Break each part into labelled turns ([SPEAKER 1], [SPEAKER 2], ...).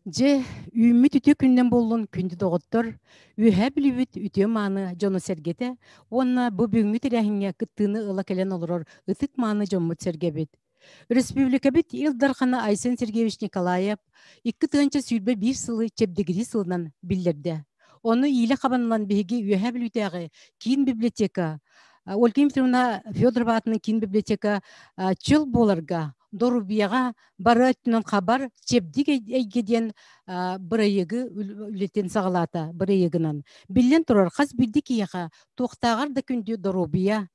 [SPEAKER 1] Дьэ, үүммүт үтүө күнүнэн буоллун, күндү доҕоттор! Үөһээ Бүлүүбүт үтүө-мааны дьоно-сэргэтэ уонна бу бүгүҥҥү тэрээһиҥҥэ кыттыыны ыла кэлэн олорор ытык-мааны дьоммут-сэргэбит. Өрөспүүбүлүкэбит Ил Дархана Айсен Сергеевич Николаев 2021 сылы чэбдигирии сылынан биллэрдэ. Ону иилэ хабан ылан биһиги Үөһээ Бүлүүтээҕи киин библиотека Ольга Дмитриевна Федорова аатынан киин библиотека чөл буоларга, доруобуйаҕа бары өттүнэн хабар чэбдик эйгэ диэн бырайыагы үлэтин саҕалаата бырайыагынан. Биллэн турар, хас биирдии киһиэхэ туохтааҕар да күндү доруобуйа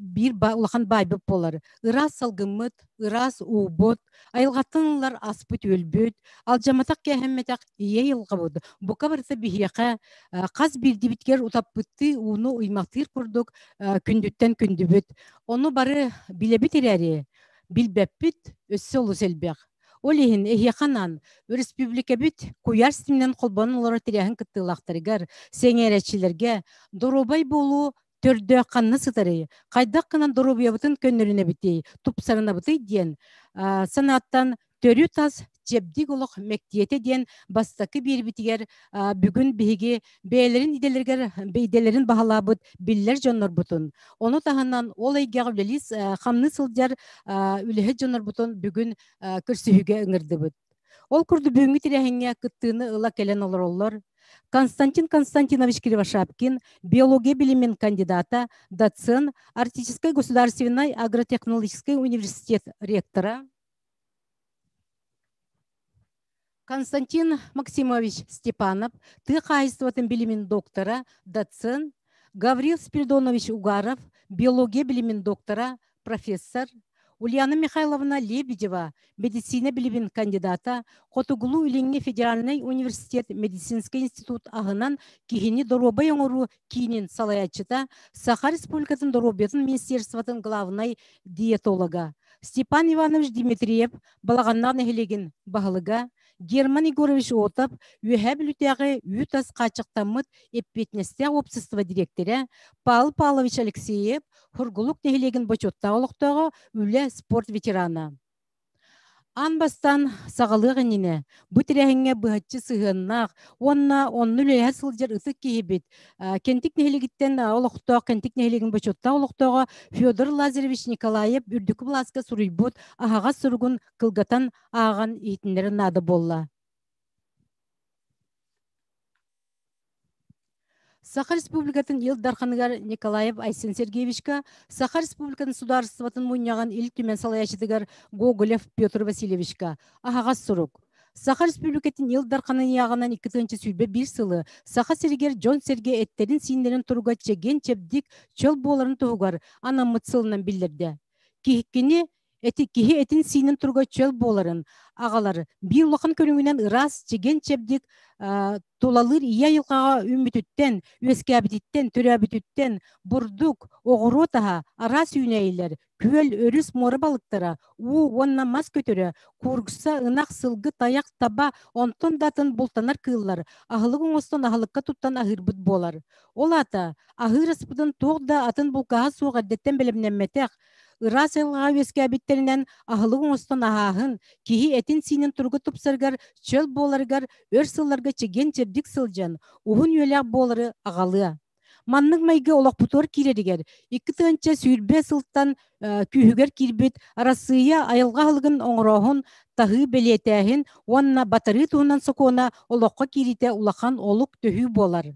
[SPEAKER 1] биир улахан баайбыт буолар. Ыраас салгыммыт, ыраас уубут, айылҕаттан ылар аспыт-үөлбүт, алдьамматах-кээһэммэтэх ийэ айылҕабыт бука барыта биһиэхэ хас биирдибитигэр утаппыттыы ууну уймахтыыр курдук күндүттэн күндүбүт. Ону бары билэбит эрээри, билбэппит өссө олус элбэх. Ол иһин эһиэхэ анаан өрөспүүбүлүкэбит куйаар ситиминэн холбонон олорор тэрээһин кыттыылаахтарыгар, сэҥээрээччилэргэ доруобай буолуу төрдө ханна сытарый, хайдах гынан доруобуйабытын көннөрүнэбитий, тупсарынабытый диэн санааттан төрүт ас чэбдик олох мэктиэтэ диэн бастакы биэрбитигэр бүгүн биһиги бэйэлэрин идэлэригэр идэлэрин баһылаабыт биллэр дьоннорбутун, ону таһынан ол эйгэҕэ үлэлии хамныы сылдьар үлэһит дьоннорбутун бүгүн көрсүһүүгэ ыҥырдыбыт. Ол курдук бүгүҥҥү тэрээһиҥҥэ кыттыыны ыла кэлэн олороллор Константин Константинович Кривошапкин, биология билимин кандидата, доцент, Арктическай государственнай агротехнологическай университет ректора, Константин Максимович Степанов, тыа хаһаайыстыбатын билимин доктора, доцент, Гаврил Спиридонович Угаров, биология билимин доктора, профессор, Ульяна Михайловна Лебедева, медицина билимин кандидата, Хотугулуу-Илиҥҥи федеральнай университет медицинскэй институт аһынан киһини доруобай оҥоруу киинин салайааччыта, Саха Республикатын доруобуйатын министерствотын главнай диетолога, Степан Иванович Дмитриев, Балаҕаннаах нэһилиэгин баһылыга, Герман Егорович Отов, Үөһээ Бүлүүтээҕи үүт ас хааччахтаммыт эппиэтинэстээх уопсастыба дириэктэрэ, Павел Павлович Алексеев, Сургулук нэһилиэгин бочуоттаах олохтооҕо, үлэ, спорт ветерана. Аан бастаан саҕалыах иннинэ бу тэрээһиҥҥэ быһаччы сыһыаннаах уонна онно үлэлэһэ сылдьар ытык киһибит Кэнтик нэһилиэгиттэн олохтоох Кэнтик нэһилиэгин бочуоттаах олохтооҕо Федор Лазаревич Николаев үрдүкү былааска суруйбут аһаҕас суругун кылгатан ааҕан иһитиннэрэр наада буолла. Саха Республикатын Ил Дарханыгар Николаев Айсен Сергеевичка, Саха Республикатын Судаарыстыбатын мунньаҕын Ил Түмэн салайааччытыгар Гоголев Петр Васильевичка аһаҕас сурук. Саха Республикатын Ил Дарханын ыйааҕынан 2021 сылы Саха сиригэр дьон-сэргэ эттэрин-сииннэрин туруга чэгиэн-чэбдик, чөл буоларын туһугар анаммыт сылынан биллэрдэ. Кини эти киһи этин-сиинин туруга чөл буоларын аҕалар биир улахан көрүҥүнэн ыраас, чэгиэн-чэбдик тулалыыр ийэ айылҕаҕа үүммүтүттэн, үөскээбититтэн, төрөөбүтүттэн бурдук, оҕуруот аһа, араас үүнээйилэр, күөл, өрүс, муора балыктара, уу уонна мас көтөрө, куурукса, ынах, сылгы, тайах, таба, онтон да атын бултанар кыыллар аһылык оҥостон аһылыкка туттан аһыырбыт буолар. Ол аата, аһыыр аспытын туох да атын булкааһа суох эрдэттэн бэлэмнэммэтэх, ыраас айылҕаҕа үөскээбиттэринэн аһылык оҥостон аһааһын, киһи этин-сиинин туруга тупсарыгар, чөл буоларыгар өр сылларга чэгиэн-чэбдик сылдьан, уһун үйэлээх буолары аҕалыа. Маннык майгы олохпутугар киирэригэр 2020 сылтан күүһүгэр киирбит Арассыыйа айылҕа аһылыгын оҥорооһун, таһыы бэлиэтээһин уонна батарыы туһунан сокуона олоххо киириитэ улахан олук төһүү буолар.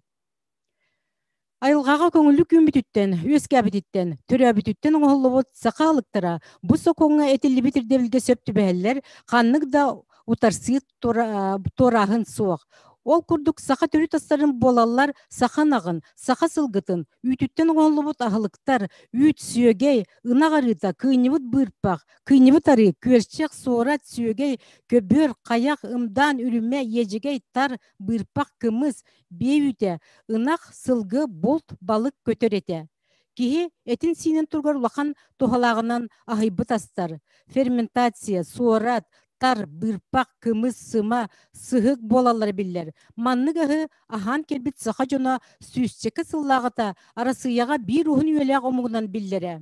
[SPEAKER 1] Айылҕаҕа көҥүллүк үүммүтүттэн, үөскээбититтэн, төрөөбүтүттэн оҥоһуллубут саха аһылыктара бу сокуоҥҥа этиллибит ирдэбилгэ сөп түбэһэллэр, ханнык да утарсыы туорааһын суох. Ол курдук саха төрүт астарын буолаллар саха ынаҕын, саха сылгытын, үүтүттэн оҥоһуллубут аһылыктар, үүт, сүөгэй, ынах арыыта, кыынньыбыт быырпах, кыынньыбыт арыы, күөрчэх, суорат, сүөгэй, көбүөр, хайах, ымдаан, үрүмэ, иэдьэгэй, тар, быырпах, кымыс, биэ үүтэ, ынах, сылгы, булт, балык, көтөр этэ. Киһи этин-сиинин туругар улахан туһалааҕынан аһыйбыт астар, ферментация, суорат, тар, быырпах, кымыс, сыма, сыһык буолаллара биллэр. Маннык аһы аһаан кэлбит саха дьоно сүүсчэкэ сыллааҕыта Арассыыйаҕа биир уһун үйэлээх омугунан биллэрэ.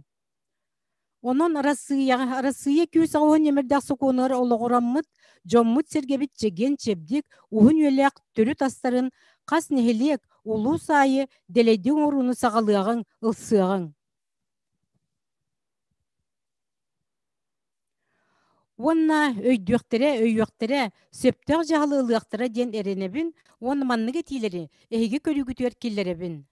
[SPEAKER 1] Онон Арассыыйаҕа Арассыыйа күүс аҕыһын ньэмирдээх сокуонугар олоҕураммыт, дьоммут-сэргэбит чэгиэн-чэбдик, уһун үйэлээх төрүт астарын хас нэһилиэк, улуус аайы дэлэйдик оҥорууну саҕалыаҕыҥ, ылсыаҕыҥ. Уонна өйдүөхтэрэ, өйүөхтэрэ, сөптөөх дьаһалы ылыахтара диэн эрэнэбин уонна маннык этиилэри эһиги көрүүгүтүгэр киллэрэбин.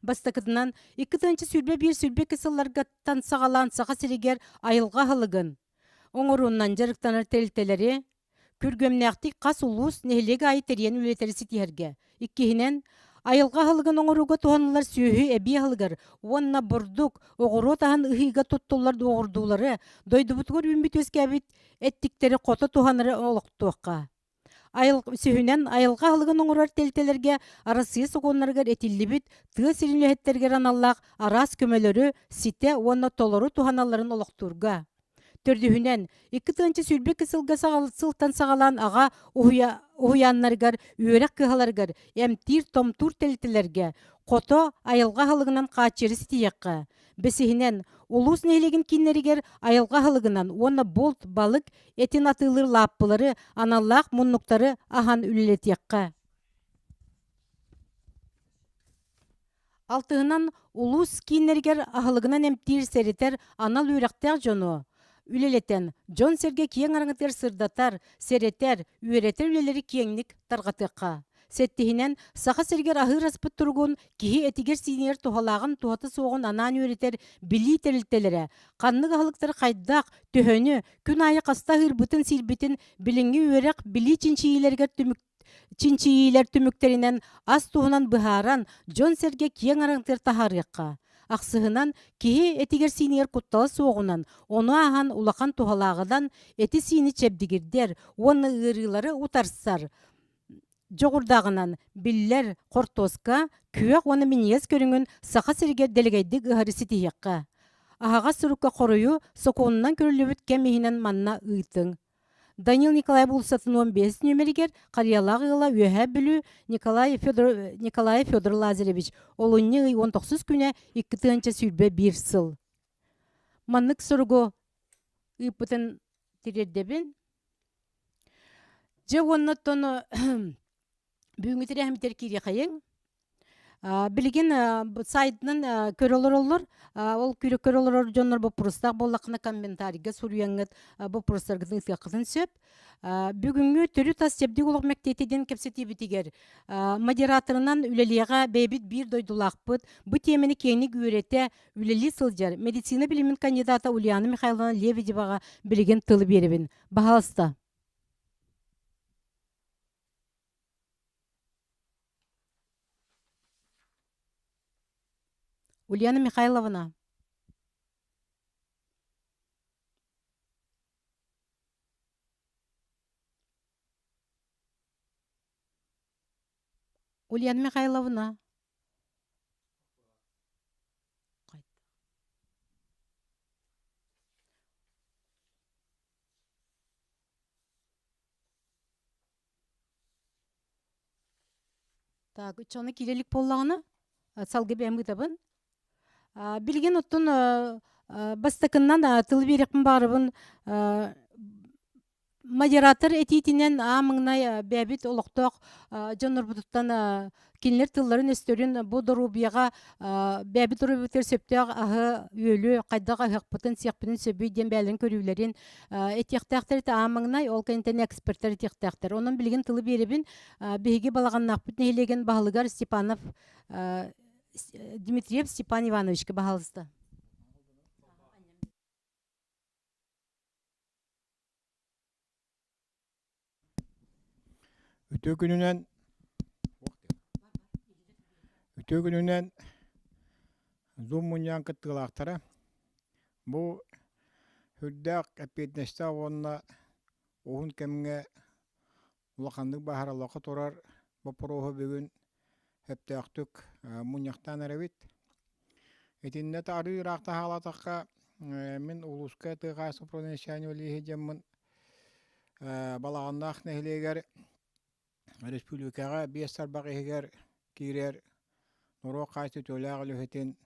[SPEAKER 1] Бастакытынан, 2021-22 сылларгаттан саҕалаан Саха сиригэр айылҕа аһылыгын оҥоруунан дьарыктанар тэрилтэлэри күргүөмнээхтик хас улуус, нэһилиэк аайы тэрийэн үлэлэтэри ситиһэргэ. Иккиһинэн, айылҕа аһылыгын оҥорууга туһаныллар сүөһү эбии аһылыгар уонна бурдук, оҕуруот аһын ыһыыга туттуллар уоҕурдуулары дойдубутугар үүммүт-үөскээбит эттиктэри хото туһанары олохтуохха. Үсүһүнэн, айылҕа аһылыгын оҥорор тэрилтэлэргэ Арассыыйа сокуоннарыгар этиллибит тыа сирин үлэһиттэригэр аналлаах араас көмөлөрү ситэ уонна толору туһаналларын олохтуурга. Төрдүһүнэн, 2022 сылга сылтан саҕалаан аҕа уһуйааннарыгар, үөрэх кыһаларыгар, эмтиир-томтуур тэрилтэлэргэ хото айылҕа аһылыгынан хааччыйары ситиһиэххэ. Бэсиһинэн, улуус нэһилиэгин кииннэригэр айылҕа аһылыгынан уонна булт, балык этин атыылыыр лааппылары, аналлаах муннуктары аһан үлэлэтиэххэ. Алтыһынан, улуус кииннэригэр аһылыгынан эмтиир, сэрэтэр анал үөрэхтээх дьону үлэлэтэн, дьон-сэргэ киэҥ араҥатыгар сырдатар, сэрэтэр, үөрэтэр үлэлэри киэҥник тарҕатыахха. Сэттиһинэн, Саха сиригэр аһыыр аспыт туругун киһи этигэр-сиинигэр туһалааҕын туһата суоҕун анаан үөрэтэр билии тэрилтэлэрэ ханнык аһылыктары хайдах, төһөнү, күн аайы хаста аһыырбытын-сиирбитин билиҥҥи үөрэх билии чинчийиилэригэр түмүк чинчийиилэр түмүктэринэн ас туһунан быһааран, дьон-сэргэ киэҥ араҥатыгар таһаарыахха. Ахсыһынан, киһи этигэр-сиинигэр куттала суоҕунан, ону ааһан улахан туһалааҕынан эти-сиини чэбдигирдэр уонна ыарыылары утарсар дьоҕурдааҕынан биллэр хортуоска күөх уонна минньигэс көрүҥүн Саха сиригэр дэлэгэйдик ыһары ситиһиэххэ. Аһаҕас сурукка хоруйу сокуонунан көрүллүбүт кэм иһинэн манна ыытыҥ. Данил Николаев уулуссатын 15 нүөмэригэр Харыйалаах ыала Үөһээ Бүлүү Николай Федор, Николай Федор Лазаревич олунньу ый 19 күнэ 2021 сыл. Маннык суругу ыыппытын тириэрдэбин. Дьэ уонна оттон бүгүҥҥү тэрээһиммитигэр киириэхэйиҥ. Билигин сайтынан көрө олороллор. Ол көрө олорор дьоннор боппуруостаах буоллаххына комментарийга суруйаҥҥыт боппуруостаргытын ыытыаххытын сөп. Бүгүҥҥү төрүт ас чэбдик олох мэктиэтэ диэн кэпсэтиибитигэр модераторынан үлэлиэҕэ бэйэбит биир дойдулаахпыт бу тиэмэни киэҥник үөрэтэ үлэлии сылдьар медицина билимин кандидата Ульяна Михайловна Лебедеваҕа билигин тылы биэрэбин. Баһаалыста. Ульяна Михайловна. Ульяна Михайловна. Так, чону киирэлик буоллаҕына, салгы бэйэм ыытабын. Билигин оттон бастакыннан тыл биэриэхпин баҕарабын Модератор этиитинэн аамыҥнай бэйэбит олохтоох дьоннорбутуттан кинилэр тылларын-өстөрүн бу доруобуйаҕа бэйэбит доруобуйабытыгар сөптөөх аһы-үөлү хайдах аһыахпытын, сиэхпитин сөбүй диэн бэйэлэрин көрүүлэрин этиэхтээхтэр этэ аамыҥнай, ол кэнниттэн экспертэр этиэхтээхтэр. Онон билигин тылы биэрэбин. Биһиги Балаҕаннаахпыт нэһилиэгин баһылыгар Степанов Дмитриев Степан Ивановичка баһаалыста.
[SPEAKER 2] Үтүө күнүнэн Үтүө күнүнэн Zoom мунньаҕын кыттыылаахтара. Бу сүрдээх эппиэтинэстээх уонна уһун кэмҥэ улаханнык баһараллахха турар боппуруоһу бүгүн сөптөөхтүк мунньахтаан эрэбит. Итиннэ арыы ыраах таһаалаатахха, мин улууска тыа хаһаайыстыба начальника дьоммун Балаҕаннаах нэһилиэгэр республикаҕа биэс тарбах иһигэр киирэр норуот хаачыстыбалаах үлэһитин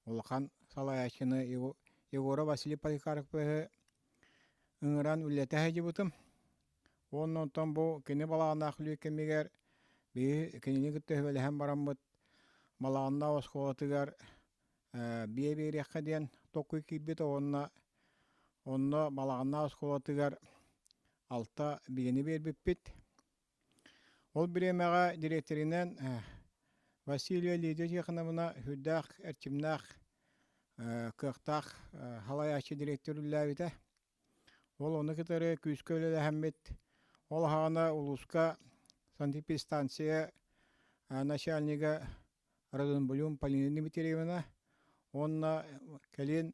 [SPEAKER 2] улахан салайааччыны Егоров Василий Поликарповиһы ыҥыран үлэлэтэ сылдьыбытым. Уонна онтон бу кини балаҕаннаах үлэ кэмигэр биһи кинини кытта сүбэлэһэн бараммыт Балаҕаннаах оскуолатыгар биэ биэриэххэ диэн толкуй киирбит уонна онно Балаҕаннаах оскуолатыгар алта биэни биэрбиппит. Ол бириэмэҕэ дириэктэринэн Василия Лидия Тихоновна сүрдээх эрчимнээх, кыахтаах салайааччы дириэктэр үлэлээбитэ. Ол ону кытары күүскэ үлэлэһэммит, ол аһаҕана улууска санэпидстанция начальнига Родонбулюм Полина Дмитриевна уонна кэлин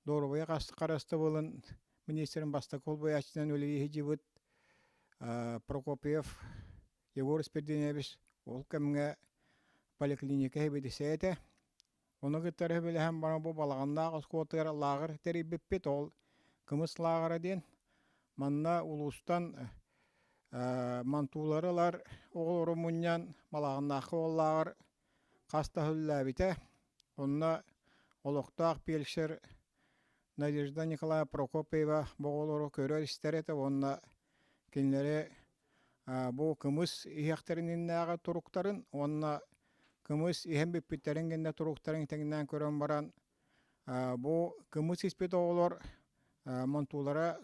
[SPEAKER 2] доруобуйа харыстабылын министрин бастакы солбуйааччынан үлэлии сылдьыбыт Прокопьев Егор Спирдинович ол кэмҥэ поликлиника сэбиэдиссэйэ этэ. Ону кытта сөбүлэһэн баран бу Балаҕаннаах оскуолатыгар лааҕыр тэрийбиппит. Ол Кымыс лааҕыра диэн. Манна улуустан мантуулары ылар оҕолору мунньан Балаҕаннаахха ол лааҕыр хас да үлэлээбитэ. Онно олохтоох фельдшер Надежда Николаевна Прокопьева бу оҕолору көрөр-истэр этэ уонна кинилэри бу кымыс иһиэхтэрин иннинээҕи туруктарын уонна кымыс иһэн бүппүттэрин кэннэ туруктарын тэҥнээн көрөн баран бу кымыс испит оҕолор монтуулара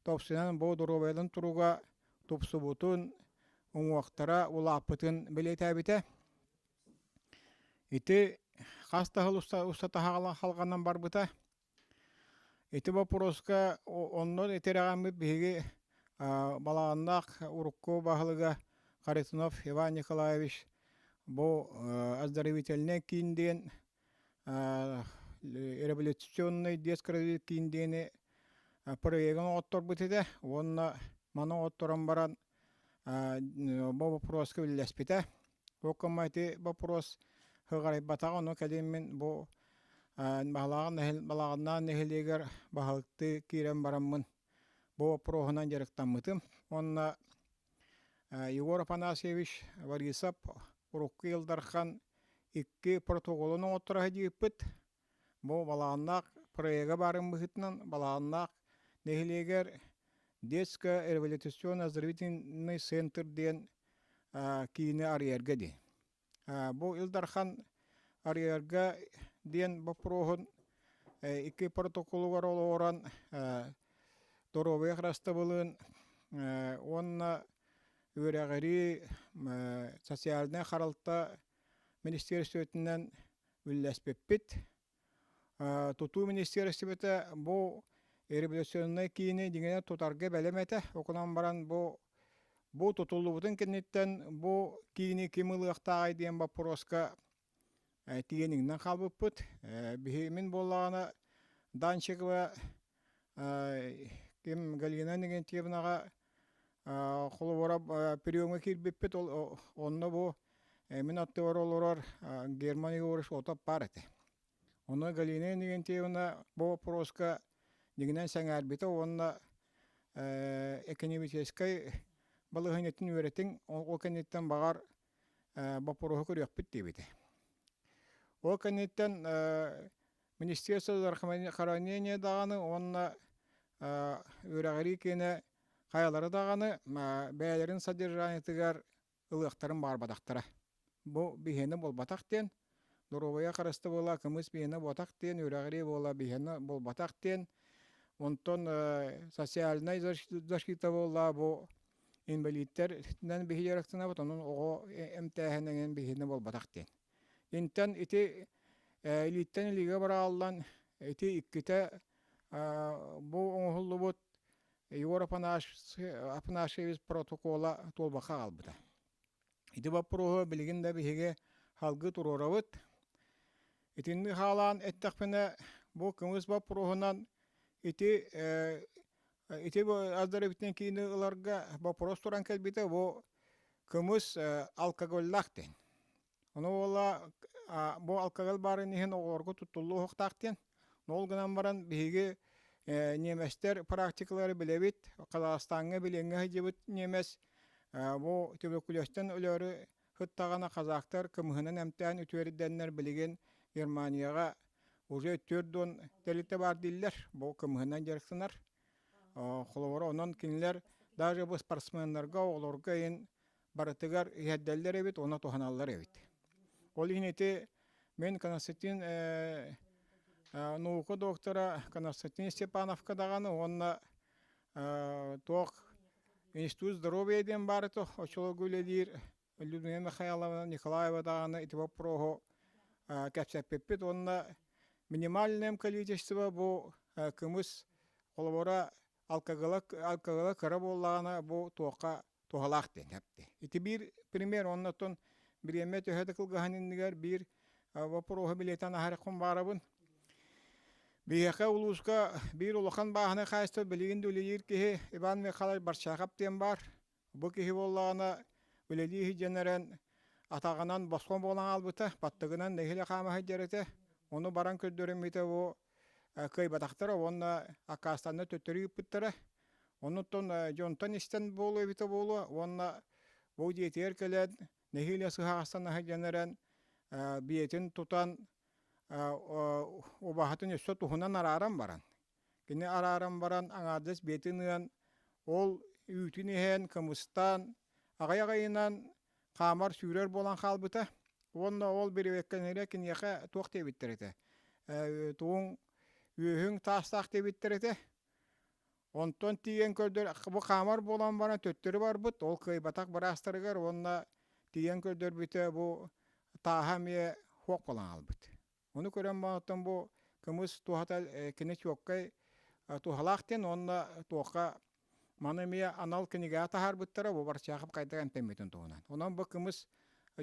[SPEAKER 2] топсунан бу доруобуйаларын туруга тупсубутун, уҥуохтара улааппытын бэлиэтээбитэ. Ити хас да сыл устата халҕанан барбыта. Ити боппуруоска онно итирэҕэммит биһиги Балаҕаннаах урукку баһылыга Харитонов Иван Николаевич бу оздоровительнай киин диэн революционный детский киин диэни проегын оҥотторбут этэ уонна маны оҥотторон баран бу боппуруоска үлэлэспитэ. Ол ити боппуруос ыҕарыйбатаҕа, ону кэлин мин бу Балаҕаннаах нэһилиэгэр баһылыктыы киирэн бараммын бу боппуруоһунан дьарыктаммытым. Уонна Егор Афанасьевич Борисов урукку Ил Дархан икки протоколун оҥотторо сылдьыбыппыт. Бу Балаҕаннаах проега баарын быһыытынан Балаҕаннаах нэһилиэгэр детско-реабилитационно-оздоровительный центр диэн киини арыйарга дии. Бу Ил Дархан арыйарга диэн боппуруоһун икки протоколугар олоҕуран доруобуйа харыстабылын уонна үөрэҕирии социальнай харалта министиэристибэтинэн үллэспиппит. Тутуу министиэристибэтэ бу революционнай киини дьиҥинэн тутарга бэлэм этэ. Окунан баран бу тутуллубутун кэнниттэн бу киини ким ылыахтааҕый диэн боппуруоска тиийэн иҥнэн хаалбыппыт. Биһи мин буоллаҕына Данчикова ким Галина Иннокентьевнаҕа холобура приемҥа киирбиппит онно бу мин аттыбар олорор Герман Егорович Отов баар этэ. Ону Галина Иннокентьевна бу боппуруоска дьиҥинэн сэҥээрбитэ уонна экономическай балаһыанньатын үөрэтиҥ, ол кэнниттэн баҕар боппуруоһу көрүөхпүт диэбитэ. Ол кэнниттэн Министерство здравоохранения даҕаны уонна үөрэҕирии киинэ хайалара даҕаны бэйэлэрин содержаниетыгар ылыахтарын баҕарбатахтара. Бу биһиэнэ буолбатах диэн, доруобуйа харыстабыла кымыс биһиэнэ буолбатах диэн, үөрэҕирии буола биһиэнэ буолбатах диэн, онтон социальнай защита буолла бу инбэлииттэринэн биһи дьарыктанабыт, онон оҕо эмтээһин эҥин биһиэнэ буолбатах диэн. Интэн ити илииттэн илиигэ быраҕыллан ити иккитэ бу оҥоһуллубут Егор Афанасьевич протокола туолбакка хаалбыта. Ити боппуруоһу билигин да биһиги салгыы туруорабыт. Итинник хаалаан эттэхпинэ, бу кымыс боппуруоһунан ити ити оздоровительный киини ыларга боппуруос туран кэлбитэ, бу кымыс алкоголлаах диэн. Ону уола бу алкоголь баарын иһин оҕолорго туттуллуо уһуктаах диэн. Ол гынан баран биһиги ньиэмэстэр практикалары билэбит. Казахстаҥҥа билиҥҥэ сылдьыбыт ньиэмэс бу туберкулезтан өлөөрү сыттаҕына казахтар кымыһынан эмтээн үтүөрдэннэр билигин Германияҕа Уже 40 тэрилтэ баар дииллэр. Бу кымыһынан дьарыктанар. Холобура, онон кинилэр даже бу спортсменнарга, оҕолорго иһин барытыгар иһэрдэллэр эбит, уонна туһаналлар эбит. Ол иһин ити мин Константин наука доктора Константин Степановка даҕаны уонна туох Институт здоровья диэн баар этэ, оччолорго үлэлиир Людмила Михайловна Николаева даҕаны ити боппуруоһу кэпсэппиппит уонна минимальное количество бу кымыс холобура алкогола алкогола кыра буоллаҕына бу туохха туһалаах диэн эпти. Ити биир пример оннотон бириэмэ төһө да кылгаһын иннигэр биир вопроһу билиэтэн аһарыхпын баарабын. Биһиэхэ улууска биир улахан бааһынай хаһаайыстыба билигин да үлэлиир киһи Иван Михайлович Барчахов диэн баар. Бу киһи буоллаҕына үлэлии сылдьан эрэн атаҕынан босхо буолан хаалбыта, баттыгынан нэһиилэ хаама сылдьар этэ. Ону баран көрдөрүммүтэ бу кыайбатахтара уонна аккаастанна төттөрү ыыппыттара. Онуттан дьонтон истэн буолуо эбитэ буолуо уонна бу дьиэтигэр кэлэн нэһиилэ сыһаҕастан сылдьан эрэн биэтин тутан убаһатын өссө туһунан арааран баран кини арааран баран аҥаардас биэтин ыан ол үүтүн иһэн кымыстаан аҕыйах ыйынан хаамар сүүрэр буолан хаалбыта уонна ол бирибэккэнэрэ киниэхэ туох диэбиттэр этэ тугуҥ үөһүҥ таастаах диэбиттэр этэ. Онтон тиийэн көрдөр бу хаамар буолан баран төттөрү барбыт ол кыайбатах быраастарыгар уонна тиийэн көрдөрбүтэ бу тааһа эмиэ хуох буолан хаалбыт. Ону көрөн баран бу кымыс туһата кини чуоккай туһалаах диэн уонна туохха маны эмиэ анал кинигэҕэ таһаарбыттара бу Барчаахап хайдах эмтэммитин туһунан. Онон бу кымыс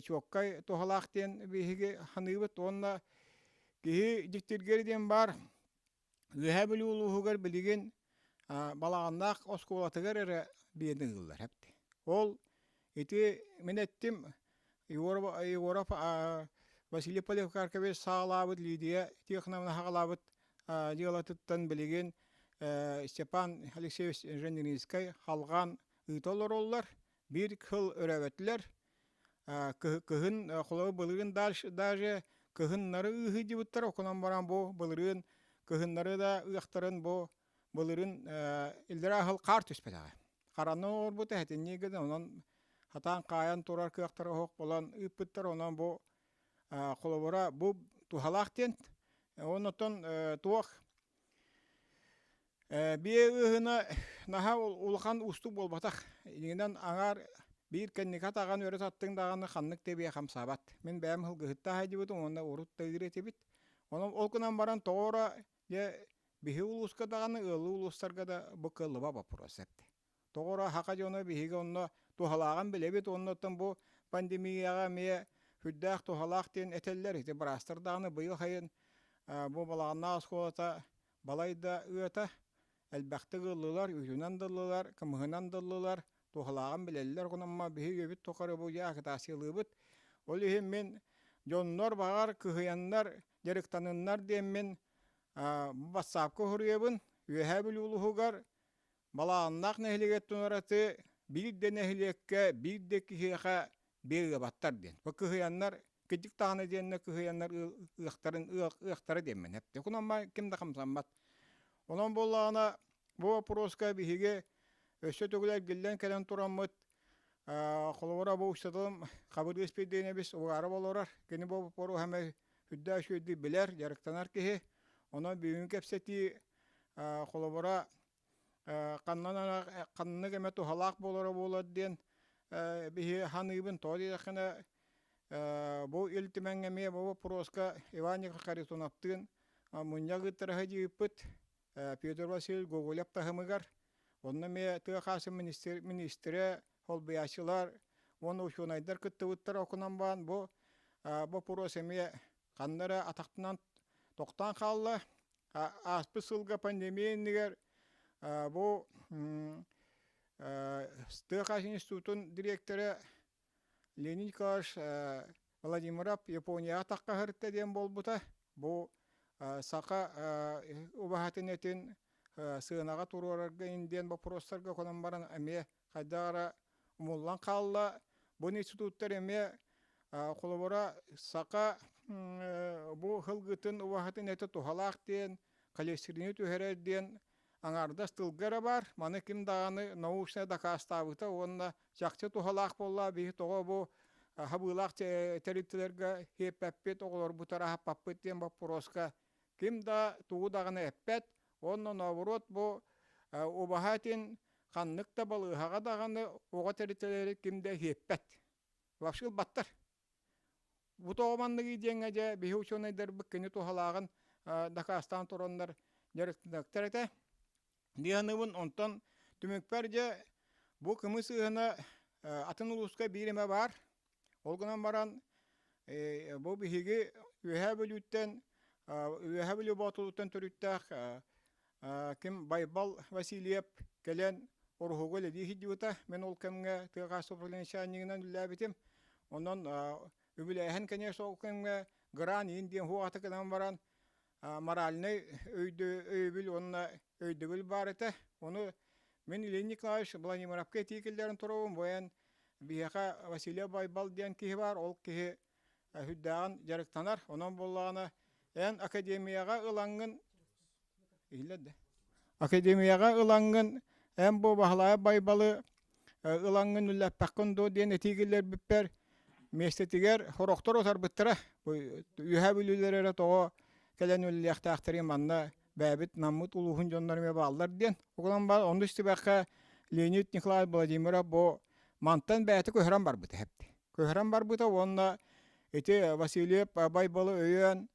[SPEAKER 2] чуоккай туһалаах диэн биһиги саныыбыт уонна киһи дьиктиргэр диэн баар Үөһээ Бүлүү улууһугар билигин Балаҕаннаах оскуолатыгар эрэ биэни ыыллар эбит. Ол ити мин эттим Егоров, Егоров Василий Поликарпович саҕалаабыт Лидия Тихоновна саҕалаабыт дьыалатыттан билигин Степан Алексеевич Инженеринскай халҕаан ыыта олороллор. Биир кыл өрөөбөтүлэр. Кыһын холобур былырыын даже кыһыннары ыыһыйдыбыттар окунан баран бу былырыын кыһыннары да ыахтарын бу былырыын иллэрээ сыл хаар түспэтэҕэ. Хараны оҥорбута этиннии гына онон хатаан хаайан турар кыахтара оһох буолан ыыппыттар онон бу холобура бу туһалаах диэн оннотон туох Биэ ыаһына наһаа улахан уустук буолбатах. Иннинэн аҥаар биир кэнники атаҕын өрө таттыҥ даҕаны ханнык да биэ хамсаабат. Мин бэйэм сылгыһыттаах сылдьыбытым уонна урут да ыыр этибит. Онон ол гынан баран тоҕо эрэ дьэ биһи улууска даҕаны ыаллыы улуустарга да бу кыаллыба боппуруос эбит. Тоҕо эрэ саха дьоно биһиги онно туһалааҕын билэбит уонна оттон бу пандемияҕа эмиэ сүрдээх туһалаах диэн этэллэр. Ити быраастар даҕаны быйыл сайын бу Балаҕаннаах оскуолата балай да ыата элбэхтик ыллылар, үүтүнэн да ыллылар, кымыһынан да ыллылар, туһалааҕын билэллэр гынамма биһи үйэбит тухары бу дьэ акытаасыйалыыбыт. Ол иһин мин дьоннор баҕар кыһыйаннар, дьарыктаныннар диэммин бассаапка суруйабын. Үөһээ Бүлүү улууһугар Балаҕаннаах нэһилиэгиттэн ураты биир да нэһилиэккэ биир да киһиэхэ биэ ыабаттар диэн. Бу кыһыйаннар кырдьык даҕаны диэннэр кыһыйаннар ыахтарын ыахтара диэммин эптэ. Кунамма ким да хамсаммат. Онон буоллаҕына бу вопроска биһиги өссө төгүл эргиллэн кэлэн тураммыт холобура бу устатым Хабырыыс Пирдиэнэбис угарып олорор. Кини бу боппуруоһу эмэ үрдээх үчүгэйдик билэр, дьарыктанар киһи. Онон бүгүҥҥү кэпсэтии холобура ханнан ханнык эмэ туһалаах буолара буолар диэн биһи ханыыбын тоҕо диэтэххинэ бу Ил Түмэҥҥэ эмиэ бу боппуруоска Иван Харитоновтыын мунньах ыыттара сылдьыбыппыт Петр Васильевич Гоголев таһымыгар онно эмиэ тыа хаһаайыстыбатын министрэ солбуйааччылар уонна учуонайдар кыттыбыттар окунан баан бу боппуруос эмиэ ханна эрэ атахтанан тохтоон хаалла. Ааспыт сылга пандемия иннигэр бу тыа хаһаайыстыбатын институтун дириэктэрэ Леонид Николаевич Владимиров Японияҕа таххаһырта диэн буолбута. Бу саха убаһатын этин сыанаҕа туруорарга ин диэн боппуруостарга хонон баран эмиэ хайдах эрэ умуллан хаалла. Бу институттар эмиэ холобура саха бу сылгытын убаһатын этэ туһалаах диэн, холестерини түһэрэр диэн аҥаардас тылга эрэ баар. Маны ким даҕаны научнай дакаастаабыта уонна чахчы туһалаах буолла биһи тоҕо бу хабыылаах тэрилтэлэргэ сиэппэппит, оҕолорбутугар аһаппаппыт диэн боппуруоска ким да тугу даҕаны эппэт. Уонна наоборот бу убаһа этин ханнык да балыыһаҕа даҕаны оҕо тэрилтэлэри ким да сиэппэт. Вообще ылбаттар. Бу тоҕо манныгый диэҥҥэ дьэ биһи учуонайдарбыт кини туһалааҕын дакаастаан тураннар дьарыктаныахтар этэ. Дии саныыбын. Онтон түмүкпэр дьэ бу кымыс ыһына атын улууска биир эмэ баар. Ол гынан баран бу биһиги Үөһээ Бүлүүттэн Үөһээ Бүлүү Боотулуттан төрүттээх ким Байбал Васильев кэлэн Оруһуга үлэлии сылдьыбыта. Мин ол кэмҥэ тыа хаһаайыстыба начальнигынан үлэлээбитим. Онон үбүлээһин конечно ол кэмҥэ гран иин диэн хуоҕата гынан баран моральнай өйөбүл уонна өйдөбүл баар этэ. Ону мин Илья Николаевич Владимировка этии киллэрэн туруобум. Бу эн биһиэхэ Василий Байбал диэн киһи баар. Ол киһи сүрдээҕин дьарыктанар. Онон буоллаҕына эн академияҕа ылаҥҥын иһиллэр да академияҕа ылаҥҥын эн бу Баһылай Байбалы ылаҥҥын үллэппэххин дуо диэн этии киллэрбиппэр миэстэтигэр сорохтор утарбыттара. Үөһээ Бүлүүлэр эрэ тоҕо кэлэн үлэлиэхтээхтэрий манна бэйэбит Наммыт улууһун дьонноро эмиэ бааллар диэн. Ол гынан онно истибэххэ Леонид Николаевич Владимиров бу мантан бэйэтэ көһөрөн барбыта эбит. Көһөрөн барбыта уонна ити Васильев Байбалы өйөөн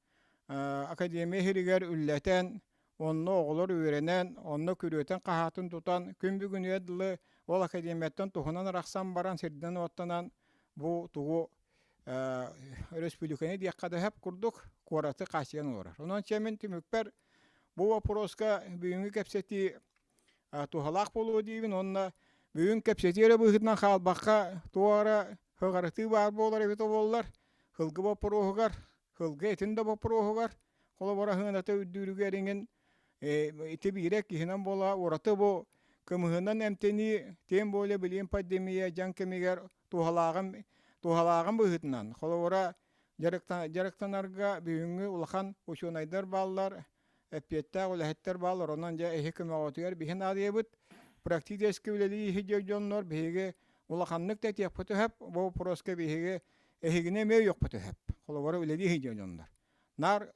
[SPEAKER 2] академия иһигэр үллэтэн, онно оҕолор үөрэнэн, онно күрүөтүн-хаһаатын тутан, күн бүгүнүгэр дылы ол академияттан туһунан арахсан баран сирдэн-уоттанан бу тугу өрөспүүбүлүкэни диэххэ да сөп курдук куораты хааччыйан олорор. Онон чэ мин түмүкпэр бу вопроска бүгүҥҥү кэпсэтии туһалаах буолуо диибин уонна бүгүн кэпсэтии эрэ быһыытынан хаалбакка туох эрэ ыҕарытыы баар буолар эбитэ буоллар сылгы боппуруоһугар сылгы этин да боппуруоһугар холобура сыаната үрдүүрүгэр иҥин ити биирэ киһинэн буола ураты бу кымыһынан эмтэнии тем более билигин пандемия дьаҥ кэмигэр туһалааҕын туһалааҕын быһыытынан холобура дьарыктанарга бүгүҥҥү улахан учуонайдар бааллар эппиэттээх үлэһиттэр бааллар онон дьэ эһи көмөҕүтүгэр биһи наадыйабыт практически үлэлии иһи дьоннор биһиги улаханнык да этиэхпит сөп бу вопроска биһиги эһигини эмиэ өйүөхпүт сөп холобура үлэлии иһи дьоннор наар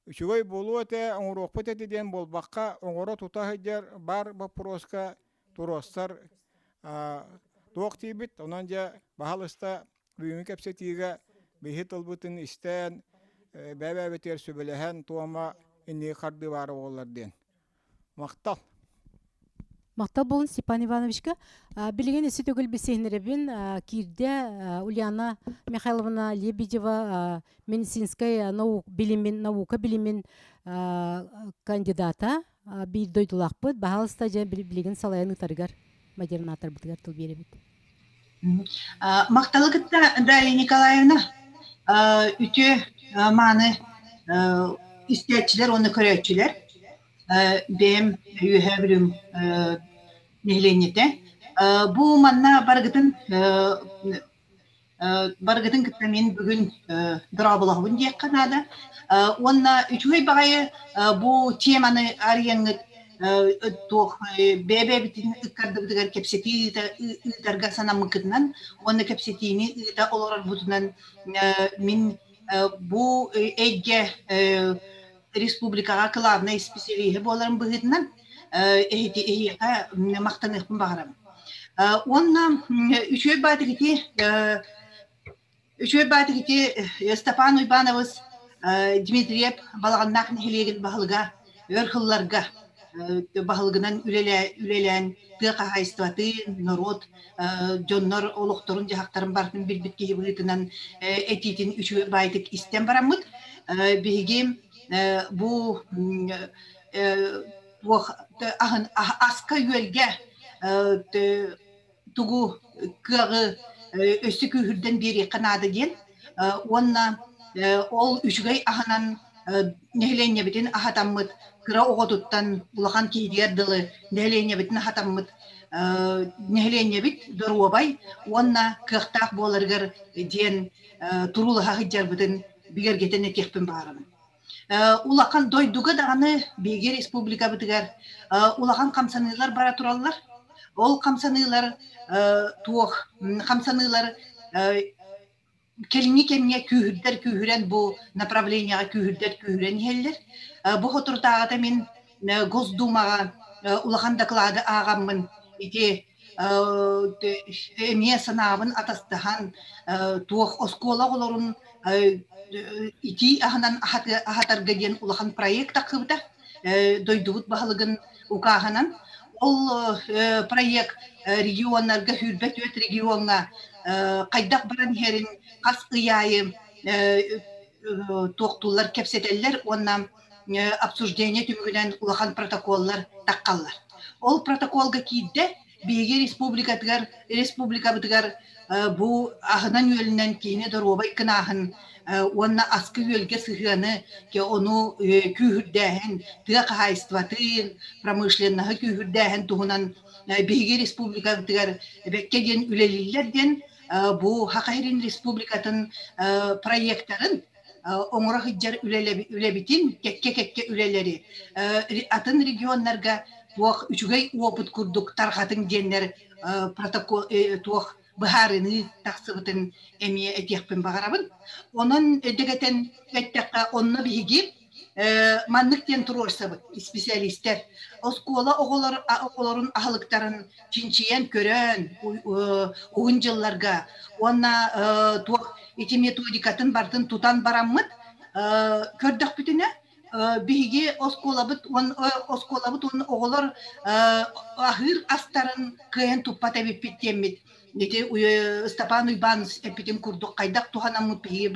[SPEAKER 2] үчүгэй буолуо этэ оҥоруохпут этэ диэн буолбакка оҥоро тута сылдьар баар боппуруоска туруорсар туох диибит онон дьэ баһалыста бүгүҥҥү кэпсэтиигэ биһи тылбытын истэн бэйэ-бэйэбитигэр сүбэлэһэн туома инники хардыы баара буоллар диэн махтал
[SPEAKER 1] Махтал буолун Степан Ивановичка. Билигин өссө төгүл билсиһиннэрэбин. Киирдэ Ульяна Михайловна Лебедева медицинскэй билимин, наука билимин кандидата биир дойдулаахпыт. Баһаалыста дьэ билигин салайан ыытарыгар модернаторбытыгар тыл биэрэбит.
[SPEAKER 3] Махталы кытта Дарья Николаевна үтүө мааны истээччилэр уонна көрөөччүлэр бэйэм Үөһээ Бүлүүм нэһилиэнньэтэ. Бу манна барыгытын барыгытын кытта мин бүгүн дорооболоһобун диэххэ наада. Уонна үчүгэй баҕайы бу теманы арыйаҥҥыт туох бэйэ-бэйэбитин ыккардыбытыгар кэпсэтии ыытарга санаммыккытынан уонна кэпсэтиини ыыта олорорбутунан мин бу эйгэ республикаҕа кылаабынай исписэлииһэ буоларын быһыытынан эһиэхэ махтаныахпын баҕарабын. Уонна үчүгэй баатык ити үчүгэй баатык ити Степан Уйбанович Дмитриев Балаҕаннаах нэһилиэгин баһылыга өр сылларга баһылыгынан үлэлээн тыа хаһаайыстыбатын, норуот дьоннор олохторун-дьаһахтарын барытын билбит киһи быһыытынан этиитин үчүгэй баайдык истэн бараммыт биһиги бу туох аһын аска-үөлгэ тугу кыаҕы өссө күүһүрдэн биэриэххэ наада диэн уонна ол үчүгэй аһынан нэһилиэнньэбитин аһатаммыт кыра оҕотуттан улахан киһитигэр дылы нэһилиэнньэбитин аһатаммыт нэһилиэнньэбит доруобай уонна кыахтаах буоларыгар диэн туруулаһа сылдьарбытын. бигэргэтэн этиэхпин баҕарабын. Улахан дойдуга даҕаны биһиги республикабытыгар улахан хамсаныылар бара тураллар. Ол хамсаныылар туох хамсаныылар кэлиҥҥи кэмҥэ күүһүрдэр күүһүрэн бу направлениеҕа күүһүрдэр күүһүрэн иһэллэр. Бу соторутааҕыта мин Госдумаҕа улахан доклады ааҕаммын ити эмиэ санаабын атастаһан туох оскуола оҕолорун итии аһынан аһатарга диэн улахан проект тахсыбыта дойдубут баһылыгын укааһынан. Ол проект регионнарга 24 региоҥҥа хайдах баран иһэрин хас ый аайы туохтууллар, кэпсэтэллэр уонна обсуждение түмүгүнэн улахан протоколлар таххаллар. Ол протоколга киирдэ биһиги республикатыгар республикабытыгар бу аһынан-үөлүнэн киһини доруобай гынааһын уонна аскы-үөлгэ сыһыаны ону күүһүрдээһин, тыа хаһаайыстыбатын, промышленноһы күүһүрдээһин туһунан биһиги республикабытыгар бэккэ диэн үлэлииллэр диэн бу Саха сирин республикатын проектарын оҥоро сылдьар үлэбитин кэккэ-кэккэ үлэлэри атын регионнарга туох үчүгэй опыт курдук тарҕатыҥ диэннэр протокол туох быһаарыныы тахсыбытын эмиэ этиэхпин баҕарабын. Онон дэгэтэн эттэххэ, онно биһиги маннык диэн туруорсабыт исписэлиистэр. Оскуола оҕолор оҕолорун аһылыктарын чинчийэн көрөн уһун дьылларга уонна туох ити методикатын барытын тутан бараммыт көрдөхпүтүнэ биһиги оскуолабыт оскуолабыт уонна оҕолор аһыыр астарын кыайан туппат эбиппит диэммит ити Ыстапаан Уйбаан эппитин курдук хайдах туһанаммыт биһиги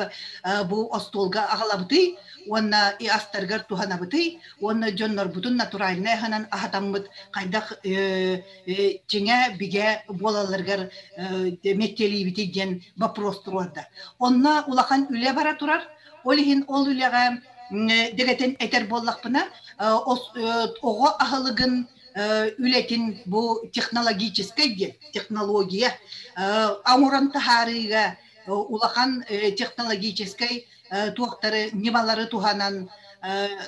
[SPEAKER 3] бу остуолга аҕалабытый уонна астарыгар туһанабытый уонна дьоннорбутун натуральнай аһынан аһатаммыт хайдах чиҥэ бигэ буолалларыгар мэктиэлиибитий диэн вопрос туруорда. Онно улахан үлэ бара турар. Ол иһин ол үлэҕэ дэгэтэн этэр буоллахпына оҕо аһылыгын үлэтин бу технологическай диэн технология оҥорон таһаарыыга улахан технологическай туохтары ньымалары туһанан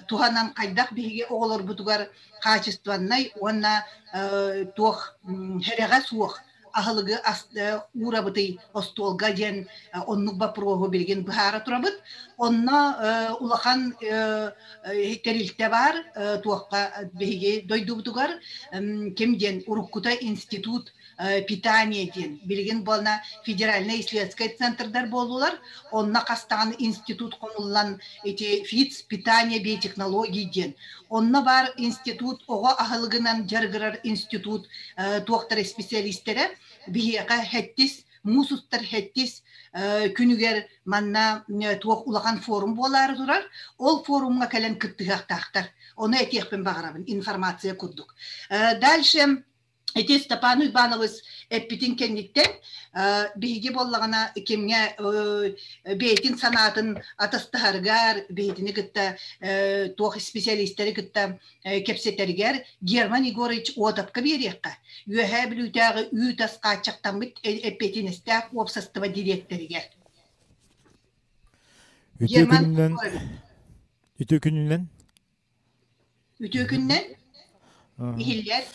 [SPEAKER 3] туһанан хайдах биһиги оҕолорбутугар хаачыстыбаннай уонна туох сэрэҕэ суох аһылыгы уурабытый остуолга диэн оннук боппуруоһу билигин быһаара турабыт. Онно улахан тэрилтэ баар туохха биһиги дойдубутугар ким диэн уруккута институт питания диэн билигин буолна федеральнай исследовательскай центрдар буоллулар. Онно хастаҕан институт хомуллан ити ФИЦ питание биотехнологий диэн онно баар институт оҕо аһылыгынан дьарыгырар институт туохтар специалистэрэ биһиэхэ хэттис муус устар хэттис күнүгэр манна туох улахан форум буолаары турар. Ол форумҥа кэлэн кыттыһыахтаахтар. Ону этиэхпин баҕарабын информация курдук. Дальше ити Степан Уйбанович эппитин кэнниттэн биһиги буоллаҕына кимҥэ бэйэтин санаатын атастаһарыгар бэйэтини кытта туох специалистэри кытта кэпсэтэригэр Герман Егорович Уотовка биэриэххэ Үөһээ Бүлүүтээҕи үүт ас хааччахтаммыт эппиэтинэстээх уопсастыба дириэктэригэр.
[SPEAKER 4] Үтүө
[SPEAKER 3] Герман
[SPEAKER 4] күнүнэн үтүө күнүнэн
[SPEAKER 3] Үтүө күннэн иһиллэр.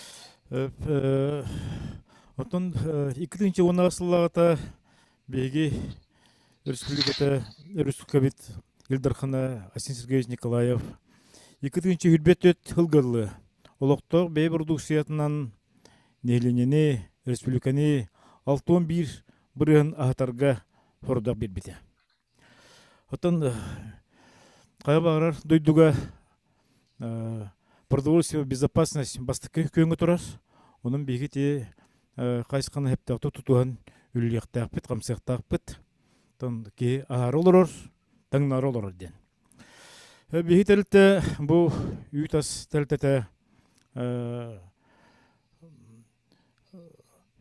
[SPEAKER 4] Оттон 2010 сыллааҕыта биһиги республиката республикабыт Ил Дархана Айсен Сергеевич Николаев 2024 сылга олохтоох бэйэ бородууксуйатынан нэһилиэнньэни республиканы 61 бырыһын аһатарга сорудах биэрбитэ. Оттон хайа баҕарар дойдуга продовольствие безопасность бастакы күөҥҥэ турар. Онон биһиги ити хайысханы сөптөөхтүк тутуһан үлэлиэхтээхпит, хамсыахтаахпыт. Оттон киһи аһаары олорор, таҥнары олорор диэн. Биһиги тэрилтэ бу үүт ас тэрилтэтэ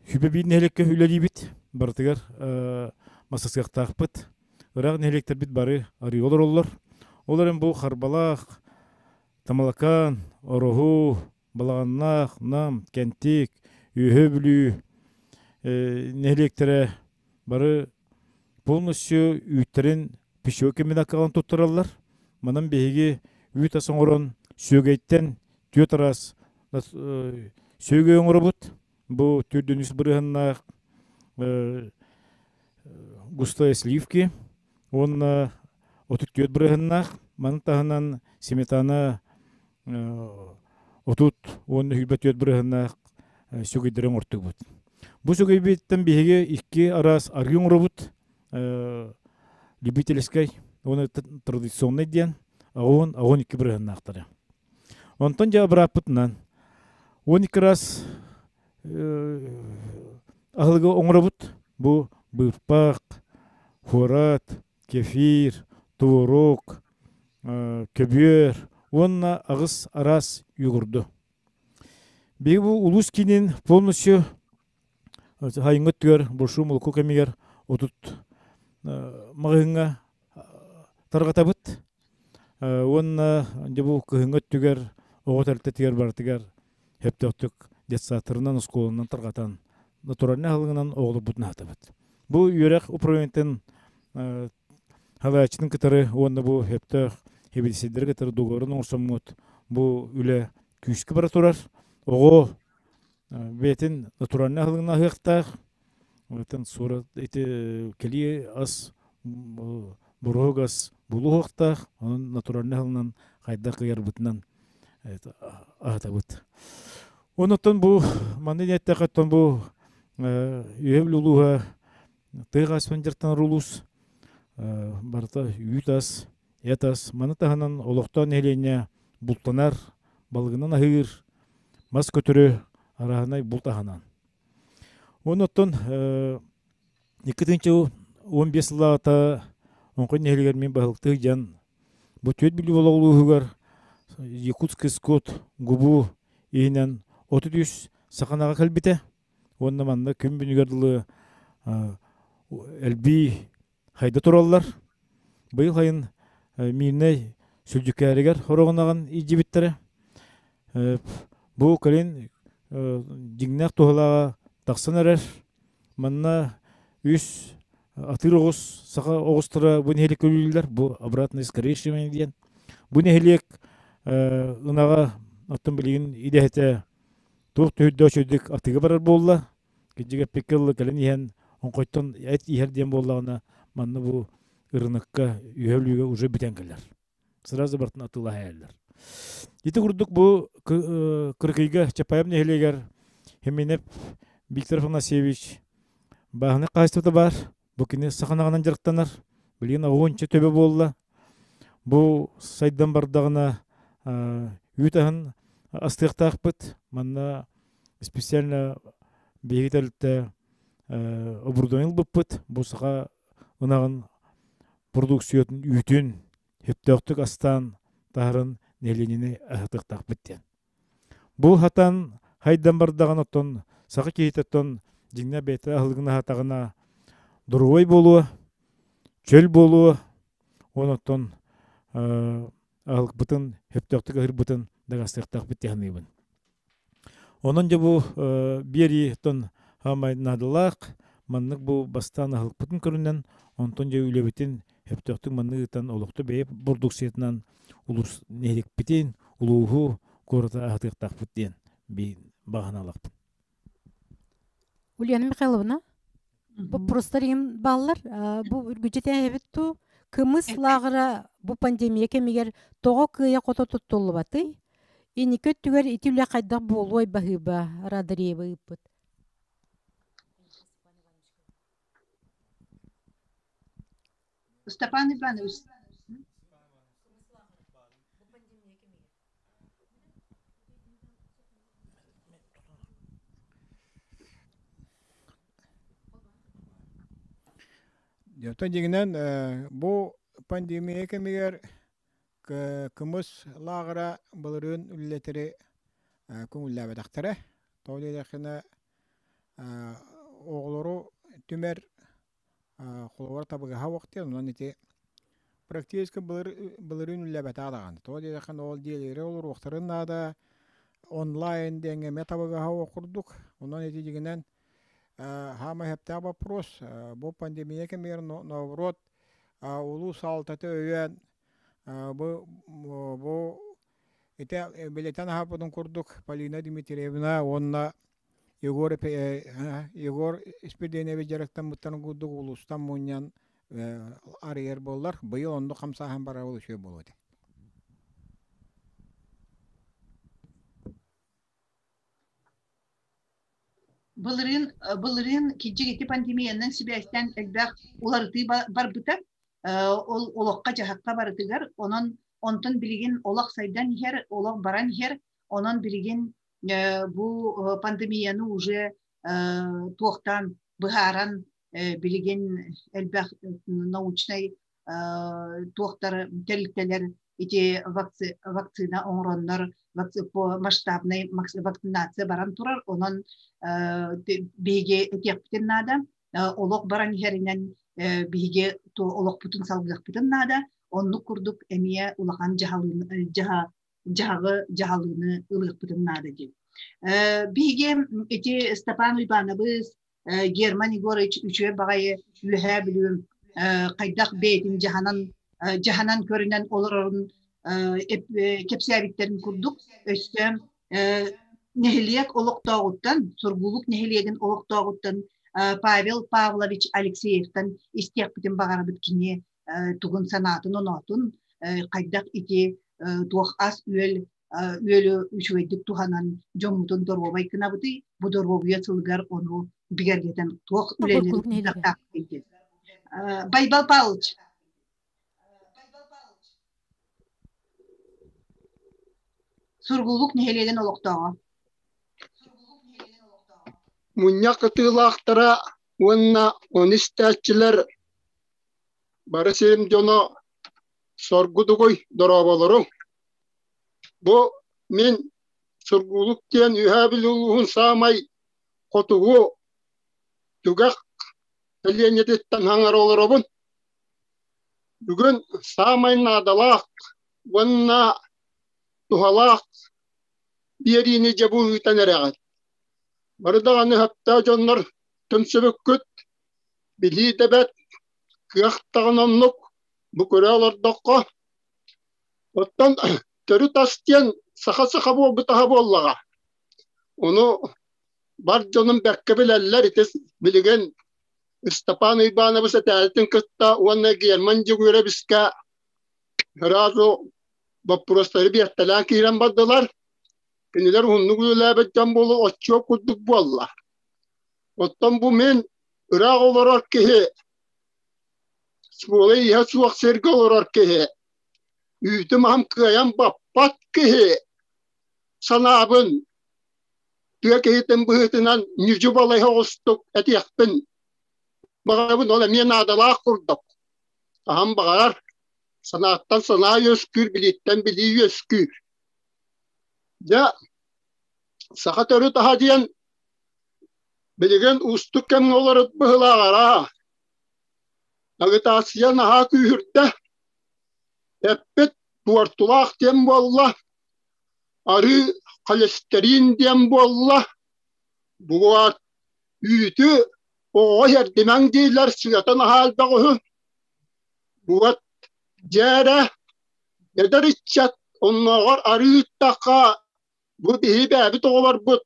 [SPEAKER 4] Сүбэ биир нэһилиэккэ үлэлиибит. Барытыгар масасыахтаахпыт. Ыраах нэһилиэктэрбит бары арыыга олороллор. Ол эрэн бу Харбалаах, Тамалакаан, Ороһу, Балаҕаннаах, Нам, Кэнтик, Үөһээ Бүлүү нэһилиэктэрэ бары полностью үүттэрин пищевой комбинакка туттараллар. Манан биһиги үүт ас оҥорон сүөгэйтэн түөрт араас сүөгэй оҥоробут. Бу төрдүн үс бырыһаннаах густой сливки уонна 34 бырыһаннаах. Маны таһынан сметана 30 уонна 24 бырыһаннаах сүгэйдэри оҥортубут. Бу сүгэйбиттэн биһиги икки араас арыы оҥоробут. Любительскай уонна традиционный диэн 10, 12 бырыһаннаахтара. Онтон дьэ бырааппытынан 12 раз аһылыгы оҥоробут. Бу быыппах, хуорат, кефир, творог, көбүөр уонна аҕыс араас йогурду. Биһиги бу улуус киинин полностью сайыҥҥы өттүгэр большой молоко кэмигэр 30 маҕаһыыҥҥа тарҕатабыт. Уонна дьэ бу кыһыҥҥы өттүгэр оҕо тэрилтэтигэр барытыгар сөптөөхтүк детсадтарынан, оскуоланан тарҕатан натуральнай аһылыгынан оҕолорбутун аһатабыт. Бу үөрэх управлениетын салайааччытын кытары уонна бу сөптөөх хэбилисэйдэри кытары договорун оҥорсоммут бу үлэ күүскэ бара турар. Оҕо бэйэтин натуральнай аһылыгынан аһыахтаах. Оттон суорат ити кэлии ас боруок ас булуохтаах. Онон натуральнай аһылыгынан хайдах кыайарбытынан аһатабыт. Онон бу манна диэттэххэ оттон бу Үөһэ улууһа тыа хаһаайыстыбатын дьарыктанар улуус барыта үүт ас, эт ас. Маны таһынан олохтоох нэһилиэнньэ бултанар, балыгынан аһыыр, мас көтөрү арааһынай булт аһынан. Онон 2015 сыллааҕыта Оҥхой нэһилиэгэр мин баһылыктыы дьан бу Түөрт Бүлүү улууһугар Якутский скот губу иһинэн 33 саханаҕа кэлбитэ уонна манна күн бүгүнүгэр дылы элбии хайда тураллар. Быйыл сайын Миирнэй Сүлдьүкээригэр хороҕунаҕын илдьибиттэрэ. Бу кэлин дьиҥнээх туһалааҕа тахсан эрэр. Манна үс атыыр оҕус, саха оҕустара бу нэһилиэккэ үлэлииллэр. Бу обратное скрещивание диэн. Бу нэһилиэк ынаҕа оттон билигин идэһэтэ туох түһүрдэ үчүгдүк атыыга барар буолла. Кырдьык эппиккэ дылы кэлэн иһэн оҥхойтон эт иһэр диэн буоллаҕына манна бу ырынакка үһэ өлүүгэ уже бүтэн кэлэр. Сразу бартын атыылаһа Ити курдук бу Кырыкыйга Чапаев нэһилиэгэр Хименев Виктор Афанасьевич бааһынай хаһаайыстыбата баар. Бу кини саханаҕынан дьарыктанар. Билигин оҕуонча төбө буолла. Бу сайдан бардаҕына үүт аһын астыахтаахпыт. Манна специально биһиги тэрилтэ оборудование ылбыппыт. Бу саха ынаҕын продукциятын үүтүн сөптөөхтүк астаан таһарын нэһилиэнньэни аһатыахтаахпыт диэн. Бу хатан хайдан бардаҕын оттон саха киһитэ оттон дьиҥнэ бэйэтэ аһылыгын аһатаҕына доруобай буолуо, чөл буолуо, уон оттон аһылыкпытын сөптөөхтүк аһыырбытын дакаастыахтаахпыт дии саныыбын. Онон дьэ бу биэрии оттон саамай наадалаах маннык бу бастаан аһылыкпытын көрүнэн, онтон дьэ үлэбитин сөптөөхтүк маннык ыытан олохто бэйэ бородууксуйатынан улуус нэһилиэкпитин, улууһу, куораты аһатыахтаахпыт диэн баҕа санаалаахпын.
[SPEAKER 1] Ульяна Михайловна, боппуруостар иҥин бааллар. Бу үргүдьэ тээһэбит туу кымыс лааҕыра бу пандемия кэмигэр тоҕо кыайа-хото туттуллубатый? Инники өттүгэр ити үлэ хайдах буолуой баһыыба Радареева ыыппыт.
[SPEAKER 3] Степан Иванович.
[SPEAKER 2] Оттон дьиҥинэн бу пандемия кэмигэр кымыс лааҕыра былырыын үлэлэтэри көҥүллээбэтэхтэрэ. Тоҕо диэтэххинэ оҕолору түмэр холобура табыгаһа суох диэн, онон ити практически былырыын үлэлээбэтэх даҕаны. Тоҕо диэтэххинэ ол дьиэлэри олоруохтарын наада, онлайн диэҥҥэ эмиэ табыгаһа суох курдук. Онон ити дьиҥинэн саамай сөптөөх боппуруос. Бу пандемия кэмигэр наоборот. Улуус салалтата өйөөн бу бу ити билэтэн аһаппытын курдук Полина Дмитриевна уонна Егор Егор Испирдиэнэбич дьарыктаммыттарын курдук улуустан мунньан арыйар буоллар, быйыл оннук хамсааһын барар үчүгэй буолуо этэ.
[SPEAKER 3] Былырыын былырыын кирдьик ити пандемиянан сибээстээн элбэх уларытыы барбыта. Ол олоххо-дьаһахха барытыгар. Онон онтон билигин олох сайдан иһэр, олох баран иһэр. Онон билигин бу пандемияны уже туохтаан быһааран билигин элбэх научнай туохтар тэрилтэлэр ити вакцина оҥороннор масштабнай вакцинация баран турар. Онон биһиги этиэхпитин наада, олох баран иһэринэн биһиги олохпутун салгыахпытын наада. Оннук курдук эмиэ улахан дьаһаҕы дьаһалыыны ылыахпытын наада диэн. Биһиги ити Степан Уйбаанабыс, Герман Егорович үчүгэй баҕайы Үөһээ Бүлүүм хайдах бэйэтин дьаһанан дьаһанан көрүнэн олорорун кэпсээбиттэрин курдук өссө нэһилиэк олохтооҕуттан, Сургуулук нэһилиэгин олохтооҕуттан Павел Павлович Алексеевтан истиэхпитин баҕарабыт кини тугун санаатын-оноотун, хайдах ити туох ас-үөл үөлү үчүгэйдик туһанан дьоммутун доруобай гынабытый, бу доруобуйа сылыгар ону бигэргэтэн туох үлэни ыытыахтаахпытый диэн. Байбал Павлович. Сургуулук нэһилиэгин олохтооҕо.
[SPEAKER 5] Мунньах кытыылаахтара уонна ону истээччилэр бары сирим дьоно соргудугуй дорооболоруҥ. Бу мин Сургуулук диэн Үөһээ Бүлүү улууһун саамай хотугу түгэх сэлиэнньэтиттэн хаҥара олоробун. Бүгүн саамай наадалаах уонна туһалаах биэриини дьэ бу ыытан эрэҕит. Бары даҕаны сөптөөх дьоннор түмсүбүккүт, билии да бэрт, кыах даҕаны оннук, бу көрө олордоххо. Оттон төрүт ас диэн саха-саха буолбут аһа буоллаҕа. Ону бар дьонум бэркэ билэллэр ити билигин Ыстапаан Уйбаанабыс этээлитин кытта уонна Герман Дьөгүөрэбискэ сразу боппуруостары биэртэлээн киирэн бардылар. Кинилэр уһуннук үлэлээбит дьон буолу отчуот курдук буолла. Оттон бу мин ыраах олорор киһи, суола иһэ суох сиргэ олорор киһи, үүтүм-аһым кыайан баппат киһи санаабын тыа киһитин быһыытынан ньүдьү-балай оҕустук этиэхпин баҕарабын, ол эмиэ наадалаах курдук. Хаһан баҕарар санааттан санаа үөскүүр, билииттэн билии үөскүүр. Дьэ, саха төрүт аһа диэн билигин уустук кэмҥэ олорут быһыылааҕара. Агитация наһаа күүһүрдэ. Эппит буортулаах диэн буолла, арыы холестерин диэн буолла. Бугуат үүтү оҕоҕо иһэрдимэҥ дииллэр, сыата наһаа элбэх үһү. Бугат дьээрэ эдэр ыччат оннооҕор арыы ыттахха бу биһи бэйэбит оҕолорбут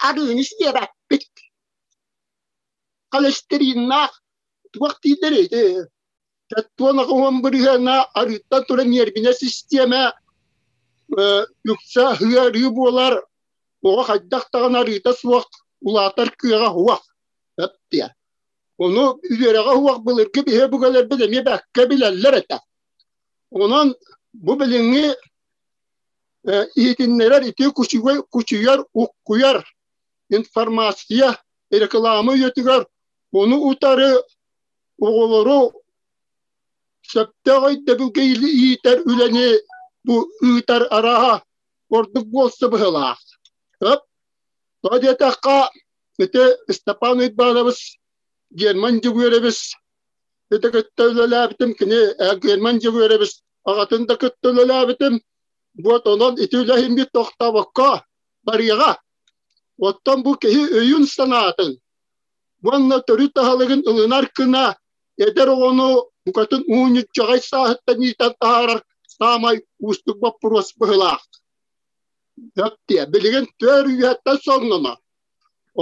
[SPEAKER 5] арыыны сиэбэппит. Холестериннаах туох дииллэр ити 78 бырыһыана арыыттан туран ньиэрбинэ систиэмэ үксэ ыарыы буолар, оҕо хайдах даҕаны арыыта суох улаатар кыаҕа суох диэн. Ону үөрэҕэ суох былыргы биһи өбүгэлэрбит эмиэ бэккэ билэллэр этэ. Онон бу билиҥҥи иһитиннэрэр ити кучуйар, уккуйар информация, реклама үйэтигэр ону утары оҕолору сөптөөх өйдөбүлгэ иитэр үлэни бу ыытар арааһа ордук буолса быһыылаах. Өп, тоҕо диэтэххэ, ити Степан Уйбаанабыс, Герман Дьөгүөрэбис ити кытта үлэлээбитим, кини Герман Дьөгүөрэбис аҕатын да кытта үлэлээбитим. Вот онон ити үлэһиммит тохтообокко барыаҕа. Оттон бу киһи өйүн-санаатын уонна төрүт аһылыгын ылынар гына эдэр оҕону Букатын уунньуччаҕай сааһыттан иитэн таһаарар саамай уустук боппуруос быһыылаах. Өттиэ, билигин төр үйэттэн соҥноно.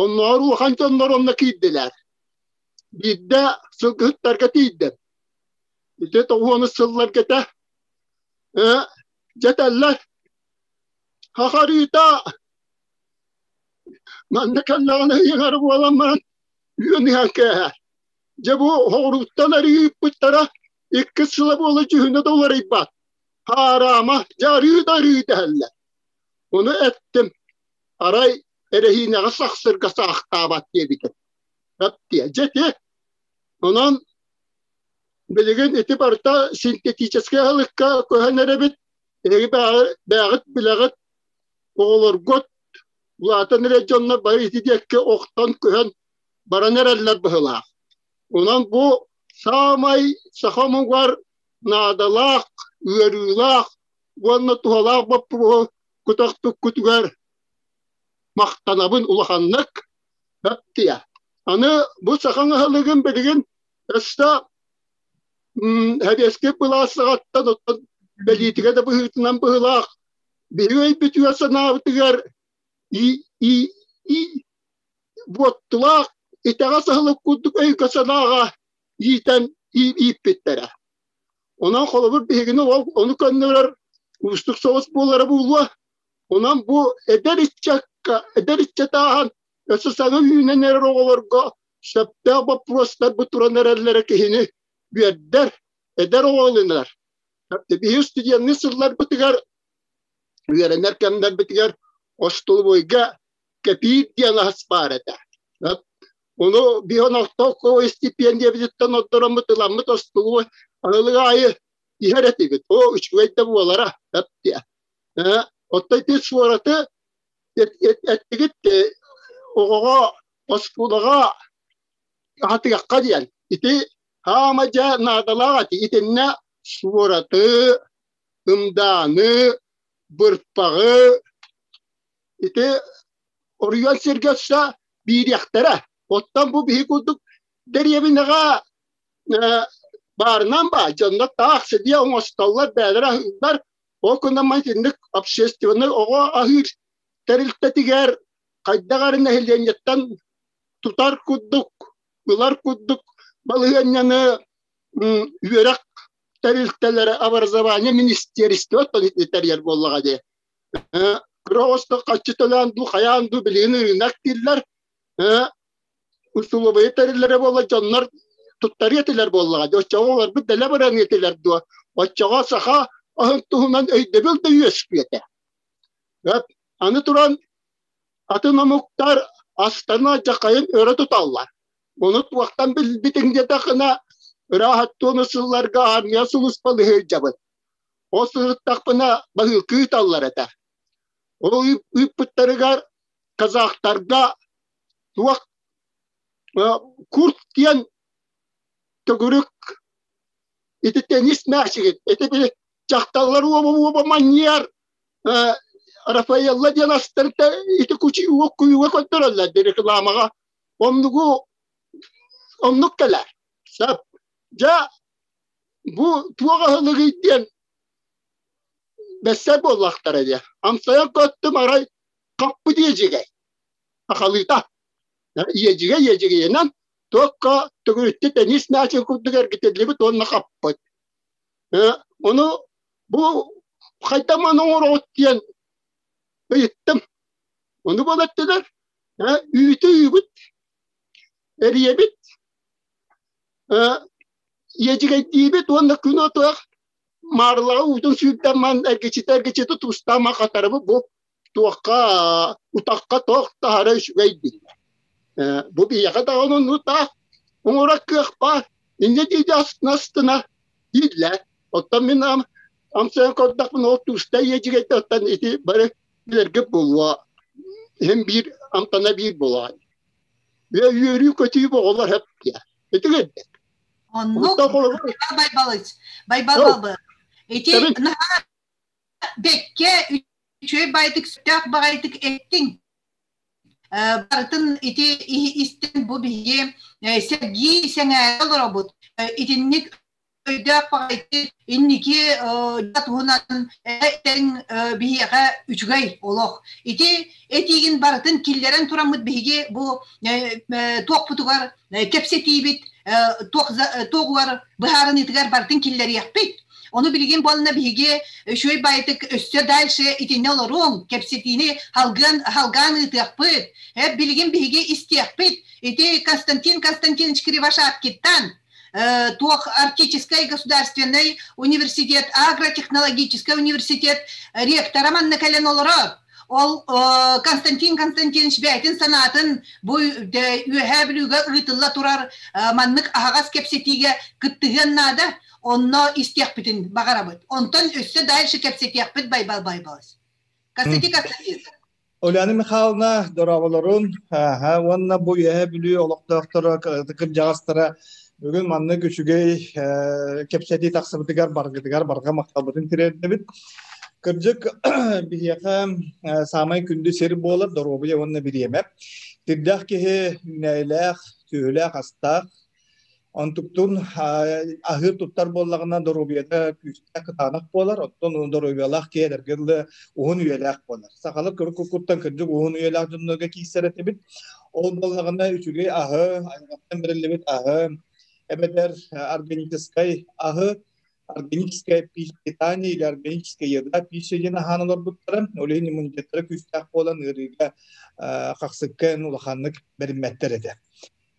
[SPEAKER 5] Оннооҕор улахан дьоннор онно киирдилэр. Биирдэ сылгыһыттарга тиийдим. Ити тоҕуонус сылларга этэ. Дьэ этэллэр, хахарыыта манна кэллэҕинэ ыйыҥара буолан баран үөн иһэн кээһэр. Дьэ бу хоҕурууттан арыйыыппыттара иккис сыла буола дьүһүнэ да уларыйбат. Хаараама, дьэ арыы да арыы дэһэллэр. Ону эттим, арай эрэһиинэҕэ сахсырга саахтаабат диэбитим. Эптиэ, дьэ ити. Онон билигин ити барыта синтетическэй аһылыкка көһөн эрэбит. Эһиги бэйэҕит билэҕит, оҕолоргут улаатан эрэр дьоннор бары ити диэкки охтон көһөн баран эрэллэр быһыылаах. Онон бу саамай саха омугар наадалаах, ыарыылаах уонна туһалаах боппуруоһу көтөхпүккүтүгэр махтанабын улаханнык. Бэттиэ. Аны бу саха аһылыгын билигин өссө сэбиэскэй былаас саҕаттан оттон бэлиитикэ да быһыытынан быһыылаах биһиги өйбүтүгэр санаабытыгар и и и буоттулаах итэҕэс аһылык курдук өйгө-санааҕа иитэн ииппиттэрэ. Онон холобур биһигини ол ону көннөрөр уустук соҕус буолара буолуо. Онон бу эдэр ыччакка, эдэр ыччат ааһан өссө саҥа үүнэн эрэр оҕолорго сөптөөх боппуруостар бу туран эрэллэрэ киһини үөрдэр, эдэр оҕо ылынар. Биһиги студенныы сылларбытыгар, үөрэнэр кэмнэрбитигэр остолобуойга кэпиир диэн ас баар этэ. Ону биһон ортоку истипиэндийэбититтэн оттороммут ыламмыт остолобуой аһылык аайы иһэр этибит. Оо, үчүгэй да буолара, эптиэ. Оттон ити суораты эттигит оҕоҕо оскуолаҕа аһатыахха диэн. Ити хаама дьэ наадалаах ати. Итиннэ суораты, ымдааны, бырпаҕы ити оруйуон сиргэ өссө биириэхтэрэ. Оттон бу биһи курдук дэриэбинэҕэ баарынан баа дьоннор таах сидиэ оҥостоллор, бээлэрэ аһыыллар. Ол гынан итинник общественнай оҕо аһыыр тэрилтэтигэр хайдах эрэ нэһилиэнньэттэн тутар курдук, ылар курдук балаһыанньаны үөрэх тэрилтэлэрэ образование министерство тэрийэр буоллаҕа дии. Кыра оҕосто хаччы төлөөн дуу, хайаан дуу билигин ырыынак дииллэр. Усулуобуйа тэриллэрэ буолла дьоннор туттарыа этилэр буоллаҕа. Оччоҕо олорбут дэлэ баран этилэр дуо? Оччоҕо саха аһын туһунан өйдөбүл да үөскүө этэ. Аны туран атын омуктар астана дьахайын өрө туталлар. Ону туохтан билбитиҥ диэтэххинэ, ырааһаттуону сылларга армия сулууспалыы сылдьабыт. Ол сырыттахпына баһыылка ыыталлар этэ. Ол ыыппыттарыгар казахтарга туох курт диэн төгүрүк ити теннис мээчигин ити били дьахталлар уоба-уоба манньыйар Рафаэлла диэн астарыта ити кучи уок куйуга көрдөрөллөр рекламаҕа оннугу оннук кэлэр сөп дьэ бу туох аһылыгый диэн бэссэр буоллахтара диэ амсайан көттүм арай хаппыт иэдьигэй ахалыыта иэдьигэй иэдьигийинэн туокка төгүрүттэ теннис мээчик курдук эргитиллибит уонна хаппыт ону бу хайдах маны оҥороҕут диэн ыйыттым ону буолаттылар үүтү үүбүт эрийэбит иэдьигэйдиибит уонна күн отуох маарылаҕа уутун сүүрдэн ман эргичитэ эргичитэ туустаама хатарыбыт бу туохха утахха туох таһара үчүгэй дииллэр бу биһиэхэ даҕаны онну таах оҥорор кыах баар инньэ диэки астына дииллэр оттон мин амсайан көрдөхпүнэ ол тууста иэдьигэйдэ оттон ити бары билэргит буолуо иһин биир амтана биир буолуо үөрүү көтүү оҕолор хөп диэ ити кэрдик
[SPEAKER 3] Оннук Байбалыч Байбал Ити наһаа бэккэ үчүгэй баайдык сүрдээх баҕайытык эттиҥ. Барытын ити истэн бу биһиги сэргии сэҥээрэ олоробут. Итинник Өйдөөх баҕайы инники туһунан этэн биһиэхэ үчүгэй олох. Ити этиигин барытын киллэрэн тураммыт биһиги бу туохпутугар кэпсэтиибит туоҕугар быһаарыныытыгар барытын киллэриэхпит. Ону билигин буолна биһиги үчүгэй баайытык өссө дальше итиннэ олоруом, кэпсэтиини халгыан халгаан ыытыахпыт. Билигин биһиги истиэхпит. Ити Константин Константинович Кривошапкиттан туох Арктическай государственный университет, агротехнологический университет ректора манна кэлэн олорор. Ол Константин Константинович бэйэтин санаатын бу Үөһээ Бүлүүгэ ыытылла турар маннык аһаҕас кэпсэтиигэ кыттыһыан наада. Онно истиэхпитин баҕарабыт. Онтон өссө дальше кэпсэтиэхпит Байбал Байбалыс. Константин Константинович.
[SPEAKER 6] Ульяна Михайловна, дорооболорун уонна бу Үөһээ Бүлүү олохтоохторо, кырдьаҕастара бүгүн маннык үчүгэй кэпсэтии тахсыбытыгар баргытыгар барҕа махталбытын тириэрдэбит. Кырдьык, биһиэхэ саамай күндү сир буолар доруобуйа уонна бириэмэ. Тирдэх киһи үүнээйилээх, сүөһүлээх астаах, Онтуктун аһыыр туттар буоллаҕына доруобуйата күүстээх кытаанах буолар, оттон доруобуйалаах киһи эдэргэ дылы уһун үйэлээх буолар. Сахалар куруккуттан кырдьык уһун үйэлээх дьоннорго киирсэр этибит. Ол буоллаҕына үчүгэй аһы, айылҕаттан бэриллибит аһы, эбэтэр органическай аһы органическое питание или органическая еда пища диэн аһаан олорбуттара. Ол иһин иммунитеттара күүстээх буолан ыарыыга хахсыкка улаханнык бэриммэттэр этэ.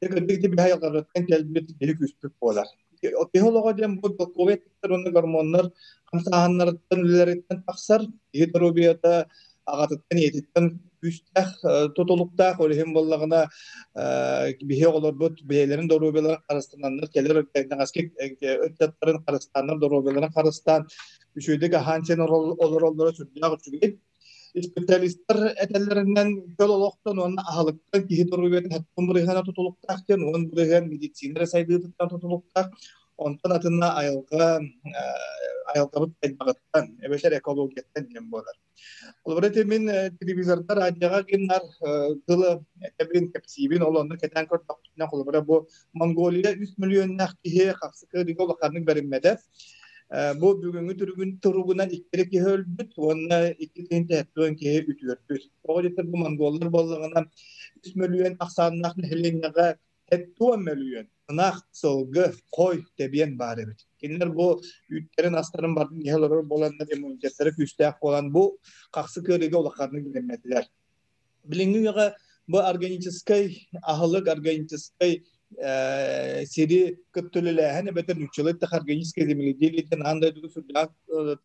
[SPEAKER 6] Кырдьык ити биһи айылҕабыттан кэлбит биһи күүспүт буолар. Киһи олоҕо диэн бу белковай эттиктэр уонна гормоннар хамсааһыннарыттан үлэлэриттэн тахсар. Киһи доруобуйата аҕатыттан ийэтиттэн күүстээх тутулуктаах. Ол иһин буоллаҕына биһи оҕолорбут бэйэлэрин доруобуйаларын харыстананнар кэлэр ыччаттарын харыстааннар доруобуйаларын харыстаан үчүгэйдик аһаан-сиэн олороллоро сүрдээх үчүгэй. Специалистар этэллэринэн көл олохтон уонна аһылыктан киһи доруобуйатын хэттэн бырыһыана тутулуктаах диэн 10% медицина эрэ сайдыытыттан тутулуктаах. Онтон атына айылҕа айылҕабыт сайдаҕыттан эбэтэр экологияттан диэн буолар. Холобура ити мин телевизордар радиоҕа гыннар тылы этэбин, кэпсиибин, ол онно кэтээн көрдөхпүнэ, холобура бу Монголия 3 миллионнаах киһи хапсык ыарыыга улаханнык бэриммэтэ. Бу бүгүҥҥү түрүгүн туругунан иккири киһи өлбүт уонна 2 070 киһи үтүөрбүт. Тоҕо диэтэр бу монголлар буоллаҕына 3 мөлүйүөн ахсааннаах нэһилиэнньэҕэ 70 мөлүйүөн ынах, сылгы, хой тэбиэн баар эбит. Кинилэр бу үүттэрин астарын барын иһэ олорор буоланнар иммунитеттара күүстээх буолан бу хахсык ыарыыга улаханнык билиммэтилэр. Билиҥҥи үйэҕэ бу органическай аһылык, органическай сири кытта үлэлээһин эбэтэр нууччалыы эттэххэ органическое земледелие диэн аан дойдуга сүрдээх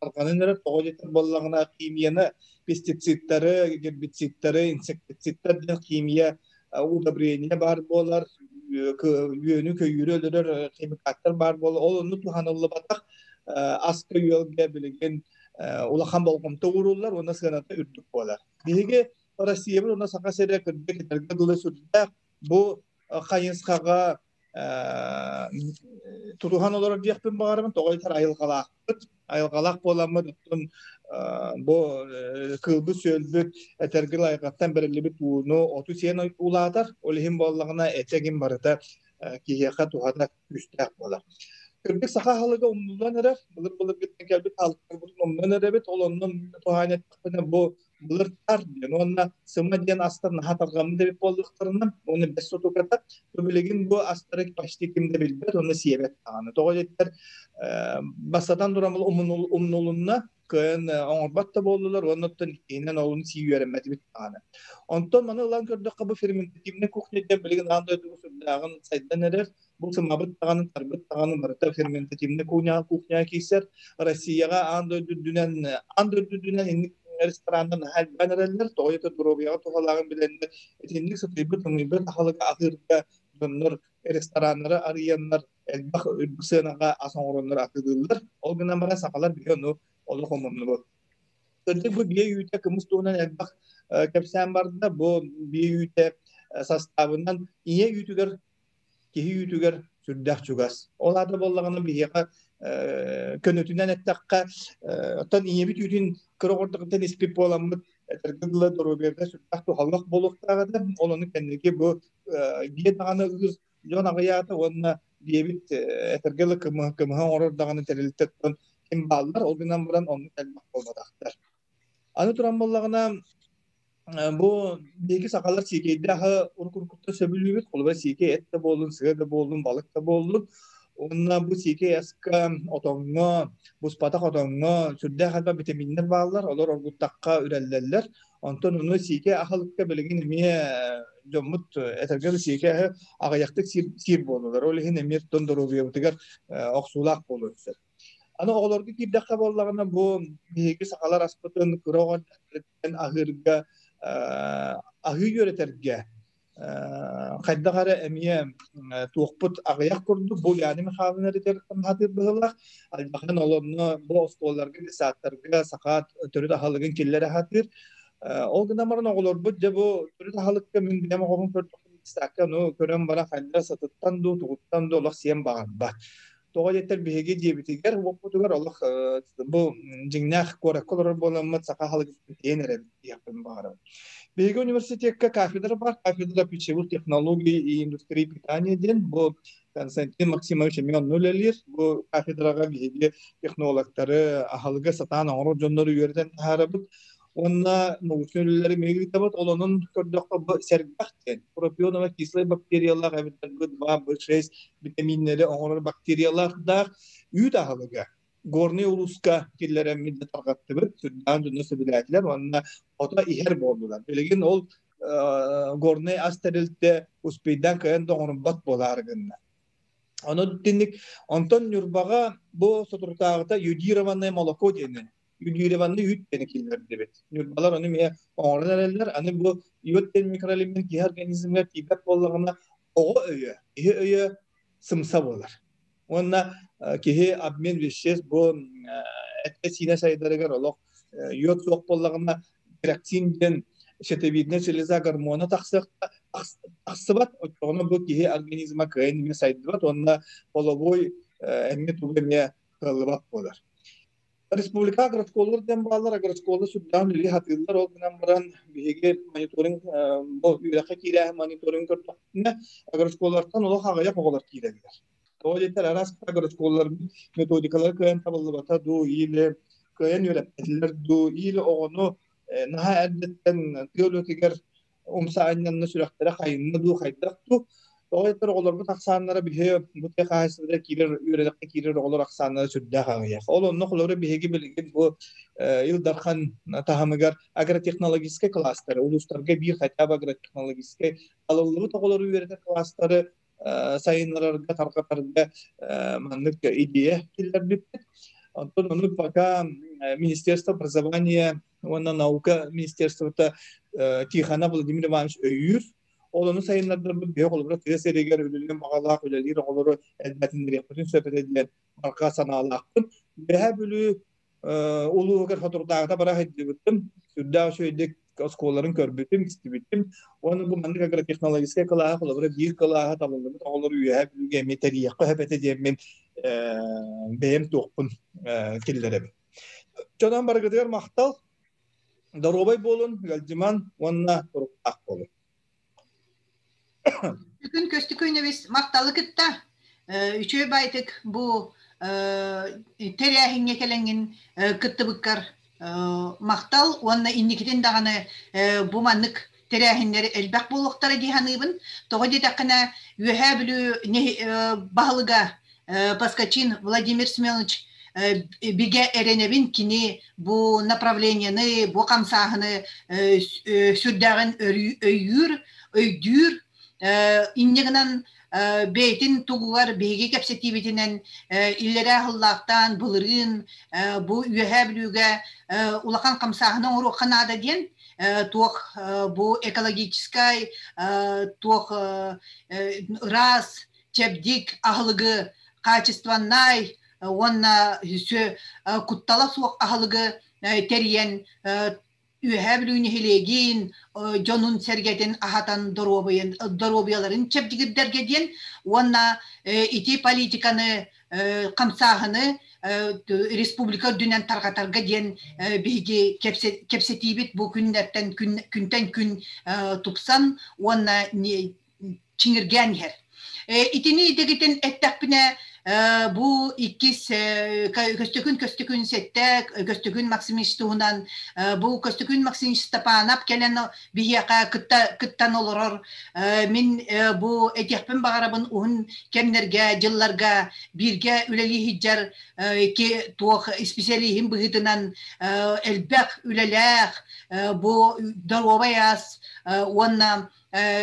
[SPEAKER 6] тарҕанан эрэр. Тоҕо диэтэр буоллаҕына химияны, пестицидтары, гербицидтары, инсектицидтар диэн химия удобрение баар буолар, үөнү көйүүрү өлөрөр химикаттар баар буолар. Ол онну туһаныллыбатах аска үөлгэ билигин улахан болҕомто ууруллар уонна сыаната үрдүк буолар. Биһиги Россиябыт уонна Саха сирэ кырдьык этэргэ дылы сүрдээх бу хайысхаҕа тутуһан олорор диэхпин баҕарабын. Тоҕо диэтэр айылҕалаахпыт. Айылҕалаах буоламмыт оттон бу кыылбыт-сүөлбүт этэргэ айылҕаттан бэриллибит ууну оту сиэн улаатар. Ол иһин буоллаҕына этэ гин барыта киһиэхэ туһата күүстээх буолар. Кырдьык саха аһылыга умнуллан эрэр. Былыр-былыргыттан кэлбит аһылыктарбытын умнан эрэбит. Ол оннун туһаан эттэхпинэ бу былыр тар диэн уонна сыма диэн астар наһаа тарҕаммыт эбит буоллахтарына уонна бэс сотуката билигин бу астары почти ким да билбэт уонна сиэбэт даҕаны. Тоҕо диэтэр бастатан туран умнулунна кыайан оҥорбот да буоллулар уонна оттон иккиһинэн олун сии үөрэммэтибит даҕаны. Онтон маны ылан көрдөххө бу ферментативнай кухня диэн билигин аан дойдуга сүрдээҕин сайдан эрэр. Бу сымабыт даҕаны, тарбыт даҕаны барыта ферментативнай кухня кухня киирсэр. Россияҕа аан дойду үрдүнэн аан дойду үрдүнэн инник рестораннар наһаа элбээн эрэллэр. Тоҕо диэтэр доруобуйаҕа туһалааҕын билэннэр итинник сытыйбыт, ымыйбыт аһылыгы аһыырга дьоннор рестораннары арыйаннар элбэх үрдүк сыанаҕа ас оҥороннор атыылыыллар. Ол гынан баран сахалар биһи ону олох омуннубут. Кырдьык бу биэ үүтэ кымыс туһунан элбэх кэпсээн барда. Бу биэ үүтэ састаабынан ийэ үүтүгэр киһи үүтүгэр сүрдээх чугас. Ол аата буоллаҕына биһиэхэ көнөтүнэн эттэххэ, оттон ийэбит үүтүн кыра оҕордоҕуттан испит буоламмыт этэргэ дылы доруобуйата сүрдээх туһалаах буолуохтаах этэ. Ол ону кэнники бу биэ даҕаны ыыр дьон аҕыйаата уонна Диэбит этэргэ дылы кымыһы оҥорор даҕаны тэрилтэттэн ким бааллар, ол гынан баран оннук элбэх буолбатахтар. Аны туран буоллаҕына, бу биһиги сахалар сиикэйдээх аһы уруккуттан сөбүлүүбүт. Холобура, сиикэй эт да буоллун, сыа да буоллун, балык да буоллун. Уонна бу сиикэй аска, отоҥҥо, буспатах отоҥҥо сүрдээх элбэх витаминнэр бааллар, олор оргуттахха үрэллэллэр. Онтон ону сиикэй аһылыкка билигин эмиэ дьоммут этэргэ дылы сиикэй аһы аҕыйахтык сиир буоллулар. Ол иһин эмиэ тон доруобуйабытыгар охсуулаах буолуон сөп. Аны оҕолорго киирдэххэ буоллаҕына, бу биһиги сахалар аспытын кыра оҕо эрдэхтэриттэн аһыырга, аһыы үөрэтэргэ хайдах эрэ эмиэ туохпут аҕыйах курдук. Бу Ульяна Михайловна эритэр хатыыр быһыылаах. Альбахан олонно бу оскуолаларга, детсадтарга саха төрүт аһылыгын киллэрэ сатыыр. Ол гынан баран оҕолорбут дьэ бу төрүт аһылыкка мин бэйэм оҕобун көрдөхпүнэ детсадка ну көрөн баран хайдах сытыттан дуу, тугуттан дуу олох сиэн баҕарбат. Тоҕо диэтэр биһиги дьиэбитигэр, уоппутугар олох бу дьиҥнээх куоракка олорор буоламмыт саха аһылыгын тиийэн эрэбит диэхпин баҕарабын. Биһиги университекка кафедра бар, кафедра пищевых технологий и индустрии питания диэн бу Константин Максимович эмиэ онно үлэлиир. Бу кафедраҕа биһиги технологтары, аһылыгы сатаан оҥорор дьоннору үөрэтэн таһаарабыт. Уонна научнай үлэлэри эмиэ ыытабыт. Ол онон көрдөххө бу сэргэх диэн пропионовая кислай бактериялаах эбэтэр B2, B6 витаминнэри оҥорор бактериялаах үүт аһылыга Горнай улууска киллэрэммит да тарҕаттыбыт, сүрдээх дьону сөбүлээтилэр уонна хото иһэр буоллулар. Билигин ол Горнай ас тэрилтэ успейдаан кыайан да оҥорбот буолаары гынна. Ону итинник онтон Ньурбаҕа бу соторутааҕыта йодированное молоко диэни йодированный үүт диэни киллэрдибит. Ньурбалар ону эмиэ оҥорон эрэллэр. Аны бу йод диэн микроэлемент киһи организмыгар тиийбэт буоллаҕына, оҕо өйө, киһи өйө сымса буолар. Уонна киһи обмен веществ бу этэ-сиинэ сайдарыгар олох йод суох буоллаҕына тироксин диэн щитовидная железа гормона тахсыбат, оччоҕуна бу киһи организма кыайан эмиэ сайдыбат уонна половой эмиэ тугу эмиэ кыаллыбат буолар. Республика агрошколалар диэн бааллар, агрошкола сүрдээх үлэлии сатыыллар, ол гынан баран биһиги мониторинг бу үөрэххэ киирээһин мониторинг көрдөхпүтүнэ агрошколалартан олох аҕыйах оҕолор киирэллэр. Тоҕо диэтэр араас агрошколалар методикалара кыайан табыллыбата дуу, или кыайан үөрэппэтилэр дуу, или оҕону наһаа эрдэттэн тыа үлэтигэр умса анньанна сүрэхтэрэ хайынна дуу, хайдах дуу. Тоҕо этэр оҕолорбут ахсааннара биһи бу тыа хаһаайыстыбата киирэр үөрэххэ киирэр оҕолор ахсааннара сүрдээх аҕыйах. Ол онно холобура биһиги билигин бу Ил Дархан таһымыгар агротехнологическай класстары, улуустарга биир хотя бы агротехнологическай талыллыбыт оҕолору үөрэтэр класстары сайыннарарга, тарҕатарга маннык идея киллэрбиппит. Онтон ону пока Министерство образования уонна наука министерствота Тихона Владимир Иванович өйүүр. Ол ону сайыннардарбыт биһи холобура тыа сиригэр үлэлиэн баҕалаах үлэлиир оҕолору элбэтиннэриэхпитин сөп этэ диэн барҕа санаалаахпын. Үөһээ Бүлүү улууһугар соторутааҕыта бара сылдьыбытым. Сүрдээх үчүгэйдик оскуолаларын көрбүтүм, истибитим. Уонна бу маннык агротехнологическай кылааһы холобура биир кылааһы талыллыбыт оҕолору Үөһээ Бүлүүгэ эмиэ тэрийиэххэ сөп этэ диэммин бэйэм туохпун киллэрэбин. Дьонон барыгытыгар махтал. Доруобай буолун, ыалдьыман уонна туруктаах буолун.
[SPEAKER 3] Бүгүн Көстөкүүнэбис махталы кытта үчүгэй байтык бу тэрээһиҥҥэ кэлэҥҥин кыттыбыккар махтал уонна инникитин даҕаны бу маннык тэрээһиннэр элбэх буолуохтара дии саныыбын. Тоҕо диэтэххинэ, Үөһээ Бүлүү баһылыга Поскачин Владимир Семенович бигэ эрэнэбин кини бу направлениены, бу хамсааһыны сүрдээҕин өйүүр, өйдүүр. Инньэ гынан бэйэтин тугугар биһиги кэпсэтиибитинэн иллэрээ аһыллаахтаан былырыын бу Үөһээ Бүлүүгэ улахан хамсааһыны оҥоруохха наада диэн туох бу экологическай туох ыраас чэбдик аһылыгы качественнай уонна куттала суох аһылыгы тэрийэн Үөһээ Бүлүү нэһилиэгин дьонун-сэргэтин аһатан доруобуйаларын чэбдигирдэргэ диэн уонна ити политиканы хамсааһыны республика үрдүнэн тарҕатарга диэн биһиги кэпсэтиибит бу күннэртэн күнтэн күн тупсан уонна чиҥиргээн иһэр. Итини дэгитин эттэхпинэ бу иккис Көстөкүн Көстөкүн сэттэ Көстөкүн Максимович туһунан бу Көстөкүн Максимович Степанов кэлэн биһиэхэ кытта кыттан олорор. Мин бу этиэхпин баҕарабын уһун кэмнэргэ, дьылларга бииргэ үлэлии сылдьар ики туох исписэлииһин быһыытынан элбэх үлэлээх бу доруобай ас уонна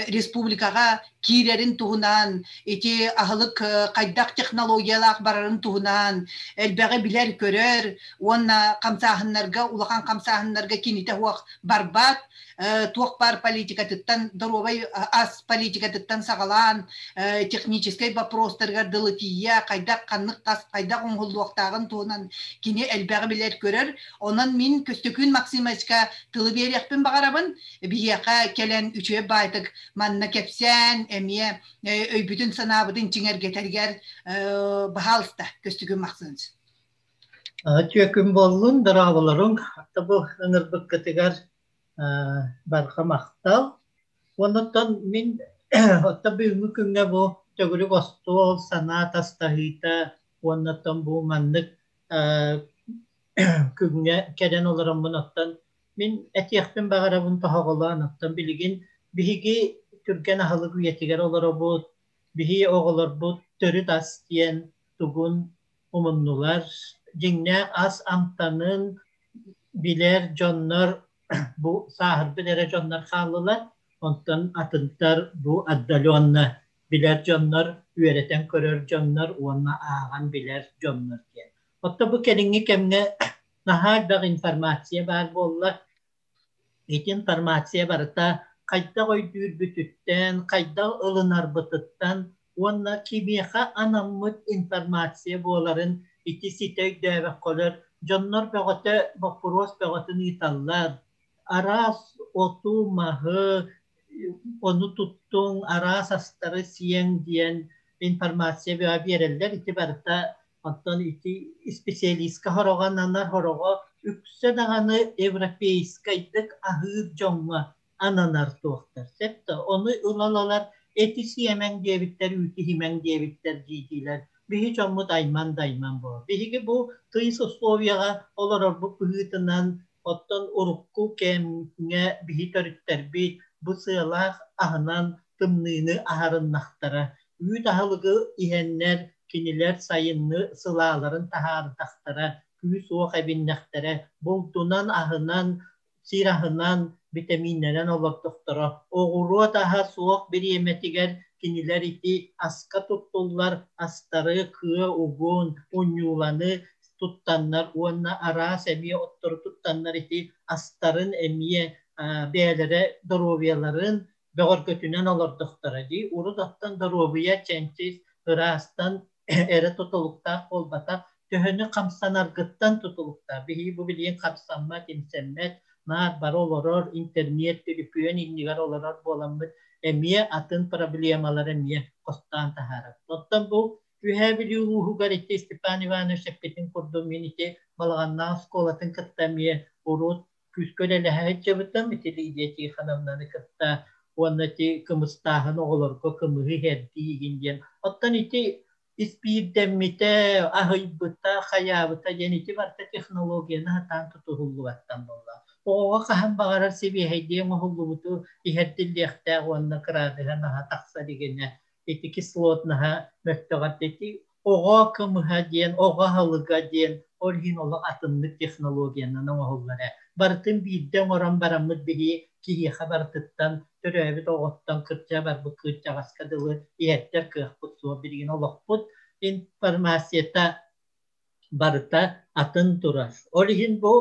[SPEAKER 3] республикаҕа киирэрин туһунан, ити аһылык хайдах технологиялаах барарын туһунан элбэҕи билэр-көрөр уонна хамсааһыннарга, улахан хамсааһыннарга кинитэ суох барбат, туох баар политикатыттан, доруобай ас политикатыттан саҕалаан, техническэй вопростарыгар дылы тиийэ, хайдах ханнык хас хайдах оҥоһуллуохтааҕын туһунан кини элбэҕи билэр-көрөр. Онон мин Көстөкүүн Максимовичка тылы биэриэхпин баҕарабын. Биһиэхэ кэлэн үчүгэй баайтык манна кэпсээн, эмиэ өйбүтүн-санаабытын чиҥэргэтэригэр баһаалыста Көстөкүүн Максимович.
[SPEAKER 7] Үтүө буоллун, дорооболоруҥ. Бу ыҥырбыккытыгар барҕа махтал. Оннуттан мин оттон бүгүҥҥү күҥҥэ бу төгүрүк остуол, санаа тастаһыыта уоннаттан бу маннык күҥҥэ кэлэн олороммун оттон мин этиэхпин баҕарабын тоһоҕолоон оттон билигин биһиги түргэн аһылык үйэтигэр олоробут, биһи оҕолорбут төрүт ас диэн тугун умуннулар, дьиҥнээх ас амтанын билэр дьоннор бу сааһырбыт эрэ дьоннор хааллылар, онтон атыттар бу отдаленно билэр дьоннор, үөрэтэн көрөр дьоннор уонна ааҕан билэр дьоннор диэн. Оттон бу кэлиҥҥи кэмҥэ наһаа элбэх информация баар буолла. Ити информация барыта хайдах өйдүүрбүтүттэн, хайдах ылынарбытыттан уонна кимиэхэ анаммыт информация буоларын ити ситэ өйдөөбөккөлөр дьоннор бөҕөтө боппуруос бөҕөтүн ыыталлар. Араас оту-маһы, ону туттуҥ, араас астары сиэҥ диэн информация бөҕө биэрэллэр. Ити барыта оттон ити исписэлиискэ сороҕо ананар, сороҕо үксэ даҕаны европейскайдык аһыыр дьоҥҥо ананар туохтар. Сөп да, ону ылалалар эти сиэмэҥ диэбиттэр, үүтү иһимэҥ диэбиттэр дии-диилэр. Биһи дьоммут айман да айман буолар. Биһиги бу тыйыс условияҕа олорорбут быһыытынан, оттон урукку кэмҥэ биһи төрүттэрбит бу сыалаах аһынан тымныыны аһарыннахтара. Үүт аһылыгы иһэннэр кинилэр сайынны сылааларын таһаардахтара, күүс-уох эбиннэхтэрэ, булдунан, аһынан, сир аһынан, битэмииннэнэн олордохторо. Оҕуруот аһа суох бириэмэтигэр кинилэр ити аска туттуллар астары, кыа угун, унньууланы туттаннар уонна араас эмиэ оттору туттаннар ити астарын эмиэ бэйэлэрэ доруобуйаларын бөҕөргөтүнэн олордохторо дии. Урут оттон доруобуйа чэнчис, ыраастан эрэ тутулуктаах буолбатах, төһөнү хамсанаргыттан тутулуктаах. Биһиги бу билигин хамсаммат, имсэммэт, наар бары олорор, интернет, төлөпүөн иннигэр олорор буоламмыт эмиэ атын проблемалары эмиэ хостоон таһаарар. Оттон бу Үөһээ Бүлүү улууһугар ити Степан Иванович эппитин курдук мин ити Балаҕаннаах оскуолатын кытта эмиэ урут күүскэ үлэлэһэ сылдьыбытым. Ити Лидия Тихоновнаны кытта уонна ити кымыстааһын оҕолорго кымыһы иһэрдии игин диэн. Оттон ити испиирдэммитэ, аһыйбыта, хайаабыта диэн ити барыта технологияны сатаан тутуһуллубаттан буолла. Оҕоҕо хаһан баҕарар сибиэһэйдии оҥоһуллубуту иһэрдиллиэхтээх уонна кыраадыһа наһаа тахса илигинэ ити кислотнаһа мөлтөҕөр ити оҕо кымыһа диэн, оҕо аһылыга диэн ол иһин олох атыннык технологиянан оҥоһуллар ээ. Барытын биирдэ оҥорон бараммыт биһи киһиэхэ барытыттан төрөөбүт оҕоттон кырдьа барбыт кырдьаҕаска дылы иһэттэр кыахпыт суох. Билигин олохпут информацията барыта атын турар. Ол иһин бу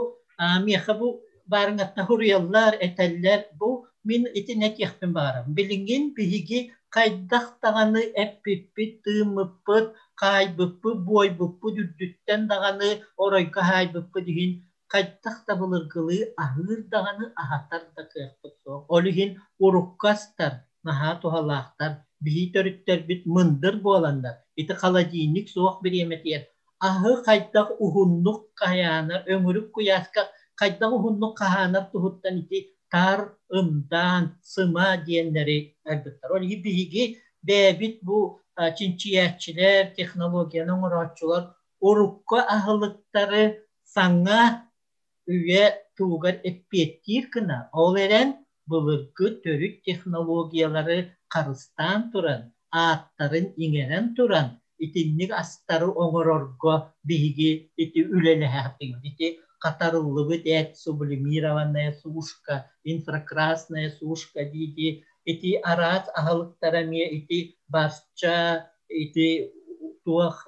[SPEAKER 7] миэхэ бу баарыҥатта суруйаллар, этэллэр. Бу мин итин этиэхпин баҕарабын. Билигин биһиги хайдах даҕаны эппиппит, тыыммыппыт, хаайбыппыт, буойбуппут үрдүттэн даҕаны оройго хаайбыппыт иһин хайдах да былыргылыы аһыыр даҕаны аһатар да кыахпыт суох. Ол иһин урукку астар наһаа туһалаахтар, биһи төрүттэрбит мындыр буоланнар, ити холодильник суох бириэмэтигэр аһы хайдах уһуннук хаһаанар, өҥүрүк куйааска хайдах уһуннук хаһаанар туһуттан ити тар, ымдаан, сыма диэннэри айбыттар. Ол иһин биһиги бэйэбит бу Чинчийээччилэр, технологияны оҥорооччулар урукку аһылыктары саҥа үйэ туһугар эппиэттиир гына, ол эрэн былыргы төрүт технологиялары харыстаан туран, ааттарын иҥэрэн туран, итинник астары оҥорорго биһиги ити үлэлэһэхпит. Ити хатарыллыбыт эт, сублимированная сушка, инфракрасная сушка дии ити араас аһылыктара эмиэ ити барча, ити туох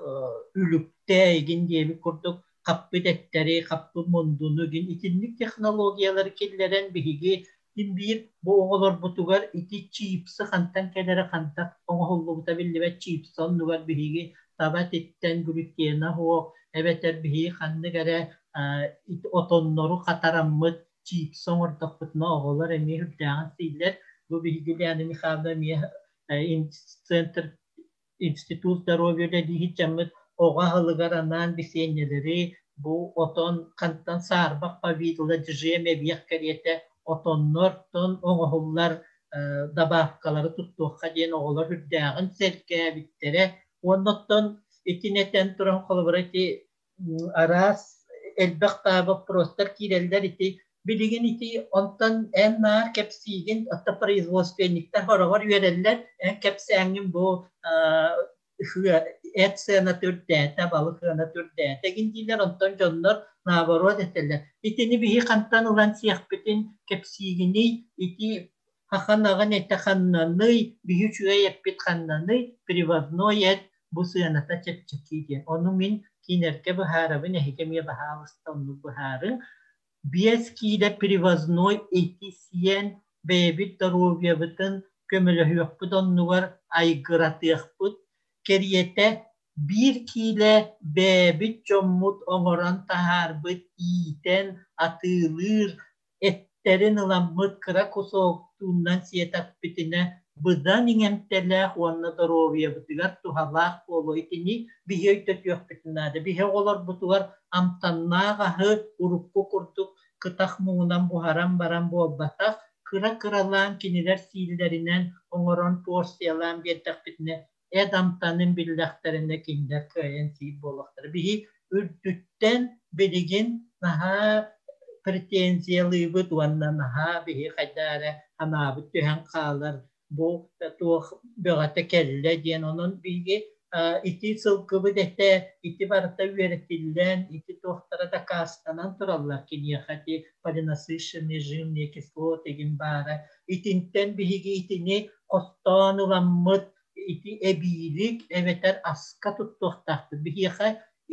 [SPEAKER 7] үлүктэ игин диэбит курдук хаппыт эттэри, хаппыт мундуну игин итинник технологиялары киллэрэн биһиги ким биир бу оҕолорбутугар ити чипсы хантан кэлэрэ хантан оҥоһуллубута биллибэт чипсы оннугар биһиги таба этиттэн глютена суох эбэтэр биһиги ханнык эрэ отоннору хатараммыт чипсы оҥордохпутуна оҕолор эмиэ үрдээҕин сииллэр. Бу биһиги Лена Михайловна эмиэ центр институт здоровья үлэлииһит дьаммыт оҕо аһылыгар анаан бисиэнньэлэри бу отон хантан саарбах повидло джем эбиэх кэриэтэ отоннортон оҥоһуллар добавкалары туттуохха диэн оҕолор үрдээҕин сэргээбиттэрэ. Уонна оттон итини этэн туран холобура ити араас элбэх боппуруостар киирэллэр ити билигин ити онтон эн наар кэпсиигин отто производственниктар хороҕор үөрэллэр эн кэпсээҥҥин бу эт сыаната үрдээтэ балык сыаната үрдээтэ гин дииллэр онтон дьоннор наоборот этэллэр итини биһи хантан ылан сиэхпитин кэпсиигиний ити хаханаҕын этэ ханнаный биһи үчүгэй эппит ханнаный привозной эт бу сыаната чэпчэки диэн. Ону мин киинэргэ быһаарабын, эһиги эмиэ баһаалыста оннук быһаарыҥ. 5 киилэ привозной эти сиэн бэйэбит доруобуйабытын көмөлөһүөхпүт оннугар айгыратыахпыт кэриэтэ 1 киилэ бэйэбит дьоммут оҥорон таһаарбыт иитэн атыылыыр эттэрин ыламмыт кыра кусоктуунан сиэтэхпитинэ быдан иҥэмтэлээх уонна доруобуйабытыгар туһалаах буолуо. Итини биһи өйдөтүөхпүтүн наада. Биһи оҕолорбутугар амтаннаах аһы урукку курдук кытах муҥунан буһаран баран буолбатах, кыра-кыралаан кинилэр сииллэринэн оҥорон порциялаан биэрдэхпитинэ эт амтанын биллэхтэринэ кинилэр кыайан сиир буолуохтара. Биһи үрдүттэн билигин наһаа претензиялыыбыт уонна наһаа биһи хайдах эрэ анаабыт түһэн хаалар бу туох бөҕөтө кэллэ диэн онон биһиги ити сылгыбыт этэ ити барыта үөрэтиллэн ити туохтара дакаастанан тураллар киниэхэ ити полинасыщенный жирные кислоты игин баара итинтэн биһиги итини хостоон ыламмыт ити эбиилик эбэтэр аска туттуохтаахпыт. Биһиэхэ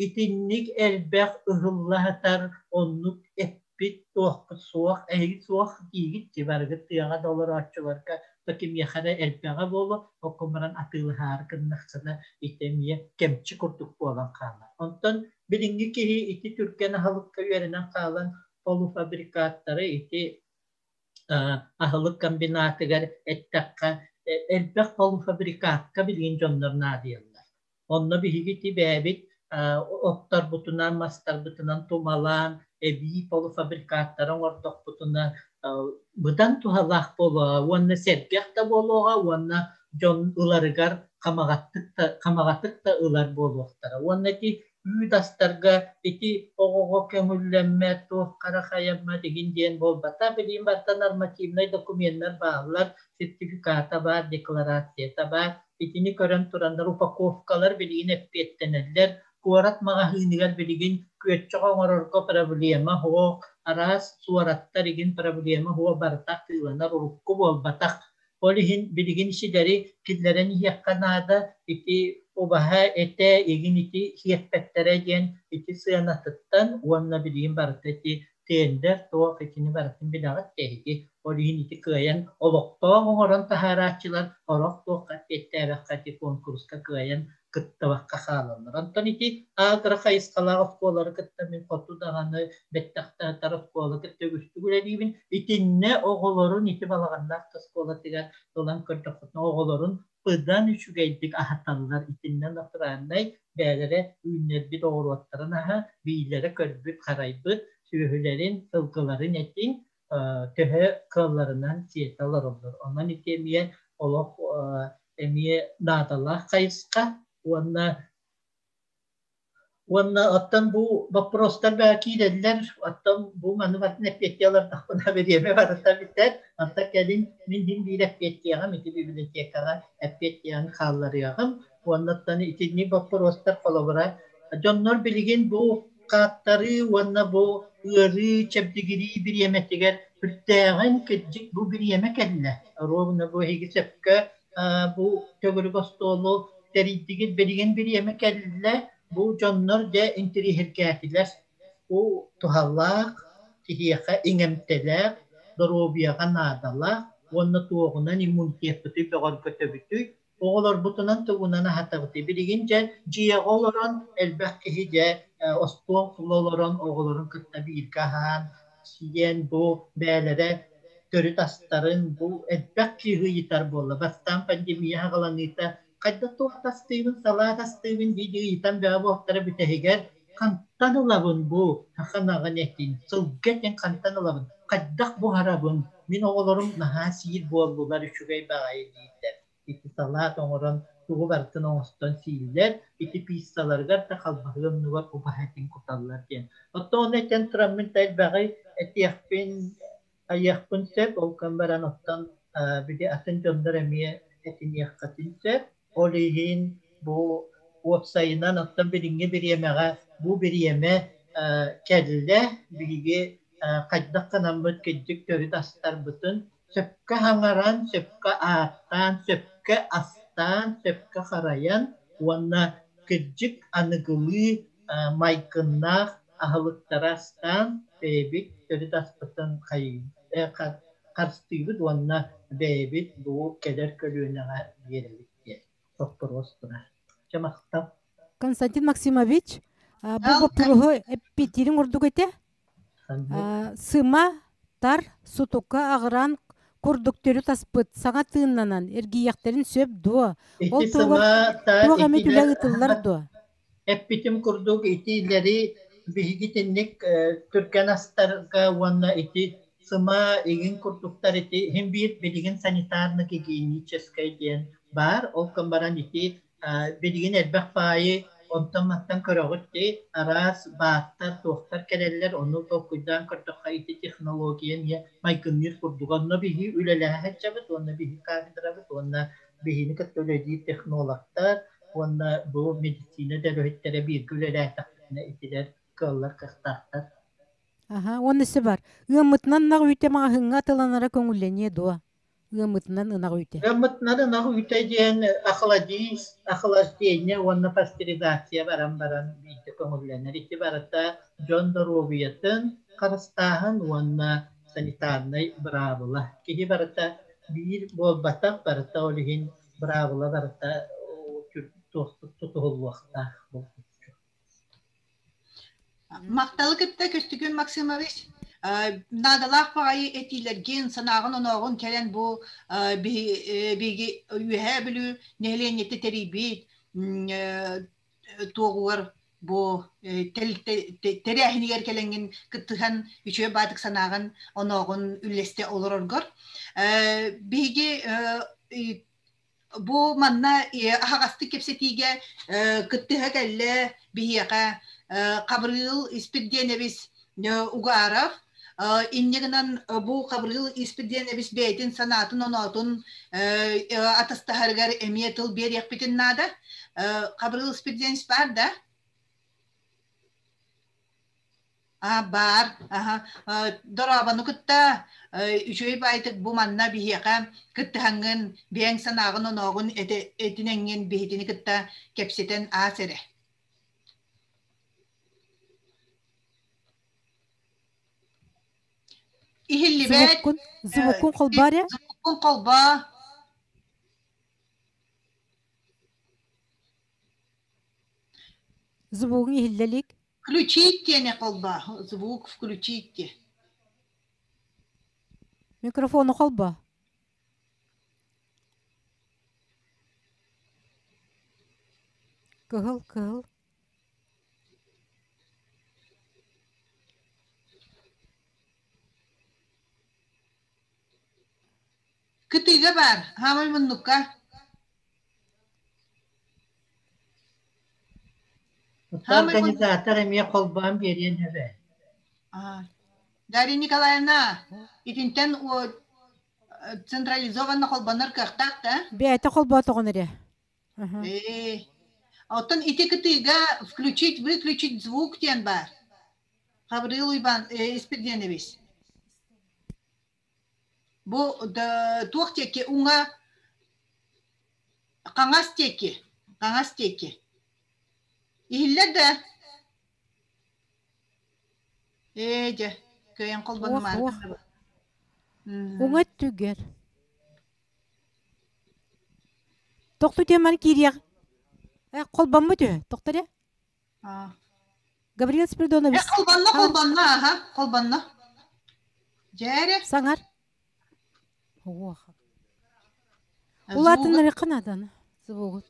[SPEAKER 7] итинник элбэх ыһылла сытар оннук эппит туохпут суох, эһиги суох диигит дии барыгыт тыаҕа да олорооччуларга то кимиэхэ эрэ элбэҕэ буолуо, окко баран атыылаһаары гыннаххына ити эмиэ кэмчи курдук буолан хаалар. Онтон билиҥҥи киһи ити түргэн аһылыкка үөрэнэн хаалан полуфабрикаттары ити аһылык комбинатыгар эттэххэ, элбэх полуфабрикатка билигин дьоннор наадыйаллар. Онно биһиги ити бэйэбит отторбутунан, мастарбытынан тумалаан, эбии полуфабрикаттары оҥордохпутуна быдан туһалаах буолуоҕа уонна сэргэх да буолуоҕа уонна дьон ыларыгар хамаҕаттык да, хамаҕатык да ылар буолуохтара. Уонна ити үүт астарга ити оҕоҕо көҥүллэммэт, туох хара хайаммат игин диэн буолбата. Билигин барыта нормативнай докуменнар бааллар, сертификата баар, декларацията баар. Итини көрөн тураннар упаковкалар билигин эппиэттэнэллэр. Куорат маҕаһыыныгар билигин күөччэх оҥорорго проблема суох, араас суораттар игин проблема суох барыта атыыланар урукку буолбатах. Ол иһин билигин сидэри киллэрэн иһиэххэ наада, ити убаһа этэ игин ити сиэппэттэрэ диэн ити сыанатыттан уонна билигин барыта ити тендер туох итини барытын билэҕит эһиги. Ол иһин ити кыайан олохтоох оҥорон таһаарааччылар орох туохха эппиэттээбэххэ ити куонкуруска кыайан кыттыбакка хаалаллар. Онтон ити агро хайысхалаах оскуолалары кытта мин хоту даҕаны бэттэхтаатар оскуола кытта үгүстүк үлэлиибин. Итиннэ оҕолорун ити балаҕаннаах да оскуолатыгар ылан көрдөххүтүнэ оҕолорун быдан үчүгэйдик аһаталлар. Итиннэ натуральнай бэйэлэрэ үүннэрбит оҕуруоттарын аһа, биилэрэ көрбүт, харайбыт сүөһүлэрин, сылгыларын этин төһө кыалларынан сиэтэ олороллор. Онон ити эмиэ олох Эмиэ наадалаах хайысха уонна Уонна оттон бу боппуруостар баа киирэллэр, оттон бу маны барытын эппиэттии олордохпуна бириэмэ барыта бүтэр. Онтон кэлин мин иһин биир эппиэттиэҕим, ити библиотекаҕа эппиэттиэҕин хаалларыаҕым. Уонна оттон итинник боппуруостар холобура дьоннор билигин бу хааттарыы уонна бу ыарыы, чэбдигирии бириэмэтигэр сүрдээҕин кырдьык бу бириэмэ кэллэ. Ровно бу эһиги сөпкө бу төгүрүк остуолу тэрийдигит билигин бириэмэ кэллэ бу дьоннор дьэ интириэһиргээтилэр бу туһалаах киһиэхэ иҥэмтэлээх доруобуйаҕа наадалаах уонна туоҕунан иммунитеппытый бөҕөргөтөбүтүй оҕолорбутунан тугунан аһатабытый билигин дьэ дьиэҕэ олорон элбэх киһи дьэ остуол тула олорон оҕолорун кытта бииргэ аһаан сиэн бу бээлэрэ төрүт астарын бу элбэх киһи ыйытар буолла бастаан пандемия саҕаланыыта хайдах туох астыыбын салаат астыыбын дии ыйытан бөҕө буолтара бүтэһигэр хантан ылабын бу саха ынаҕын этин сылгы этин хантан ылабын хайдах буһарабын мин оҕолорум наһаа сиир буоллулар үчүгэй баҕайы дииллэр ити салаат оҥорон тугу барытын оҥостон сииллэр ити пиццаларыгар да халбаһыы оннугар убаһа этин куталлар диэн оттон ону этэн тураммын да элбэҕи этиэхпин айыахпын сөп ол кэн баран оттон били атын дьоннор эмиэ этиниэххитин сөп ол иһин бу уопсайынан оттон билиҥҥи бириэмэҕэ бу бириэмэ кэллэ биһиги хайдах гынаммыт кырдьык төрүт астарбытын сөпкө хаҥаран, сөпкө ааттаан, сөпкө астаан, сөпкө харайан уонна кырдьык аныгылыы майгыннаах аһылыктары астаан бэйэбит төрүт аспытын харыстыыбыт уонна бэйэбит бу кэлэр көлүөнэҕэ биэрэбит диэн боппуруос турар. Чэ махтал.
[SPEAKER 1] Константин Максимович, бу боппуруоһу эппиэттиириҥ ордук этэ. Сыма, тар, сутука аҕыраан курдук төрүт аспыт саҥа тыыннанан эргийиэхтэрин сөп дуо? Ол
[SPEAKER 7] Ити
[SPEAKER 1] туһугар
[SPEAKER 7] сыма тар
[SPEAKER 1] туох эмит үлэ
[SPEAKER 7] итилэр
[SPEAKER 1] ыытыллар дуо?
[SPEAKER 7] эппитим курдук итилэри биһиги итинник түргэн астарга уонна ити сыма игин курдуктар ити иһин биир билигин санитарно-гигиеническэй диэн баар ол гынан баран ити билигин элбэх баайы онтон-мантан көрөҕүт дии араас бааттар туохтар кэлэллэр ону толкуйдаан көрдөххө ити технология эмиэ майгынныыр курдук онно биһи үлэлэһэ сылдьабыт уонна биһи кафедрабыт уонна биһини кытта үлэлиир технологтар уонна бу медицина үлэһиттэрэ бииргэ үлэлээтэхпитинэ итилэр кыаллар кыахтаахтар.
[SPEAKER 1] Аха, уонна өссө бар. Ыаммытынан ынах үүтэ маҕаһыыҥҥа атыланара көҥүллэниэ дуо? Ыаммытынан ынах үүтэ.
[SPEAKER 7] Ыаммытынан ынах үүтэ диэн охладиз, охлаждение уонна пастеризация баран баран биирдэ көҥүллэнэр. Ити барыта дьон доруобуйатын харыстааһын уонна санитарнай быраабыла. Киһи барыта биир буолбатах, барыта ол иһин быраабыла барыта тутуһуллуохтаах булгуччу.
[SPEAKER 3] Махталы кытта Көстүкүн Максимович наадалаах баҕайы этиилэргин, санааҕын-онооҕун кэлэн бу биһиги Үөһээ Бүлүү нэһилиэнньэтэ тэрийбит туоҕугар бу тэрээһинигэр кэлэҥҥин кыттыһан үчүгэй баатык санааҕын онооҕун үллэстэ олороргор биһиги бу манна аһаҕастык кэпсэтиигэ кыттыһа кэллэ биһиэхэ Хабырыыл Испирдиэнэбис Угаров инньэ гынан бу Хабырыыл Испирдиэнэбис бэйэтин санаатын-оноотун атастаһарыгар эмиэ тыл биэриэхпитин наада. Хабырыыл Испирдиэнэбис баар да? А баар, аха, дорообону кытта үчүгэй баайтык бу манна биһиэхэ кыттыһаҥҥын, бэйэҥ санааҕын-онооҕун этинэҥҥин биһитини кытта кэпсэтэн аас эрэ. Иһиллибэт.
[SPEAKER 1] Звуккун, звуккун холбоо эрэ.
[SPEAKER 3] Звуккун холбоо.
[SPEAKER 1] Звугуҥ иһиллэ илик.
[SPEAKER 3] Включить диэни холбоо. Звук включите.
[SPEAKER 1] Микрофону холбоо. Кыһыл, кыһыл.
[SPEAKER 3] Кытыыга баар, хаамай муннукка.
[SPEAKER 7] Организатор эмиэ холбоон биэриэн сөбө.
[SPEAKER 3] Дарья Николаевна, итинтэн централизованно холбонор кыахтаах да?
[SPEAKER 1] Бэйэтэ холбоотоҕун эрэ.
[SPEAKER 3] Э, оттон ити кытыыга включить, выключить звук диэн баар. Гаврил Уйбан Испирдиэнович. Бу туох диэки уҥа хаҥас диэки хаҥас диэки иһиллэр да ээ дьэ кыайан холбонумаары
[SPEAKER 1] Уҥа өттүгэр. Тохту диэн киириэх. Холбоммут үһү. Тохтор Гаврил Спиридонович.
[SPEAKER 3] Холбонно, холбонно, аха, холбонно. Дьээрэ.
[SPEAKER 1] Саҥар. Улаатыннарыахха нааданы. Звугут.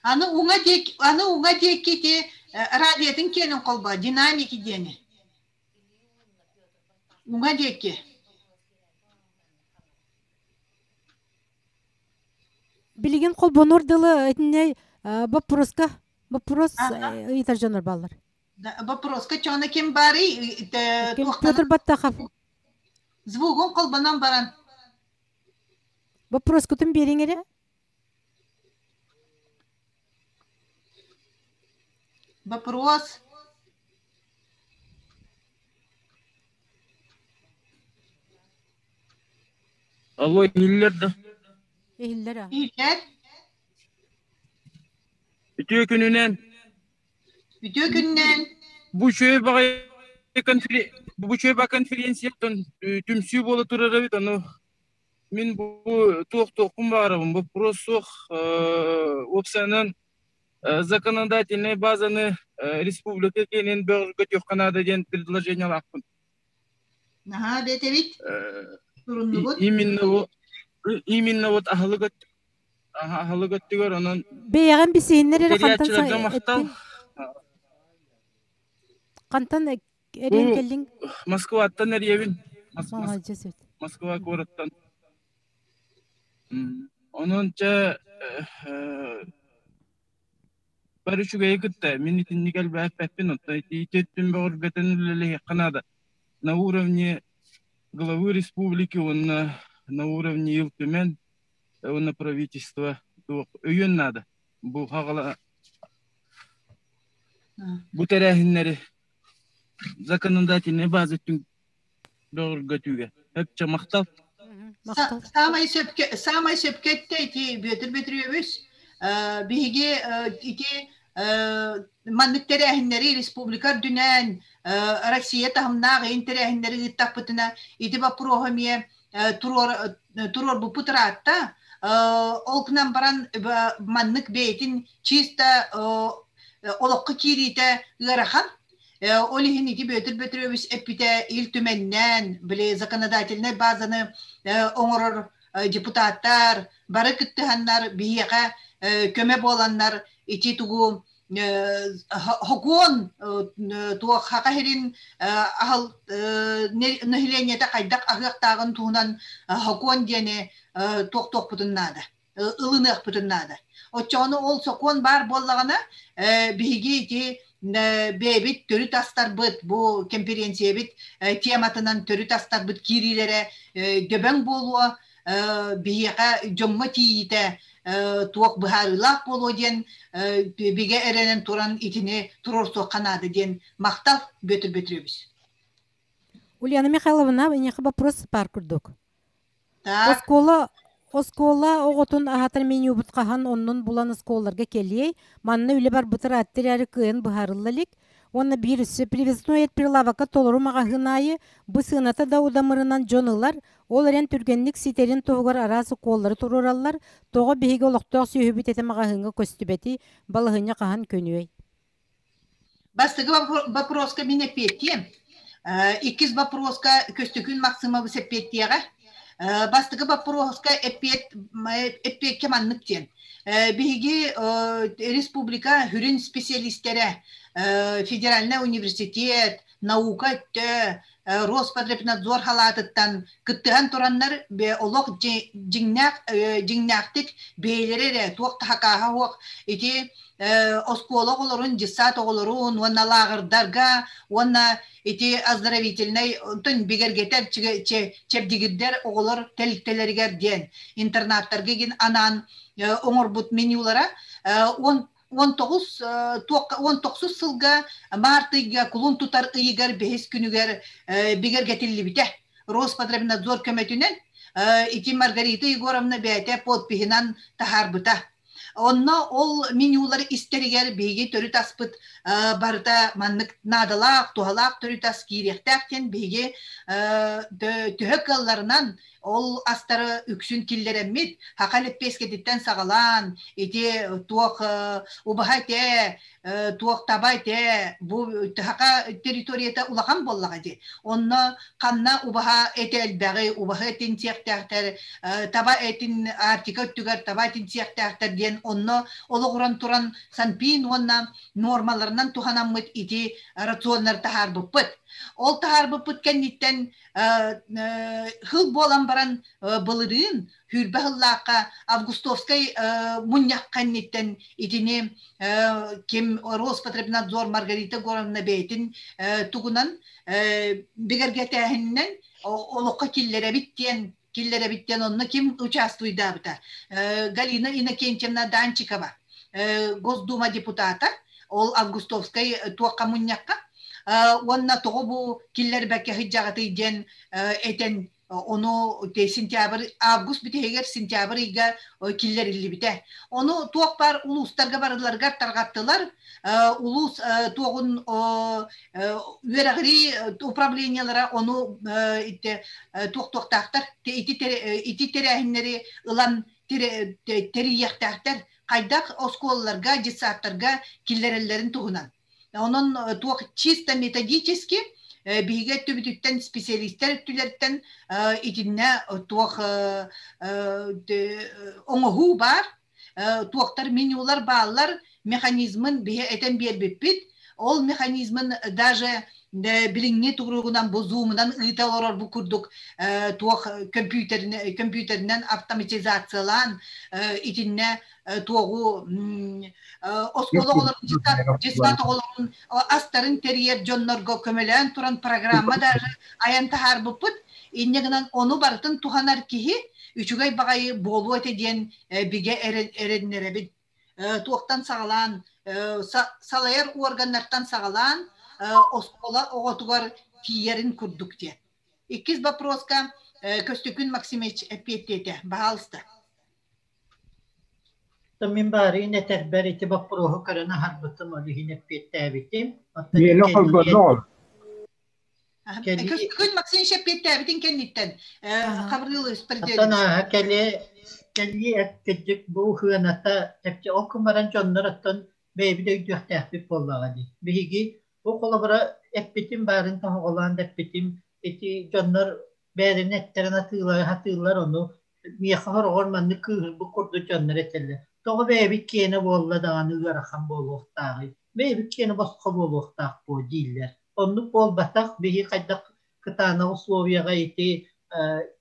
[SPEAKER 3] Аны уҥа диэки, аны уҥа диэки ити радиотын киэнин холбоо, динамики диэни. Уҥа диэки.
[SPEAKER 1] Билигин холбонуор дылы итиннэ боппуруоска боппуруос ыйытар дьоннор бааллар.
[SPEAKER 3] Боппуруоска чоно ким баарый?
[SPEAKER 1] Петр Баттахов.
[SPEAKER 3] Звугун холбонон баран.
[SPEAKER 1] Боппуруоскутун биэриҥ эрэ.
[SPEAKER 3] Вопрос.
[SPEAKER 8] Алло, иһиллэр да?
[SPEAKER 1] Иһиллэр а.
[SPEAKER 3] Иһиллэр.
[SPEAKER 8] Үтүө күнүнэн.
[SPEAKER 3] Үтүө күнүнэн.
[SPEAKER 8] Бу үчүгэй баҕайы бу үчүгэй ба конференцияттан түмсүү буола турар эбит, ону мин бу туох-туохпун баарабын, вопрос суох, уопсайынан законодательнай базаны республика киэнин бөҕөргөтүөххэ наада диэн предложениелаахпын.
[SPEAKER 3] Наһаа бэтэбит. Туруннубут.
[SPEAKER 8] Именно именно вот аһылык аһылык өттүгэр онон
[SPEAKER 1] Бэйэҕин бисиһиннэр эрэ хантан
[SPEAKER 8] махтал.
[SPEAKER 1] Хантан эриэн кэллиҥ?
[SPEAKER 8] Москваттан эрийэбин. Москва куораттан. Онон чэ бары үчүгэйи кытта мин итинник элбээппэппин оттон ити өттүн бөҕөргөтөн үлэлэһиэххэ наада. На уровне главы республики уонна на уровне Ил Түмэн уонна правительства туох өйүөн наада. Бу хаҕала бу тэрээһиннэри законодательнай база өттүн бөҕөргөтүүгэ. Өпчө махтал.
[SPEAKER 3] Саамай сөпкө саамай сөпкө эттэ ити Бүөтүр Бөтүрүөбүс. Биһиги ити маннык тэрээһиннэри республика үрдүнэн Россия таһымнаах ыйын тэрээһиннэри ыыттахпытына ити боппуруоһу эмиэ туруор туруорбуппут ыраатта. Ол гынан баран маннык бэйэтин чисто олоххо киириитэ ыарахан. Ол иһин ити Бүөтүр Бөтүрүөбүс эппитэ Ил Түмэннээн, били законодательнай базаны оҥорор депутаттар бары кыттыһаннар биһиэхэ көмө буоланнар ити тугу хокуон туох хака сирин аһыл нэһилиэнньэтэ хайдах аһыахтааҕын туһунан хокуон диэни туохтуохпутун наада ылыныахпытын наада. Оччоҕуна ол сокуон баар буоллаҕына, биһиги ити бэйэбит төрүт астарбыт, бу кэмпириэнсийэбит тематынан төрүт астарбыт киириилэрэ дөбөҥ буолуо, биһиэхэ дьоҥҥо тиийиитэ туох быһаарыылаах буолуо диэн бигэ эрэнэн туран итини туруорсуохха наада диэн махтал Бүөтүр Бөтүрүөбүс.
[SPEAKER 1] Ульяна Михайловна, эйиэхэ вопрос баар курдук.
[SPEAKER 3] Так.
[SPEAKER 1] Оскуола оскуола оҕотун аһатар менюбут хаһан оннун булан оскуолаларга кэлиэй, манна үлэ барбытар аттар эрээри кыайан быһаарылла илик. Уонна биир өссө привезной эт прилавокка толору маҕаһыын аайы бу сыаната да удамырынан дьон ылар, ол эрэн түргэнник ситэрин туһугар араас укуоллары туруораллар, тоҕо биһиги олохтоох сүөһүбүт этэ маҕаһыыҥҥа көстүбэтий, балаһыанньа хаһан көнүөй?
[SPEAKER 3] Бастакы вопроска мин эппиэттиэм. Иккис вопроска Көстөкүүн Максимович эппиэттиэҕэ. Бастакы боппуруоска эппиэт эппиэккэ маннык диэн. Биһиги республика сүрүн специалистэрэ федеральный университет, наука өттө, Роспотребнадзор халаатыттан кыттыһан тураннар олох дьиҥнээх дьиҥнээхтик бэйэлэрэ эрэ туох да хакааһа суох ити оскуола оҕолорун, дьыссаат оҕолорун уонна лааҕырдарга уонна ити оздоровительнай онтон бигэргэтэр чэбдигирдэр оҕолор тэрилтэлэригэр диэн интернаттарга игин анаан оҥорбут менюлара 19 19 сылга март ыйга кулун тутар ыйыгар бэһис күнүгэр бигэргэтиллибитэ. Роспотребнадзор көмөтүнэн ити Маргарита Егоровна бэйэтэ подпиһынан таһаарбыта. Онно ол менюлар истэригэр биһиги төрүт аспыт барыта маннык наадалаах, туһалаах төрүт ас киириэхтээх диэн биһиги төһө кыалларынан ол астары үксүн киллэрэммит, хаха лэппиэскэтиттэн саҕалаан, ити туох убаһа этэ, туох таба этэ, бу хака территорията улахан буоллаҕа дии. Онно ханна убаһа этэ элбэҕи, убаһа этин сиэхтээхтэр, таба этин Арктика өттүгэр таба этин сиэхтээхтэр диэн онно олоҕуран туран Санпин уонна нуормаларынан туһанаммыт ити рационнары таһаарбыппыт. Ол таһаарбыппыт кэнниттэн хыл буолан баран былырыын сүүрбэ сыллаахха Августовскай мунньах кэнниттэн итини ким Роспотребнадзор Маргарита Егоровна бэйэтин тугунан бигэргэтээһининэн олоххо киллэрэбит диэн киллэрэбит диэн онно ким участвуйдаабыта Галина Иннокентьевна Данчикова Госдума депутата ол Августовскай туохха мунньахха уонна тоҕо бу киллэрбэккэ сылдьаҕытый диэн этэн ону сентябрь август бүтэһигэр сентябрь ыйга киллэриллибитэ. Ону туох баар улуустарга барыларыгар тарҕаттылар. Улуус туоҕун үөрэҕирии управлениелара ону туох-туохтаахтар ити тэрээһиннэри ылан тэрийиэхтээхтэр хайдах оскуолаларга, детсадтарга киллэрэллэрин туһунан. Онон туох чисто методически биһиги өттүбүтүттэн специалистэр өттүлэриттэн итиннэ туох оҥоһуу баар, туохтар менюлар бааллар, механизмын биһи этэн биэрбиппит. Ол механизмын даже билиҥҥи туругунан бу зумунан ыыта олорор бу курдук туох компьютеринэн автоматизациялаан итиннэ туоҕу оскуола оҕолорун дьыссаат оҕолорун астарын тэрийэр дьоннорго көмөлөөн туран программа даже айан таһаарбыппыт. Инньэ гынан ону барытын туһанар киһи үчүгэй баҕайы буолуо этэ диэн бигэ эрэннэрэбин. Туохтан саҕалаан салайар органнартан саҕалаан оскуола оҕотугар тиийэрин курдук диэн. Иккис вопроска Көстөкүүн Максимович эппиэттиэтэ. Баһаалыста.
[SPEAKER 7] Мин баарыын этэрбэр ити боппуруоһу көрөн аһарбытым, ол иһин эппиэттээбитим.
[SPEAKER 9] Миэнэ холбонноо.
[SPEAKER 3] Көстөкүүн Максимович эппиэттээбитин кэнниттэн Хабырыыл
[SPEAKER 7] Оттон ааһа кэлиэ кэлии кырдьык бу сыаната чэпчэ ол гынан баран дьоннор оттон бэйэбит өйдүөхтээхпит буоллаҕа дии. Биһиги бу холобура эппитим баарын тоһоҕолоон да эппитим ити дьоннор бэйэлэрин эттэрин атыылаһа сатыыллар ону миэхэ сороҕор маннык кыыһырбыт курдук дьоннор этэллэр. Тоҕо бэйэбит киэнэ буолла даҕаны ыарахан буолуохтааҕый? Бэйэбит киэнэ босхо буолуохтаах буо дииллэр. Оннук буолбатах, биһи хайдах кытаанах условияҕа ити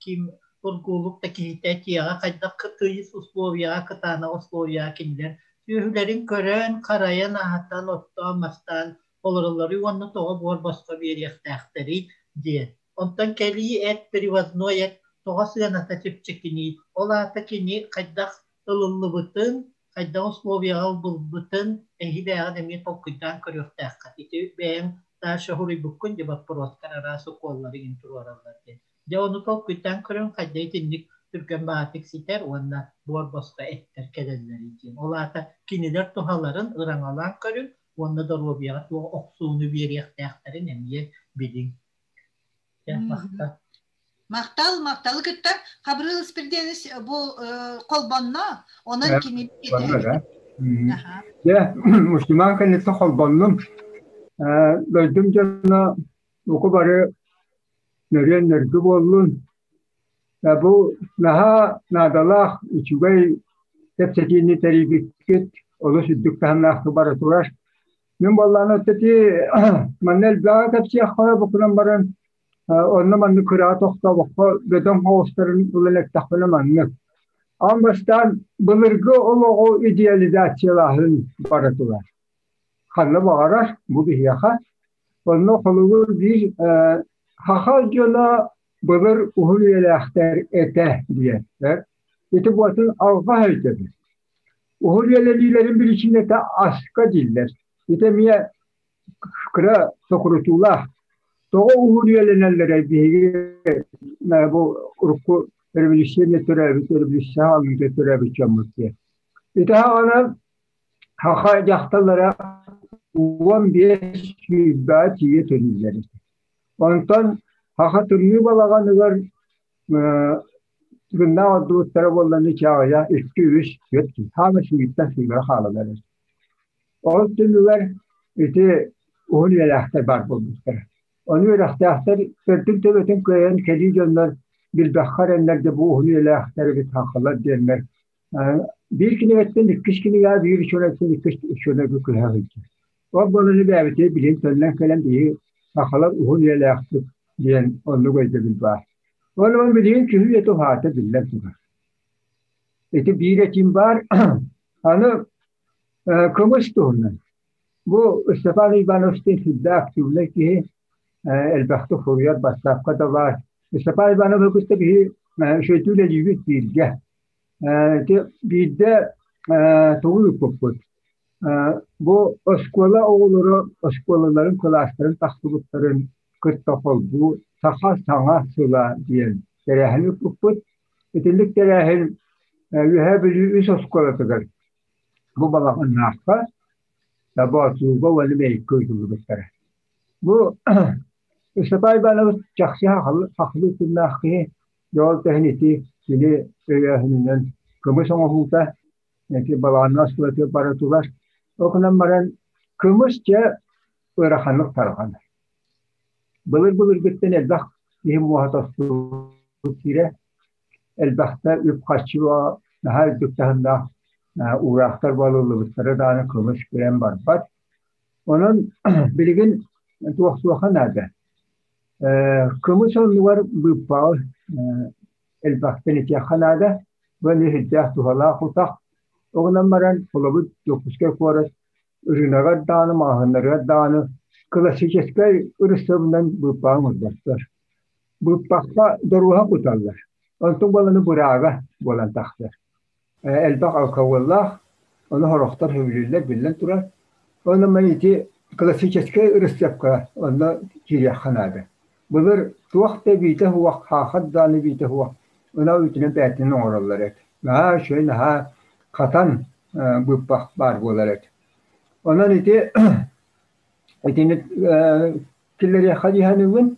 [SPEAKER 7] ким ургуулук да киһитэ тиэҕэ хайдах тыйыс условияҕа кытаанах условияҕа кинилэр сүөһүлэрин көрөн, харайан, аһатан, оттоон, мастаан олороллоруй уонна тоҕо буор босхо биэриэхтээхтэрий диэн. Онтон кэлии эт, привозной эт тоҕо сыаната чэпчэкиний? Ол аата кини хайдах ылыллыбытын, хайдах условияҕа ылбылбытын эһи бэйэҕит эмиэ толкуйдаан көрүөхтээххит. Ити бэйэҥ Даша суруйбуккун дии боппуруостар араас укуоллары иһин туруораллар диэн. Дьэ ону толкуйдаан көрөн хайда итинник түргэн баҕатык ситэр уонна буор босхо эттэр кэлэллэрий диэн. Ол аата кинилэр туһаларын ыраҥалаан көрүҥ уонна доруобуйаҕа туох охсууну биэриэхтээхтэрин эмиэ билиҥ. Дьэ, махтал.
[SPEAKER 3] Махтал, махталы кытта Хабырыыл Испирдиэнис бу холбонно, онон кини
[SPEAKER 9] Дьэ, мусульман кэнниттэн холбоннум. Дойдум дьоно буку бары нөрүөн нөргү буоллун. Бу наһаа наадалаах үчүгэй кэпсэтиини тэрийбиккит олус үрдүк таһымнаахтык бара турар. Мин буоллаҕына ити манна элбэҕи кэпсиэххэ бу гынан баран. Онно маннык кыраҕа тохтообокко бөдөҥ соҕустарын ылан эттэхпинэ маннык. Аан бастаан былыргы олоҕу идеализациялааһын бара турар. Ханна баҕарар бу биһиэхэ. Онно холобур биир саха дьоно былыр уһун үйэлээхтэр этэ диэттэр. Ити буотун алҕас өйдөбүл. Уһун үйэлэниилэрин биричиинэтэ аска дииллэр. Ити эмиэ кыра сокурутуулаах. Тоҕо уһун үйэлэнэллэрэй биһиги бу урукку революция төрөөбүт революция хаалыыта төрөөбүт дьоммут диэн. Ити аҕана саха дьахталлара 15 сүүрбэҕэ тиийэ төрүүллэр этэ. Онтон саха тымныы балаҕаныгар гыннаах ордубуттара буолланы чааҕыйа икки үс түөрт хаама сүүрүттэн сыыгара хаалалар. Ол түмүгэр ити уһун үйэлээхтэр баар буолбуттара. Ону үөрэхтээхтэр төрдүн төбөтүн кыайан кэлии дьоннор билбэххэ эрэннэр дьэ бу уһун үйэлээхтэр эбит сахалар диэннэр биир кинигэттэн иккис кинигэҕэ биир учуонайтан иккис учуонайга көһө сылдьар. Ол буолан бэйэбитигэр билигин төннөн кэлэн биһиги сахалар уһун үйэлээхпит диэн оннук өйдөбүл баар. Ол ол билигин киһи үйэтэ уһаата биллэн турар. Ити биир этиим баар. Аны кымыс туһунан. Бу Степан Иванович сүрдээх активнай киһи, элбэхтик суруйар, бассаапка да баар. Степан Иванович кытта биһи үчүгэйдик үлэлиибит бииргэ. Ити биирдэ тугу ыыппыппыт? Бу оскуола оҕолоро оскуолаларын кылаастарын тахсыбыттарын кытта холбуу «Саха саҥа сыла» диэн тэрээһин ыыппыппыт. Итинник тэрээһин Үөһээ Бүлүү үс оскуолатыгар бу Балаҕаннаахха, Боотулууга уонна Мэйиккэ ыытыллыбыттара. Бу Степан Иванович чахчы хахылыы тыллаах киһи, дьол тэһин ити кини өйөөһүнүнэн кымыс оҥоһуута ити Балаҕаннаах оскуолатыгар бара турар. Ол гынан баран кымыс дьэ ыараханнык тарҕанар. Былыр-былыргыттан элбэх киһи муоһа тостубут сирэ, элбэхтэ үп-харчы наһаа үрдүк таһымнаах уураахтар буолуллубуттара даҕаны кымыс кыайан барбат. Онон билигин туох-туохха наада. Кымыс оннугар быыппаҕы элбэхтэн итиэххэ наада. Бу сүрдээх туһалаах утах. Ол гынан баран, холобур, Дьокуускай куорат ырыынагар даҕаны, маҕаһыыннарыгар даҕаны классическай ырысыабынан быыппаҕы оҥорботтор. Быыппахха доруоһа куталлар. Онтон буоланы быраага буолан тахсар. Элбэх алкоголлаах, ону сорохтор сөбүлүүллэр биллэн турар. Онон мин ити классическай ырысыапка онно киириэххэ наада. Былыр туох да биитэ суох, хаахат даҕаны биитэ суох, ынах үүтүнэн бээтинэн оҥороллор эбит. Наһаа үчүгэй, наһаа хатан быыппах баар буолар эбит. Онон ити итини киллэриэххэ дии саныыбын.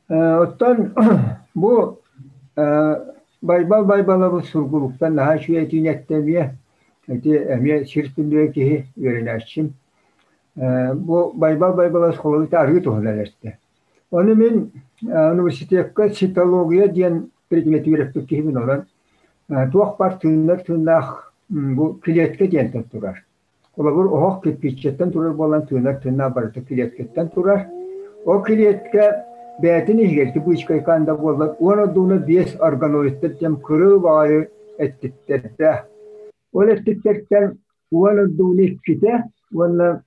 [SPEAKER 9] Оттон бу Байбал Байбалабыт Сургуулуктан наһаа үчүгэй этиини эттэ эмиэ. Ити эмиэ сир түннүгэ киһи үөрэнээччим. Бу Байбал Байбалабыс холобута арыы туһунан эттэ. Ону мин университекка цитология диэн предмети үөрэппит киһибин онон туох баар тыыннар тыыннаах бу клетка диэнтэн турар. Холобур, оһох кирпииччэттэн турар буолан тыынар тыыннаах барыта клеткэттэн турар. Ол клетка бэйэтин иһигэр бычкайкаан да буоллар 15 органоидтар диэн кырыы баҕайы эттиктэрдээх. Ол эттиктэртэн 12-тэ уонна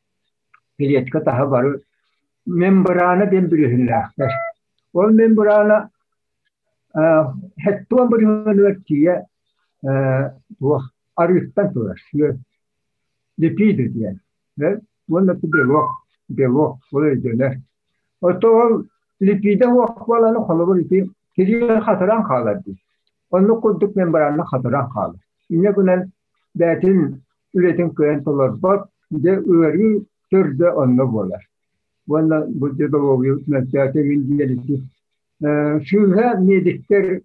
[SPEAKER 9] клетка таһа бары мембрана диэн бүрүөһүннээхтэр. Ол мембрана хеттуон бүрүөһүнүгэр тиийэ туох арыыттан турар. Липиды диэн. Уонна белок, белок ол өйдөнөр. Оттон ол липида суох буолан холобур ити тирии хатыран хаалар дии. Оннук курдук мембранна хатыран хаалар. Инньэ гынан бэйэтин үлэтин кыайан толорбот, дьэ ыарыы төрдө онно буолар. Уонна бу дедология мөлтөөтө диэн ити сыыһа медиктэр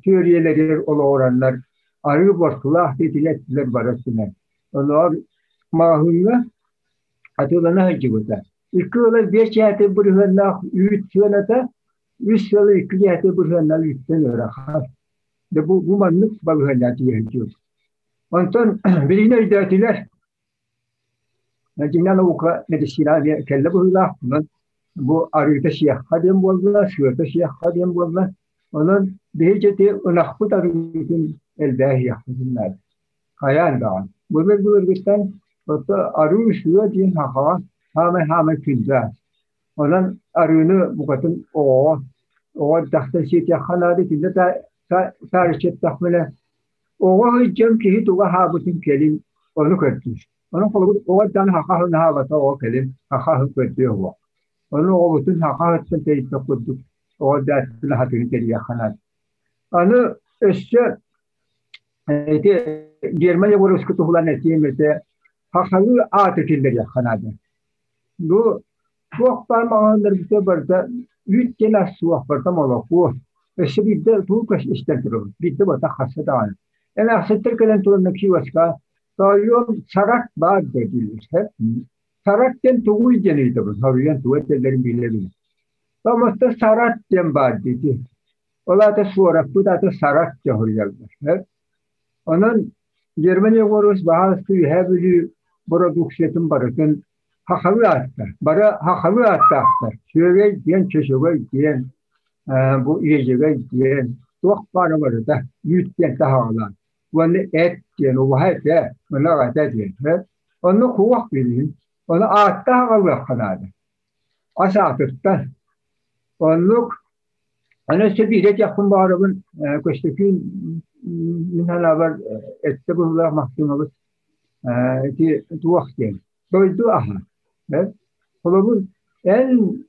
[SPEAKER 9] түөрүйэлэригэр олоҕураннар арыы бортулаах диэтилэр эттилэр бары өттүнэн. Оноор маҕаһыыҥҥа атыылана сылдьыбыта. Икки ыла 5 бырыһыаннаах үүт сыаната, үс сыла 2 бырыһыаннаах үүттэн ыарахан. Дьэ бу, бу маннык балаһыанньа түбэһэ Онтон билигин өйдөөтүлэр. Дьиҥнээх наука медицина кэллэ быһыылаах. Онон Бу арыыта сиэххэ диэн буолла, сыата сиэххэ диэн буолла. Онон биһи дьэти ынахпыт арыытын элбээх иһиэхпитин наада. Хайаан даҕаны. Былыр-былыргыттан ото арыы сыа диэн сахаҕа саамай-саамай күндү ас. Онон арыыны букатын оҕоҕо оҕо эрдэхтэн сиэтиэххэ наада. Итиннэ таарыччаттахпына оҕо сылдьан киһи туга аһаабытын кэлин ону көрдүүр. Онон холобур оҕо эрдэҕинэ саха аһын аһаабата оҕо кэлин саха аһын көрдүө суох. Ону оҕобутун саха аһыттан тэйиппит курдук оҕо эрдэҕиттэн аһатыыны тэрийиэххэ наада. Аны өссө ити Герман Егоровичка туһулаан этиэм этэ сахалыы ааты киллэриэххэ наада. Бу туох баар маҕаһыыннарбыта барыта үүт диэн ас суох, барыта молокуо. Өссө биирдэ тугу истэн турабыт, биирдэ бата хасса даҕаны. Эмээхситтэр кэлэн туранна киоска тоойуом сарак баар да дииллэр. Сарак диэн тугуй диэн ыйытабын, соруйан тугу этэллэрин билэбин. Томоста сарат диэн баар диэти. Ол аата суораппыт аата сарат дьоһуйаллар. Онон Герман Егорович баһаалыста Үөһээ Бүлүү бородууксуйатын барытын хахалыы ааттар. Бары хахалыы ааттаахтар. Сүөгэй диэн, чөчөгөй диэн, бу иэдьэгэй диэн, туох баара барыта үүт диэн таһаҕалаан. Уонна эт диэн, убаһа этэ, ынах этэ диэн. Онно куох билин, ону ааттаах аҕалыахха наада. Ас аатыттан. Оннук Аны өссө биирэ этиэхпин баҕарабын, Көстөкүүн мин санаабар эттэ быһыылаах Максимович ити туох диэн дойду аһа. Холобур, эн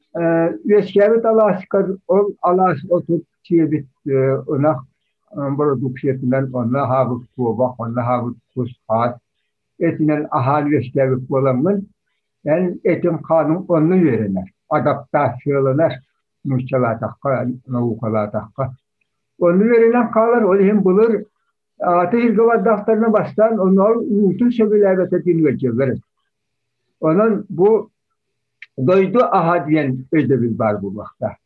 [SPEAKER 9] үөскээбит алааскар ол алаас отут сиэбит ынах бородууксуйатынан онно аһаабыт куобах, онно аһаабыт кус-хаас этинэн аһаан үөскээбит буоламмын, эн этиҥ-хааныҥ онно үөрэнэр, адаптацияланар нууччалаатахха, наукалаатахха. Онно үөрэнэн хаалар, ол иһин былыр ааты сиргэ бардахтарына бастаан оннооҕор уутун сөбүлээбэтэ диэн ыалдьаллар эбит. Онон бу дойду аһа диэн өйдөбүл баар буолуохтаах.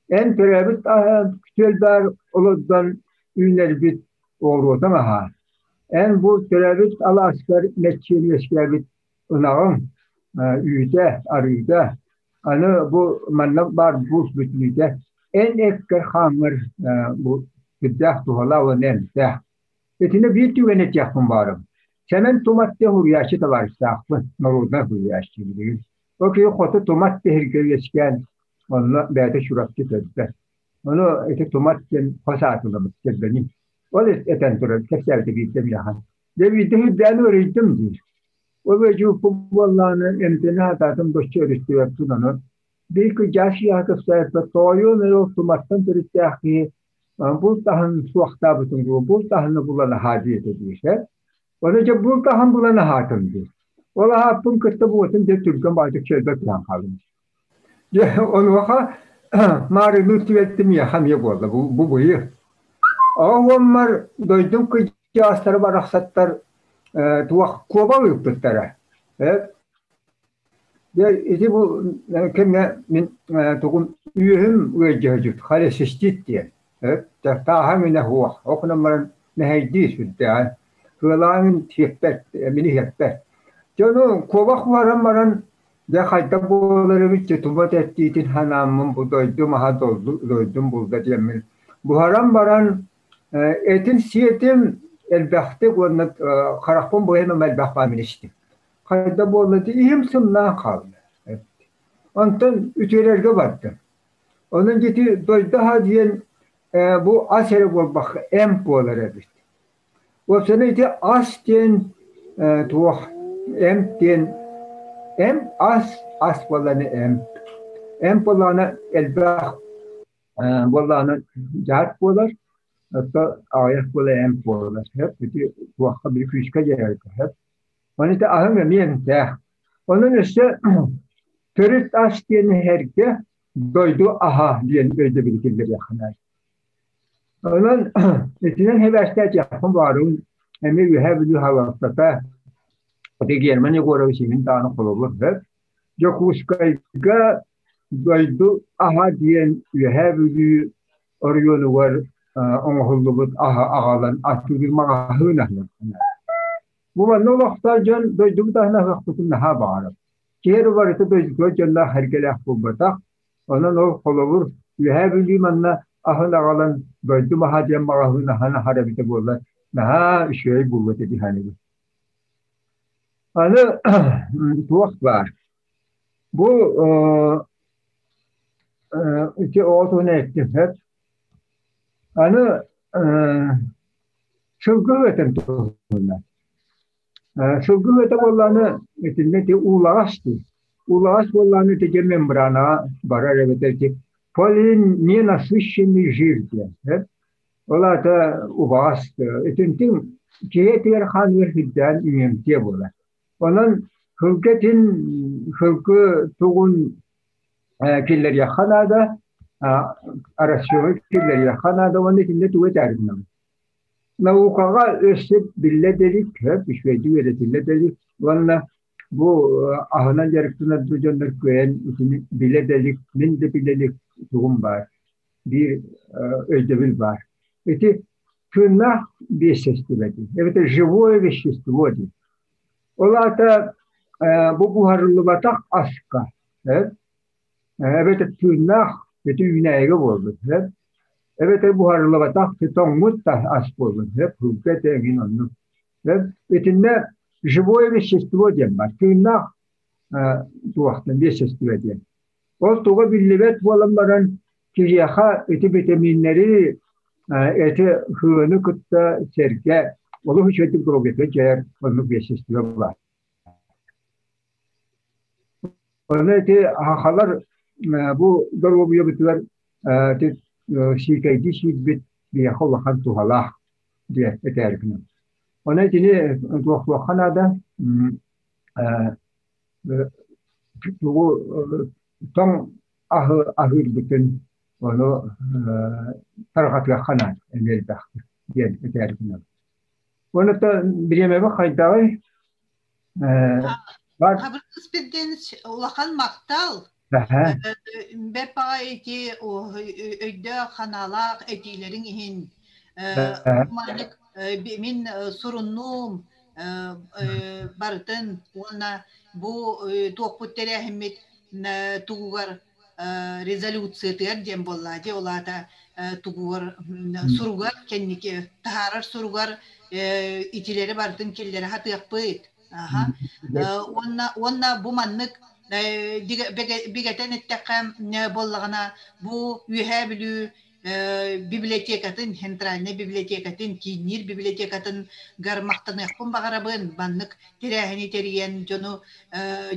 [SPEAKER 9] Эн төрөөбүт аһа күтүөл баар олордон үүнэрбит оҕуруотаҥ аһа. Эн бу төрөөбүт алааскар мэччиэн үөскээбит ынаҕыҥ үүтэ, арыыта, аны бу манна баар булт бүтүүтэ эн эккэр хааҥҥар бу сүрдээх туһалаах уонна эмтээх. Итини биир түгэн этиэхпин баарым. Сэмэн Тумат диэн суруйааччы табаарыстаахпын, норуодунай суруйааччы билигин. Ол киһи хоту Тумат тэһиргэ үөскээн, онно бэйэтэ Чурапчы төрдө. Ону ити Тумат диэн хос аатыламмыт кэргэним. Ол этэн турар, кэпсээбитэ биирдэ миэхэ. Дьэ биирдэ үрдээн ыарыйдым диир. Ол эдьиийпин буоллаҕына эмтэнэ сатаатым боччу өрүстүбэппин ону. Биир кырдьаҕас киһиэхэ кэпсээбиппэр тоойуом эрэ ол туматтан төрүттээх киһи булт аһын суохтаабытын буолуо, булт аһын булан аһаа диэтэ диир. Ону дьэ булт аһын булан аһаатым диир. Ол аһааппын кытта буотун дьэ түргэн баҕайытык чөлбөр түһэн хааллым. Дьэ онуоха маарыҥҥы түбэлтэ миэхэ эмиэ буолла бу бу быйыл. Оҕоммор дойдум кырдьаҕастара барахсаттар туох куоба ыыппыттара. Дьэ ити бу кэмҥэ мин тугум үөһүм ыалдьыһыдьыт холецистит диэн. Тааһа минэ суох. Ол гынан баран мэһэйдии сүрдээҕин. Кыалааҥын сиэппэт, мини сиэппэт. Дьэ ону куобах буһаран баран Дьэ хайдах буолар эбит дьэ тума тэттиитин санааммын бу дойдум аһа дойдум булда диэммин буһаран баран этин сиэтим элбэхтик уонна харахпын быһан элбэх баамын истим. Хайда буолла ди иһим сымнаан хаалла. Онтон үтүөрэргэ бардым. Онон дьити дойду аһа диэн бу ас эрэ буолбакка эмп буолар эбит. Уопсайынан ити ас диэн туох эмп диэн эмп ас ас буоллаҕына эмп. Эмп буоллаҕына элбэх буоллаҕына дьаат буолар, оттон аҕыйах буола эмп буолар. Сөп ити туохха били күүскэ дьайарга сөп. Ону ити аһыҥ эмиэ эмтээх. Онон өссө төрүт ас диэн иһэргэ дойду аһа диэн өйдөбүлү киллэриэххэ наада. Онон итинэн сибээстээтиэхпин баҕарабын эмиэ Үөһээ Бүлүү салалтата ити Герман Егорович иһин даҕаны холобур сөп. Дьокуускайга дойду аһа диэн Үөһээ Бүлүү оройуонугар оҥоһуллубут аһы аҕалан атыылыыр маҕаһыын аһыахтанар. Бу манна олохтоох дьон дойдубут аһын аһыахпытын наһаа баҕарар. Киһи эрэ барыта дойдутугар дьонноох эргэлээх буолбатах. Онон ол холобур Үөһээ Бүлүү манна аһын аҕалан дойду маһа диэн маҕаһыын аһан аһар эбитэ буоллар наһаа үчүгэй буолуо этэ дии саныыбын. Аны туох баар? Бу ити оҕо туһунан эттим сөп. Аны сылгы ыатын туһунан. Сылгы ыата буоллаҕына итиннэ ити уулаҕас дии. Уулаҕас буоллаҕына ити дьэ мембранаҕа барар эбэтэр ити полиненасыщенный жир диэн. Ол аата убаҕас итинтиҥ киһи этигэр хааныгар сирдээн иҥэмтиэ буолар. Онон сылгы этин сылгы тугун киллэриэххэ наада, Арассыыйаҕа киллэриэххэ наада уонна итиннэ тугу этээрин Наукаҕа өссө биллэ да илик, үчүгэйдик үөрэтиллэ да илик уонна бу аһынан дьарыктанар дьоннор кыайан итини билэ да илик, мин да билэ илик тугум баар, биир өйдөбүл баар. Ити тыыннаах веществоти, эбэтэр живое вещество диэн. Ол аата бу буһарыллыбатах аска, эбэтэр тыыннаах ити үүнээйигэ буолбут, эбэтэр буһарыллыбатах тоҥмут да ас буолбут, һылга этэ эҥин оннук. Итиннэ живое вещество диэн бар, тыыннаах туохтан вещество диэн. Ол туга биллибэт буолан баран киһиэхэ ити битэмииннэри эти хыаны кытта сэргэ олус үчүгэйдик доруобуйатыгар дьайар оннук вещество баар. Онно ити сахалар бу доруобуйабытыгар сиикэйдии сиирбит биһиэхэ улахан туһалаах диэн этээри гынабын. Онон итини туохтуохха наада тугу тоҥ аһы аһыырбытын ону тарҕатыахха наада эмиэ элбэхтик диэн этээри гынабын. Уонна бириэмэбит хайдаҕый?
[SPEAKER 3] Хабыргыс Пирденович, улахан махтал. Бэрт баҕа ити өйдөөх, ханаалаах этиилэриҥ иһин. Маннык мин суруннум барытын уонна бу туохпут тэрээһиммит тугугар резолюциятыгар диэн буолла дии ол аата тугугар суругар кэнники таһаарар суругар итилэри барытын киллэрэ сатыахпыт аха уонна уонна бу маннык бигэтэн эттэххэ буоллаҕына бу Үөһээ Бүлүү библиотекатын, центральнай библиотекатын, киинниир библиотекатын гар махтаныахпын баҕарабын. Маннык тэрээһини тэрийэн дьону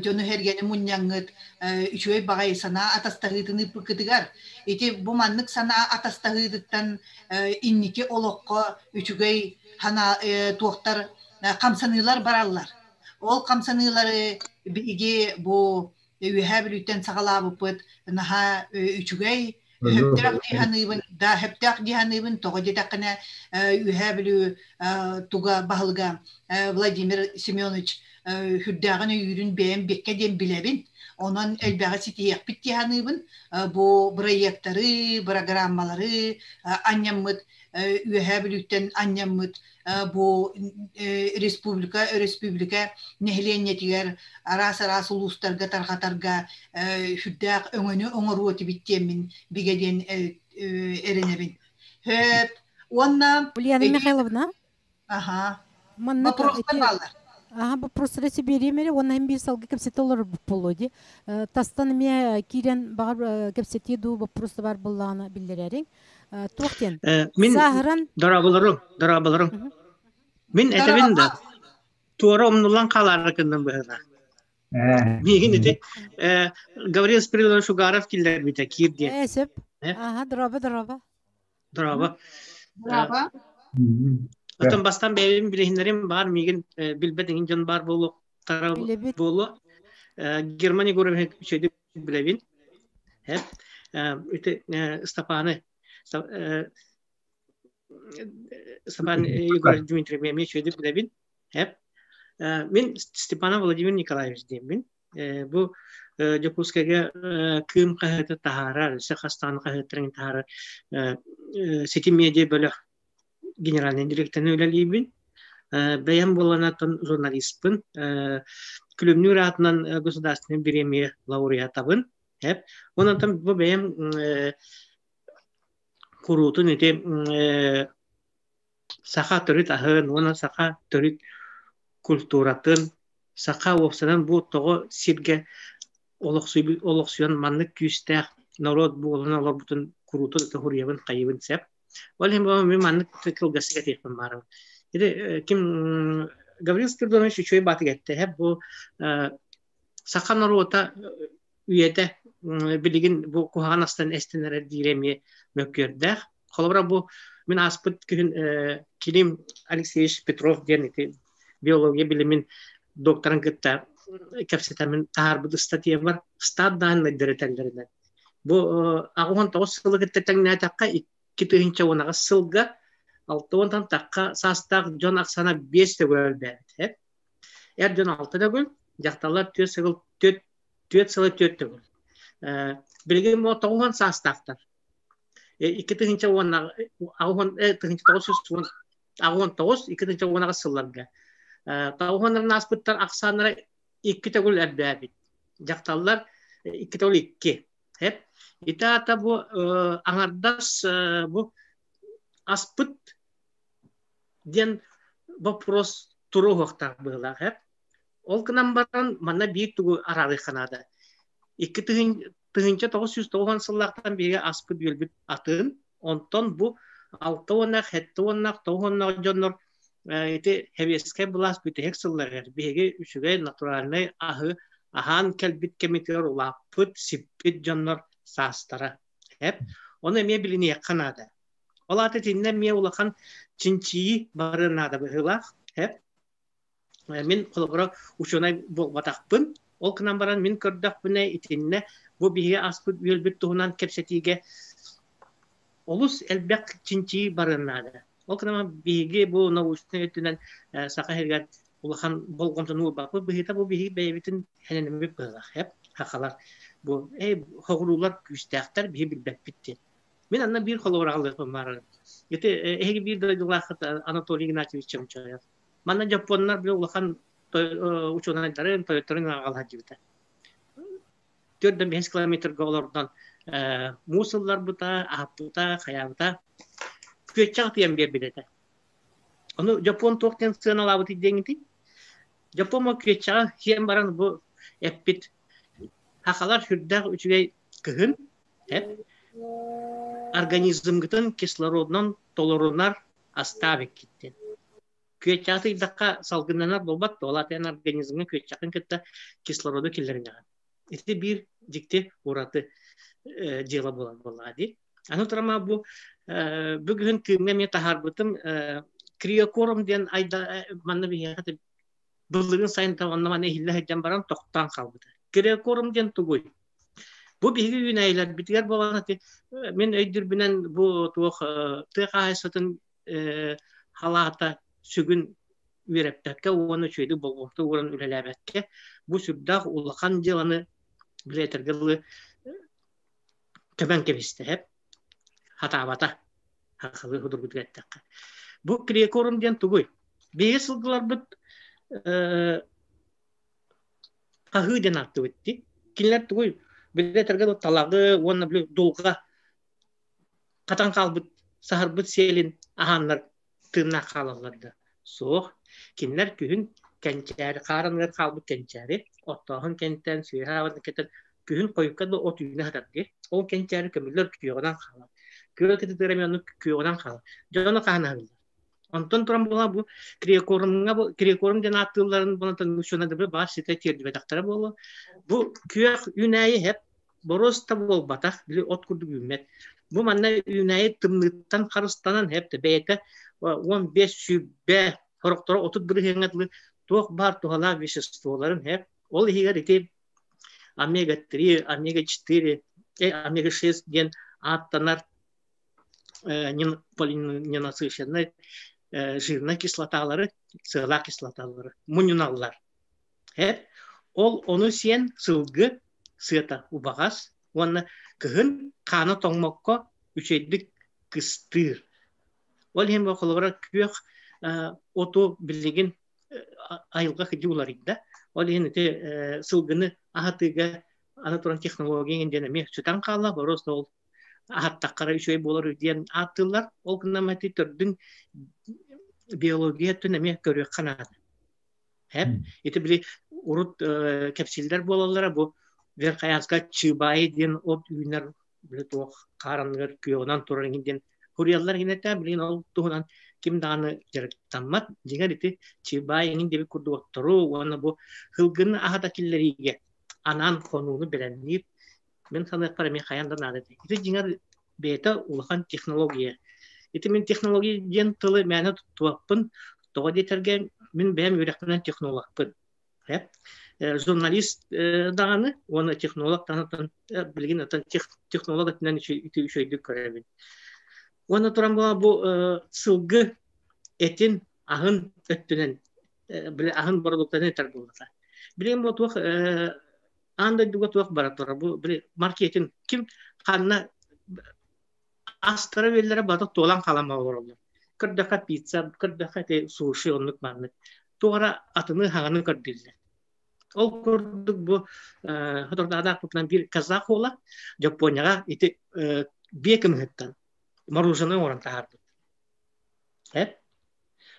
[SPEAKER 3] дьону сэргэни мунньаҥҥыт үчүгэй баҕайы санаа атастаһыытын ыыппыккытыгар. Ити бу маннык санаа атастаһыытыттан инники олоххо үчүгэй санаа туохтар хамсаныылар бараллар. Ол хамсаныылары биһиги бу Үөһээ Бүлүүттэн саҕалаабыппыт наһаа үчүгэй Сөптөөх дии саныыбын, да сөптөөх дии саныыбын, тоҕо диэтэххинэ Үөһээ Бүлүү туга баһылыга Владимир Семенович сүрдээҕин өйүүрүн бэйэм бэккэ диэн билэбин. Онон элбэҕи ситиһиэхпит дии саныыбын. Бу бырайыактары, бырагырааммалары анньаммыт Үөһээ Бүлүүттэн анньаммыт бу республика өрөспүүбүлүкэ нэһилиэнньэтигэр араас-араас улуустарга тарҕатарга сүрдээх өҥөнү оҥоруо этибит диэммин бигэ диэн эрэнэбин. Хөп уонна
[SPEAKER 1] Ульяна Михайловна
[SPEAKER 3] Аха.
[SPEAKER 1] Манна
[SPEAKER 3] Вопростар бааллар.
[SPEAKER 1] Аха, вопростары сибиэриэм эрэ уонна биир салгы кэпсэтэ олорорбут буолуо дии. Тастан эмиэ киирэн баҕар кэпсэтии дуу вопрос да бар буоллаҕына биллэрэриҥ. Туох диэн?
[SPEAKER 10] Мин
[SPEAKER 1] Сааһыран
[SPEAKER 10] дорооболорум, дорооболорум. Мин этэбин да, туора умнуллан хаалаары гынным быһыылаах. Миигин ити Гаврил Спиридонович Угаров киллэрбитэ киир диэн.
[SPEAKER 1] Ээ, сөп. Аха, дорообо, дорообо.
[SPEAKER 10] Дорообо.
[SPEAKER 3] Дорообо.
[SPEAKER 10] Оттон бастан бэйэбин билиһиннэрим баар, миигин билбэт иҥин дьон баар буолуохтара буолуо. Герман Егорович үчүгэйдик билэбин. Ити Степаны Степан Егорович Дмитриев эмиэ үчүгэйдик билэбин. Мин Степанов Владимир Николаевич диэммин. Бу Дьокуускайга Кыым хаһыаты таһаарар, өссө хастаан хаһыаттарын таһаарар ситим медиа бөлөх генеральный директорын үлэлиибин. Бэйэм буоланаттан журналистпын. Күлүмнүүр аатынан государственный бириэмийэ лауреатабын. Эп. Онон бу бэйэм куруутун ити саха төрүт аһын уонна саха төрүт культуратын саха уопсанан бу тоҕо сиргэ олохсуйан маннык күүстээх норуот буолан олорбутун куруутун хуруйабын хайыбын сеп. Ол иһин мин маннык кылгастык этиэхпин баарым. Ити ким Гаврил Спиридонович үчүгэй баатык этте бу саха норуота үйэтэ билигин бу куһаҕан астан эстэн эрэр диирэ эмиэ мөккүөрдээх. Холобура бу мин ааспыт күһүн Килим Алексеевич Петров диэн ити биология билимин докторын кытта кэпсэтэммин таһаарбыт ыстатыйабар стат дааннайдары этэллэринэн бу 69 сылы кытта тэҥнээтэххэ 2018 сылга 60 тахха саастаах дьон ахсаана 5 төгүл элбээбит. Эр дьон 6 төгүл, дьахталлар 4 сыл 4 4 сыла 4 төгүл. Билигин бу 90 саастаахтар. 2010 1989 2010 сылларга тоҕуһуннарын ааспыттар ахсааннара икки төгүл элбээбит. Дьахталлар икки төгүл икки. Хеп. Ити аата бу аҥардас бу аспыт диэн вопрос туруоһуохтаах быһыылаах. Хеп. Ол гынан баран манна биир тугу араарыахха наада. 2990 сыллаахтан биһиги аспыт үөлбүт атын, онтон бу алта уонна сэттэ уонна тоҕус уоннаах дьоннор ити сэбиэскэй былаас бүтэһик сылларыгар биһиги үчүгэй натуральнай аһы аһаан кэлбит кэмитигэр улааппыт, сиппит дьоннор саастара. Эп. Ону эмиэ билиниэххэ наада. Ол аата итиннэ эмиэ улахан чинчийии барыан наада быһыылаах. Эп. Мин холобура учуонай буолбатахпын. Ол гынан баран мин көрдөхпүнэ итиннэ бу биһиги аспыт үөлбүт туһунан кэпсэтиигэ олус элбэх чинчийии барыан наада. Ол гынан биһиги бу научнай өттүнэн Саха сиригэр улахан болҕомтону уурбаппыт быһыыта бу биһиги бэйэбитин хэнэнэммит быһыылаах хахалар бу эй хоҕуруулар күүстээхтэр биһи билбэппит диэн. Мин анна биир холобур аҕалыахпын баарым. Ити эһиги биир дойдулааххыт Анатолий Игнатьевич Чемчоев. Манна дьоппуоннар били улахан учуонайдарын, тойотторун аҕала сылдьыбыта. 4-5 километрга олордон муус ылларбыта, аһаппыта, хайаабыта. Күөччэх тиийэн биэрбит этэ. Ону дьоппуон туох диэн сыаналаабыт диэҥитий? Дьоппуон бу күөччэҕи сиэн баран бу эппит сахалар сүрдээх үчүгэй кыһын эп организмгытын кислородунан толорунар астаабыккит диэн. Күөччэҕи тыйдахха салгыннанар буолбат дуо? Ол аата эн организмҥа күөччэххин кытта кислороду киллэринэҕин. Ити биир дьикти ураты дьыала буолар буоллаҕа дии. Аны турама бу бүгүн кыымҥа эмиэ таһаарбытым криокорум диэн айда манна биһиэхэ былырыын сайын онно манна иһиллэ сылдьан баран тохтоон хаалбыта. Криокорум диэн тугуй? Бу биһиги үүнээйилэрбитигэр буолан мин өйдүүрбүнэн бу туох тыа хаһаайыстыбатын халаата сүгүн үөрэппэккэ уонна үчүгэйдик болҕомто ууран үлэлээбэккэ бу сүрдээх улахан дьыаланы били этэргэ дылы көмөн кэбистэ хатаабата хахалыы судургутук эттэххэ бу крекорум диэн тугуй биһиги сылгыларбыт хаһыы диэн ааттыбыт дии кинилэр тугуй били этэргэ дылы талаҕы уонна били дулҕа хатан хаалбыт саһарбыт сиэлин аһааннар тыыннаах хаалаллар да суох кинилэр күһүн кэнчээри хаараныгар хаалбыт кэнчээри оттооһун кэнтэн сүөһэ аҕатын кэтэн күһүн хойукка да от үүнэ сытар дии ол кэнчээри көмүллэр күөҕүнэн хаалар күөл кытытыгар эмиэ оннук күөҕүнэн хаалар дьоно хаһан аһыыллар Онтон туран буола бу Криокорумҥа бу Криокорум диэн ааттыылларын буолан учуонайдарбыт баар ситэ тиэрдибэтэхтэрэ буолуо. Бу күөх үүнээйи һэп боруос да буолбатах, били от курдук үүммэт. Бу манна үүнээйи тымныыттан харыстанан һэп да бэйэтэ 15 сүүрбэ сорохторо 30 бырыһыаҥҥа дылы туох баар туһалаах веществоларын һэп ол иһигэр ити омега-3, омега-4, омега-6 диэн ааттанар полиненасыщеннай жирнай кислоталары, сыалаах кислоталары мунньуналлар. Ол ону сиэн сылгы сыата убаҕас уонна кыһын хаана тоҥмокко үчүгэйдик кыстыыр. Ол иһин холобура күөх оту билигин айылҕа кыдьы уларыйда. Ол иһин ити сылгыны аһатыыга Аны туран технология диэн эмиэ сүтэн хаалла, просто ол аһаттаххара үчүгэй буолар диэн ааттыыллар. Ол гынан ити төрдүн биология өттүн эмиэ көрүөххэ наада. Хэп. Ити били урут кэпсииллэр буолаллара бу Верхоянска Чыбаайы диэн от үүнэр били туох хаараныгар күөҕүнэн турар иҥин диэн суруйаллар иҥин билигин ол туһунан ким даҕаны дьарыктаммат. Дьиҥэр ити Чыбаай иҥин диэбит курдук оттору уонна бу һылгыны аһата киллэриигэ анаан хонууну бэлэмниир мин саныахпар эмиэ хайаан да наада этэ. Ити дьиҥэр бэйэтэ улахан технология. Ити мин технология диэн тылы мээнэ туттубаппын. Тоҕо диэтэргэ мин бэйэм үөрэхпинэн технологпын. Журналист даҕаны уонна технолог даҕаны билигин оттон технолог өттүнэн үчүгэйдик көрөбүн. Уонна туран бу сылгы этин аһын өттүнэн били аһын бородууктаны этэр буоллаха. Билигин бу туох аан дойдуга туох бара турар бу били маркетинг ким ханна астара үөллэрэ бата туолан хаалан олороллор. Көрдөххө пицца, көрдөххө ити суши оннук маннык. Туора атыны хаҥаны көрдүүллэр. Ол курдук бу соторутааҕыта биир казах уола Японияҕа ити биэ кымыһыттан мороженое оҥорон таһаарбыт. Эп.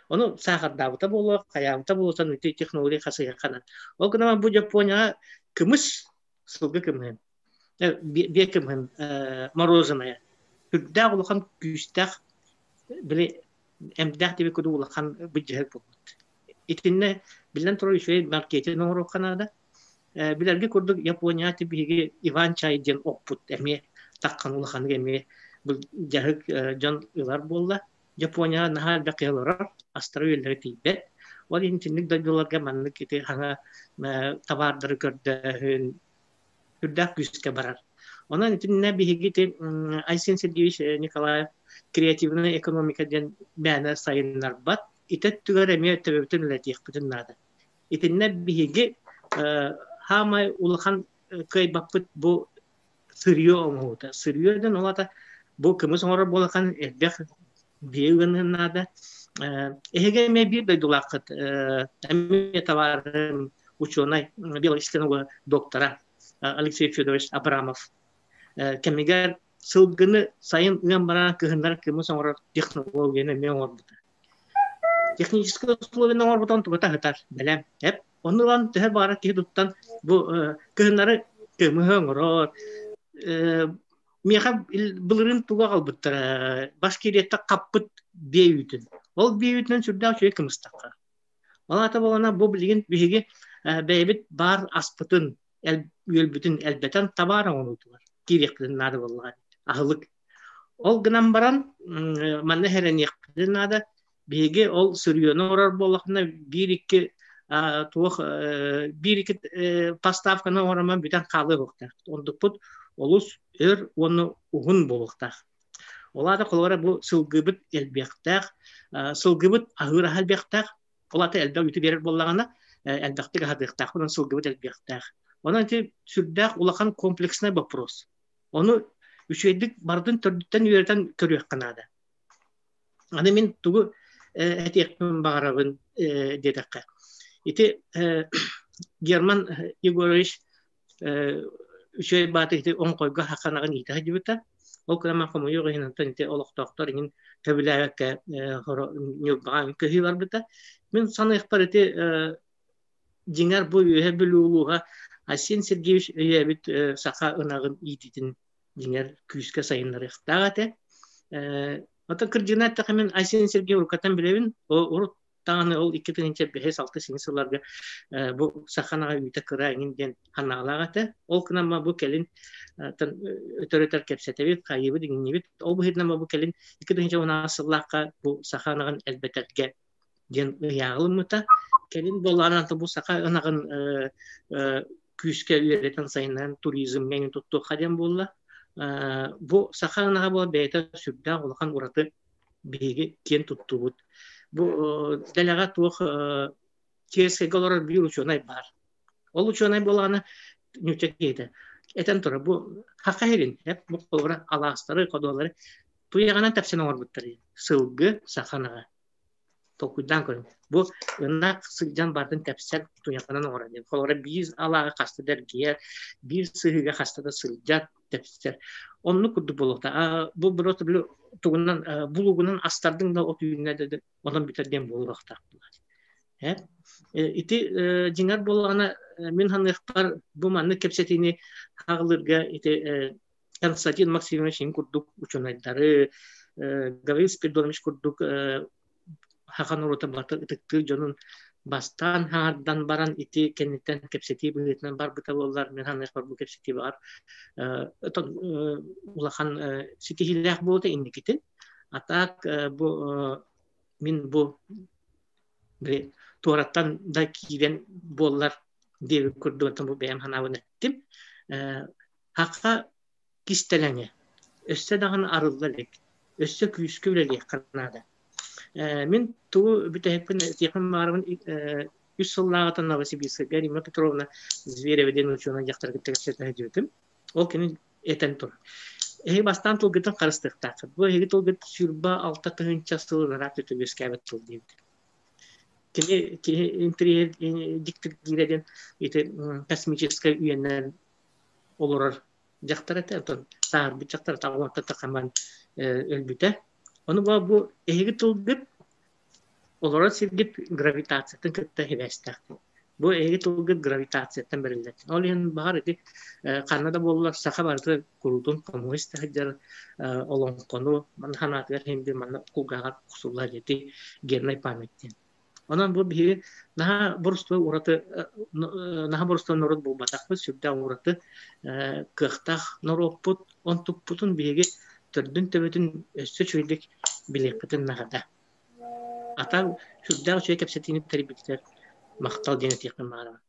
[SPEAKER 10] Ону саахардаабыта буолуо, хайаабыта буолуо, ити технология хасыһыахханан. Ол гынан бу Японияҕа кымыс, сылгы кымыһын, биэ кымыһын мороженое үрдээх улахан күүстээх били эмдээх диэбит курдук улахан быдьаһык буолбут. Итиннэ биллэн турар үчүгэй маркетинг оҥоруохха наада. Билэргэ курдук Япония биһиги Иван чай диэн оппут эмиэ таххан улаханнык эмиэ дьаһык дьон ылар буолла. Японияҕа наһаа элбэх киһи олорор, астара-үөллэрэ тиийбэт. Ол иһин итинник дойдуларга маннык ити хаҥа табаардары көрдөөһүн үрдээх күүскэ барар. Онон итиннэ биһиги ити Айсен Сергеевич Николаев креативная экономика диэн мээнэ сайыннарбат. Ити өттүгэр эмиэ төбөбүтүн үлэтиэхпитин наада. Итиннэ биһиги хаамай улахан кыайбаппыт бу сырье оҥоһуута. Сырье диэн ол аата бу кымыс оҥорор буолахан элбэх биэ ыаныан наада. Эһиги эмиэ биир дойдулааххыт эмиэ табаарым учуонай биологическай наука доктора Алексей Федорович Абрамов кэмигэр сылгыны сайын ыан баран кыһыннары кымыс оҥорор технологияны эмиэ оҥорбута. Техническэй условияны оҥорбутун тугу таһытар бэлэм. Эп ону ылан төһө баҕарар киһи туттан бу кыһыннары кымыһы оҥорор. Миэхэ былырыын тугу аҕалбыттара Башкирияттан хаппыт биэ үүтүн. Ол биэ үүтүнэн сүрдээх үчүгэй кымыстахха. Ол аата буолана бу билигин биһиги бэйэбит баар аспытын, үөлбүтүн элбэтэн табаар оҥоруутугар киириэхпитин наада буоллаҕа. Аһылык. Ол гынан баран манна эрэниэхпитин наада. Биһиги ол сырьену оҥорор буоллахпына биир-икки туох биир-икки поставканы оҥороммун бүтэн хаалыа буолуохтаах. Онтукпут олус өр уонна уһун буолуохтаах. Ол аата холобура бу сылгыбыт элбиэхтээх, сылгыбыт аһыыр аһа элбиэхтээх, ол аата элбэх үүтү биэрэр буоллаҕына элбэхтик аһатыахтаах, онон сылгыбыт элбиэхтээх. Онон ити сүрдээх улахан комплекснай вопрос. Ону үчүгэйдик барытын төрдүттэн үөрэтэн көрүөххэ наада. Аны мин тугу этиэхпин баҕарабын диэтэххэ. Ити Герман Егорович үчүгэй бааты ити оҥхойго хаханаҕын иитэ сылдьыбыта. Ол кыраман хомойуох иһин онтон ити олохтоохтор иҥин сөбүлээбэккэ Ньурбаҕа көһүү барбыта. Мин саныахпар ити дьиҥэр бу Үөһэ Бүлүү улууһа Айсен Сергеевич өйөөбүт саха ынаҕын иитиитин дьиҥэр күүскэ сайыннарыахтаах этэ. Оттон кырдьыгынан эттэххэ мин Айсен Сергеев уруккаттан билэбин. Урут даҕаны ол 2005-6 сини сылларга бу саха ынаҕа үүтэ кыра эҥин диэн санаалаах этэ. Ол гынан бу кэлин өтөр-өтөр кэпсэтэбит, хайыыбыт, иҥнибит. Ол быһыытынан бу кэлин 2016 сыллаахха бу саха ынаҕын элбэтэргэ диэн ыйааҕы ылыммыта. Кэлин буоллаҕына бу саха ынаҕын күүскэ үөрэтэн сайыннаран туризмҥа эҥин туттуохха диэн буолла. Бу саха ынаҕа буола бэйэтэ сүрдээх улахан ураты биһиги киэн туттубут. Бу дэлэҕэ туох Киевскэйгэ олорор биир учуонай баар. Ол учуонай буолаҕына ньучча киһитэ этэн турар бу хаха иһирин бу холобура алаастары, ходуолары туйаҕынан тэпсэн оҥорбуттар. Сылгы, саха ынаҕа. Толкуйдаан көрүҥ. Бу ынах сылдьан бардын тэпсэр туйахынан оҥорор диэн. Холобура биир алааҕы хаста да эргийэр, биир сыһыыга хаста да сылдьар, тэпсэр. Оннук курдук буолуохтаах. Бу просто били тугунан булуугунан астардыҥ да от үүннэ да онон бүтэр диэн буолуохтаах. Ити дьиҥэр буоллаҕына мин саныахпар бу маннык кэпсэтиини хаҕылыырга ити Константин Максимович курдук учуонайдары, Гаврил Спиридонович курдук саха норуота барыта ытыктыыр дьонун бастаан хаҥардан баран ити кэнниттэн кэпсэтии быһыытынан барбыта буоллар мин саныахпар бу кэпсэтии баҕар улахан ситиһиилээх буолуо инникитин. А так бу мин бу туораттан да киирэн буоллар диэбит курдук бу бэйэм санаабын эттим. Хахха кистэлэҥэ өссө даҕаны арылла илик, өссө күүскэ үлэлиэххэ наада. Мин тугу бүтэһикпин этиэхпин баҕарабын үс сыллааҕыта Новосибирскайга Римма Петровна Зверева диэн учуонай дьахтары кытта кэпсэтэ сылдьыбытым. Ол кини этэн турар. Эһиги бастаан тылгытын харыстыахтааххыт. Бу эһиги тылгыт 26 тыһыынча сыл ыраах үөскээбит тыл диэбит. Кини киһи интригэ диэн ити космическай үйэнэн олорор дьахтар этэ, оттон сааһырбыт дьахтар таҕылантан тахаман өлбүтэ. Ону бу эһиги тылгыт олорор сиргит гравитациятын кытта сибээстээх. Бу эһиги тылгыт гравитацияттан бэриллэр. Ол иһин баҕар ити ханна да буоллар саха барыта куруутун хомуһу истэ сылдьар олоҥхону манна санаатыгар иһин манна кулгааҕар охсуллар ити геннай память диэн. Онон бу биһиги наһаа боростуой ураты наһаа боростуой норуот буолбатахпыт, сүрдээх ураты кыахтаах норуоппут, онтукпутун биһиги төрдүн-төбөтүн өссө үчүгэйдик билиэхпитин наада. Ата сүрдээх үчүгэй кэпсэтиини тэрийбитигэр махтал диэн этиэхпин баҕарабын.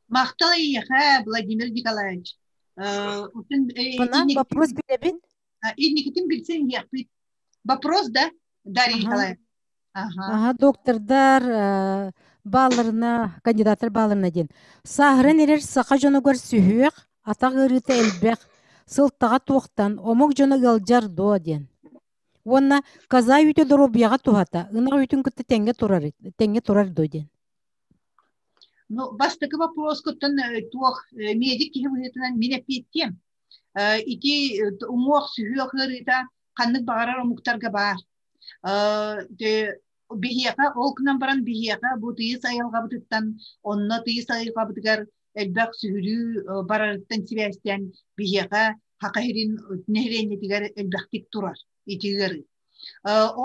[SPEAKER 3] Махтал эйиэхэ, Владимир Николаевич.
[SPEAKER 1] Мына вопрос билэбин.
[SPEAKER 3] Инникитин билсэн иһиэхпит. Вопрос, да, Дарья Николаевна?
[SPEAKER 1] Ага. Ага, доктордар баалларына, кандидаттар баалларына диэн. Сааһыран эрэр саха дьонугар сүһүөх, атах ыарыыта элбэх, сылтаҕа туохтан, омук дьоно ыалдьар дуо диэн. Уонна коза үүтэ доруобуйаҕа туһата, ынах үүтүн кытта тэҥҥэ турар, тэҥҥэ турар дуо диэн.
[SPEAKER 3] Ну, бастакы вопроскуттан туох медик киһи быһыытынан мин эппиэттиэм. Ити уҥуох сүһүөх ыарыыта ханнык баҕарар омуктарга баар. Биһиэхэ ол гынан баран биһиэхэ бу тыйыс айылҕабытыттан онно тыйыс айылҕабытыгар элбэх сүһүрүү барарыттан сибээстээн биһиэхэ Саха сирин нэһилиэнньэтигэр элбэхтик турар ити ыарыы.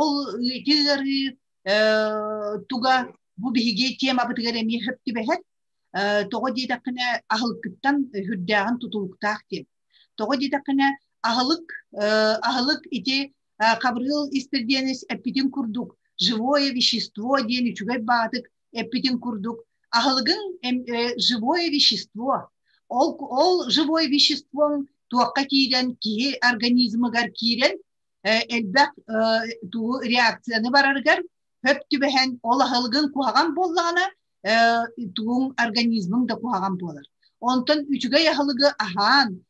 [SPEAKER 3] Ол ити ыарыы туга бу биһиги темабытыгар эмиэ сөп түбэһэр. Тоҕо диэтэххинэ аһылыккыттан сүрдээҕин тутулуктаах диэн. Тоҕо диэтэххинэ аһылык аһылык ити Хабырыыл Испирдиэнис эппитин курдук живое вещество диэн үчүгэй баатык эппитин курдук аһылыгыҥ живое вещество ол ол живое веществоҥ туохха киирэн киһи организмыгар киирэн элбэх тугу реакцияны барарыгар хөп түбэһэн ол аһылыгыҥ куһаҕан буоллаҕына тугуҥ организмыҥ да куһаҕан буолар. Онтон үчүгэй аһылыгы аһаан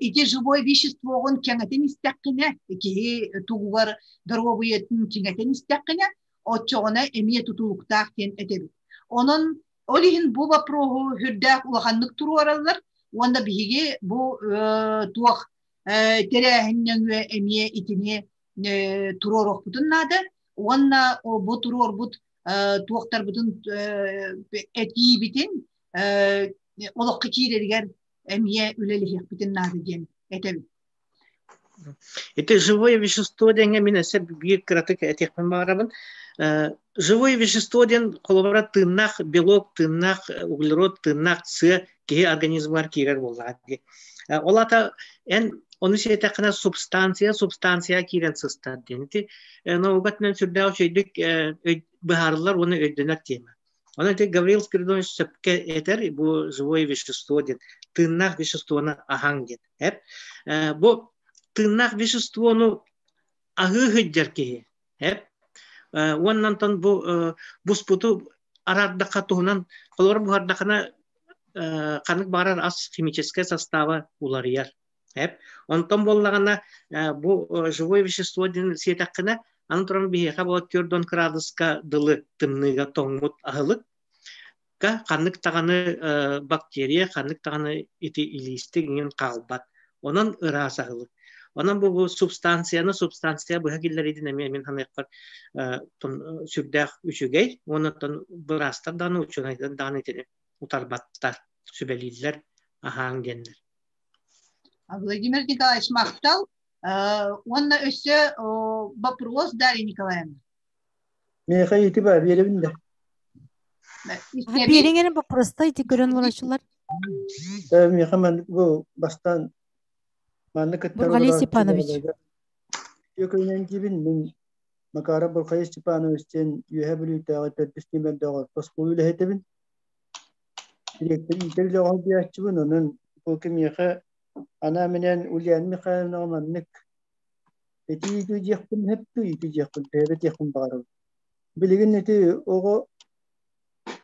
[SPEAKER 3] ити живой веществоҕун кэҥэтин истэххинэ киһи тугугар доруобуйатын чиҥэтин истэххинэ оччоҕуна эмиэ тутулуктаах диэн этэбит. Онон ол иһин бу вопроһу сүрдээх улаханнык туруораллар уонна биһиги бу туох тэрээһин нөҥүө эмиэ итини туруоруохпутун наада уонна бу туруорбут туохтарбытын этиибитин олоххо киирэригэр эмиэ үлэлэһиэхпитин наада диэн этэбит.
[SPEAKER 10] Ити живое вещество диэҥҥэ мин өссө биир кыратык этиэхпин баҕарабын. Живое вещество диэн холобура тыыннаах белок, тыыннаах углерод, тыыннаах сыа киһи организмыгар киирэр буоллаҕа дии. Ол аата эн ону сиэтэххинэ субстанция субстанция киирэн сыстар диэн. Ити наука өттүнэн сүрдээх үчүгэйдик быһаарыллар уонна өйдөнөр тиэмэ. Онон ити Гаврил Спиридонович сөпкө этэр, бу живое вещество диэн, тыыннаах веществоны аһаҥ диэн. Эп. Бу тыыннаах веществону аһыы сылдьар киһи. Эп. Уонна онтон бу буспуту араардахха туһунан, холобур буһардахына ханнык баҕарар ас химическэй состава уларыйар. Эп. Онтон буоллаҕына бу живое вещество диэн сиэтэххинэ Аны туран биһиэхэ бу 40 кыраадыска дылы тымныыга тоҥмут аһылык ханнык даҕаны бактерия, ханнык даҕаны ити илиистик иҥин хаалбат. Онон ыраас аһылык. Онон бу субстанцияны субстанция быһа киллэриитин эмиэ мин саныахпар сүрдээх үчүгэй. Уонна оттон быраастар даҕаны, учуонайдар даҕаны итини утарбаттар, сүбэлииллэр, аһааҥ диэннэр.
[SPEAKER 3] Владимир Николаевич, махтал. Уонна өссө вопрос Дарья Николаевна.
[SPEAKER 11] Миэхэ ити бар, биэрэбин да.
[SPEAKER 1] Биэриҥ эрэ боппуруоста ити көрөн олорочулар.
[SPEAKER 11] Миэхэ маннык бу бастаан маннык кыттар
[SPEAKER 1] Бургалий Степанович.
[SPEAKER 11] Үөкөнөн дибин мин Макаров Бурхай Степанович диэн Үөһэ Бүлүүтээҕи төрдүс нүмердээҕи оскуола үлэһитэбин. Директор иитэр үлэҕэ холбуйааччыбын, онон бу кимиэхэ Анаан-минээн Ульяна Михайловнаҕа маннык ити ити диэхпин сөп дуу, ити диэхпин төһө диэхпин баҕарабын. Билигин ити оҕо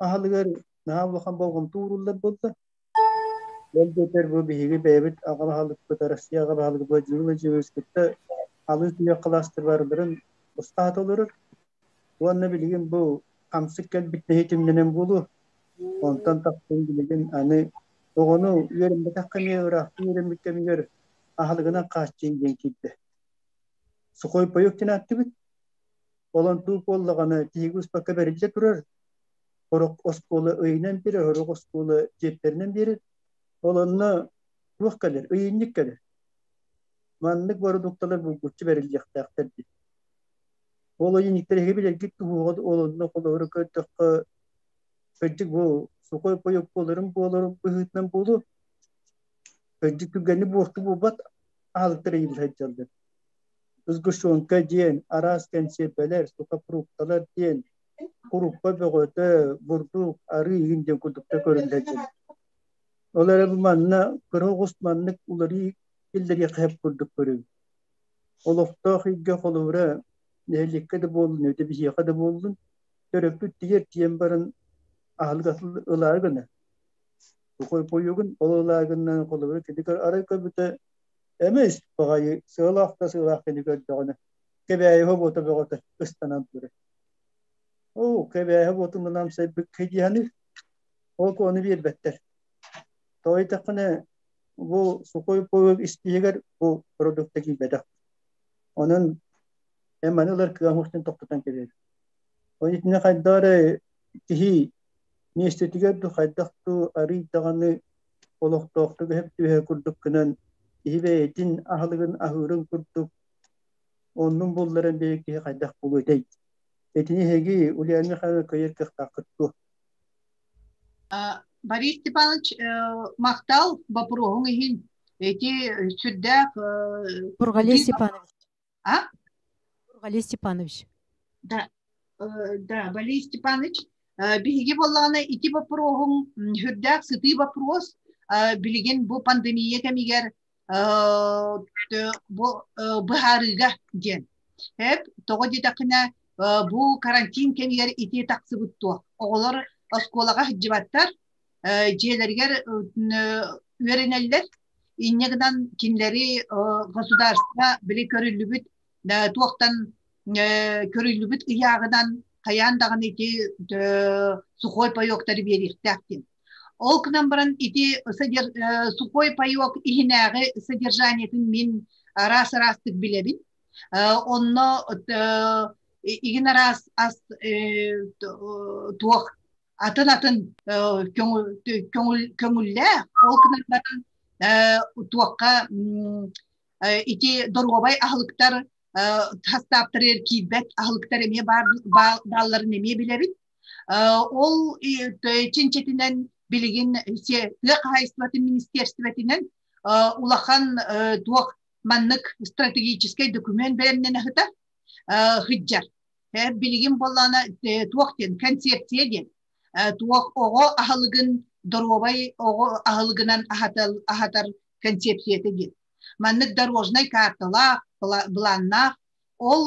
[SPEAKER 11] аһылыгар наһаа улахан болҕомто ууруллар буолла. Ол диэтэр бу биһиги бэйэбит аҕа баһылыкпыт, Россия аҕа баһылыга Владимир Владимирович кытта алын сүһүөх кылаастар барыларын устаата олорор. Уонна билигин бу хамсык кэлбит нэһитимнэнэн буолуо. Онтон тахсан билигин аны оҕону үөрэммэтэх кэмигэр, ыраахтан үөрэммит кэмигэр аһылыгынан хааччыйын диэн киирдэ. Сухой паёк диэн ааттыыбыт. Ол онтуу буоллаҕына тиһиги успакка бэриллэ турар. Сорох оскуола ыйынан биэрэр, сорох оскуола чиэппэринэн биэрэр. Ол онно туох кэлэр? Ыйынньык кэлэр. Маннык бородуукталар булгуччу бэриллиэхтээхтэр дии. Ол ыйынньыктар эһиги билэргит туһуоҕа ол онно холобуру көрдөххө кырдьык бу сухой паёк буоларын буоларын быһыытынан буолуо. Кырдьык түргэнник буорту буолбат аһылыктар ыйылла сылдьаллар. Сгущенка диэн, араас кэнсиэрбэлэр, сухофрукталар диэн, куруппа бөҕөтө, бурдук, арыы иһин диэн курдуктар көрүллэр дьон. Ол эрэ бу манна кыра оҕус маннык уларыы киллэриэххэ сөп курдук көрөбүн. Олохтоох ыйга холобура нэһилиэккэ да буоллун, өтө биһиэхэ да буоллун, төрөппүт тиийэр тиийэн баран аһылык ылаары гынар. Хойпойугун ол ылаагыннан холобура кини арай көрбүтэ эмис баҕайы сыалаах да сыалаах кини көрдөҕүнэ кэбээйи буота бөҕөтө ыстанан турар. Оо, кэбээйи буотун амсайбыкка диэни ол ону биэрбэттэр. Тоҕо диэтэххинэ бу сухой паёк испииһэгэр бу продукта киирбэтэх. Онон эн маны ылар кыаҕым устун тохтотон кэбиһэр. Ол итиннэ хайдах эрэ киһи миэстэтигэр дуу хайдах дуу арыый даҕаны олохтоохтук өһөп түһэ курдук гынан киһи бэйэтин аһылыгын аһыырын курдук оннун булларан биэрэр киһи хайдах буолуо этэй? Итини эһиги Ульяна Михайловна кыайар кыахтааххыт дуо?
[SPEAKER 3] Борис Степанович, махтал боппуруоһуҥ иһин. Ити сүрдээх
[SPEAKER 1] Бургалей Степанович.
[SPEAKER 3] А?
[SPEAKER 1] Бургалей Степанович.
[SPEAKER 3] Да, да, Борис Степанович, биһиги буоллаҕына ити боппуруоһуҥ сүрдээх сытыы боппуруос. Билигин бу пандемия кэмигэр бу быһаарыыга диэн. Эп, тоҕо диэтэххинэ, бу карантин кэмигэр ити тахсыбыт туох. Оҕолор оскуолаҕа сылдьыбаттар, дьиэлэригэр үөрэнэллэр. Инньэ гынан кинилэри государство били көрүллүбүт туохтан көрүллүбүт ыйааҕынан хайаан даҕаны ити сухой паёктары биэриэхтээх диэн. Ол гынан баран ити сухой паёк иһинээҕи содержаниетын мин араас-араастык билэбин. Онно игин араас ас туох атын-атын көҥүллээх, ол гынан баран туохха ити доруобай аһылыктар хастааптарыгар киирбэт аһылыктар эмиэ баалларын эмиэ билэбит. Ол чинчитинэн билигин тыа хаһаайыстыбатын министиэрстибэтинэн улахан туох маннык стратегическай документ бэлэмнэнэ сытар сылдьар. Билигин буоллаҕына туох диэн концепция диэн туох оҕо аһылыгын доруобай оҕо аһылыгынан аһатар концепцията диэн. Маннык дорожнай карталаах, былааннаах ол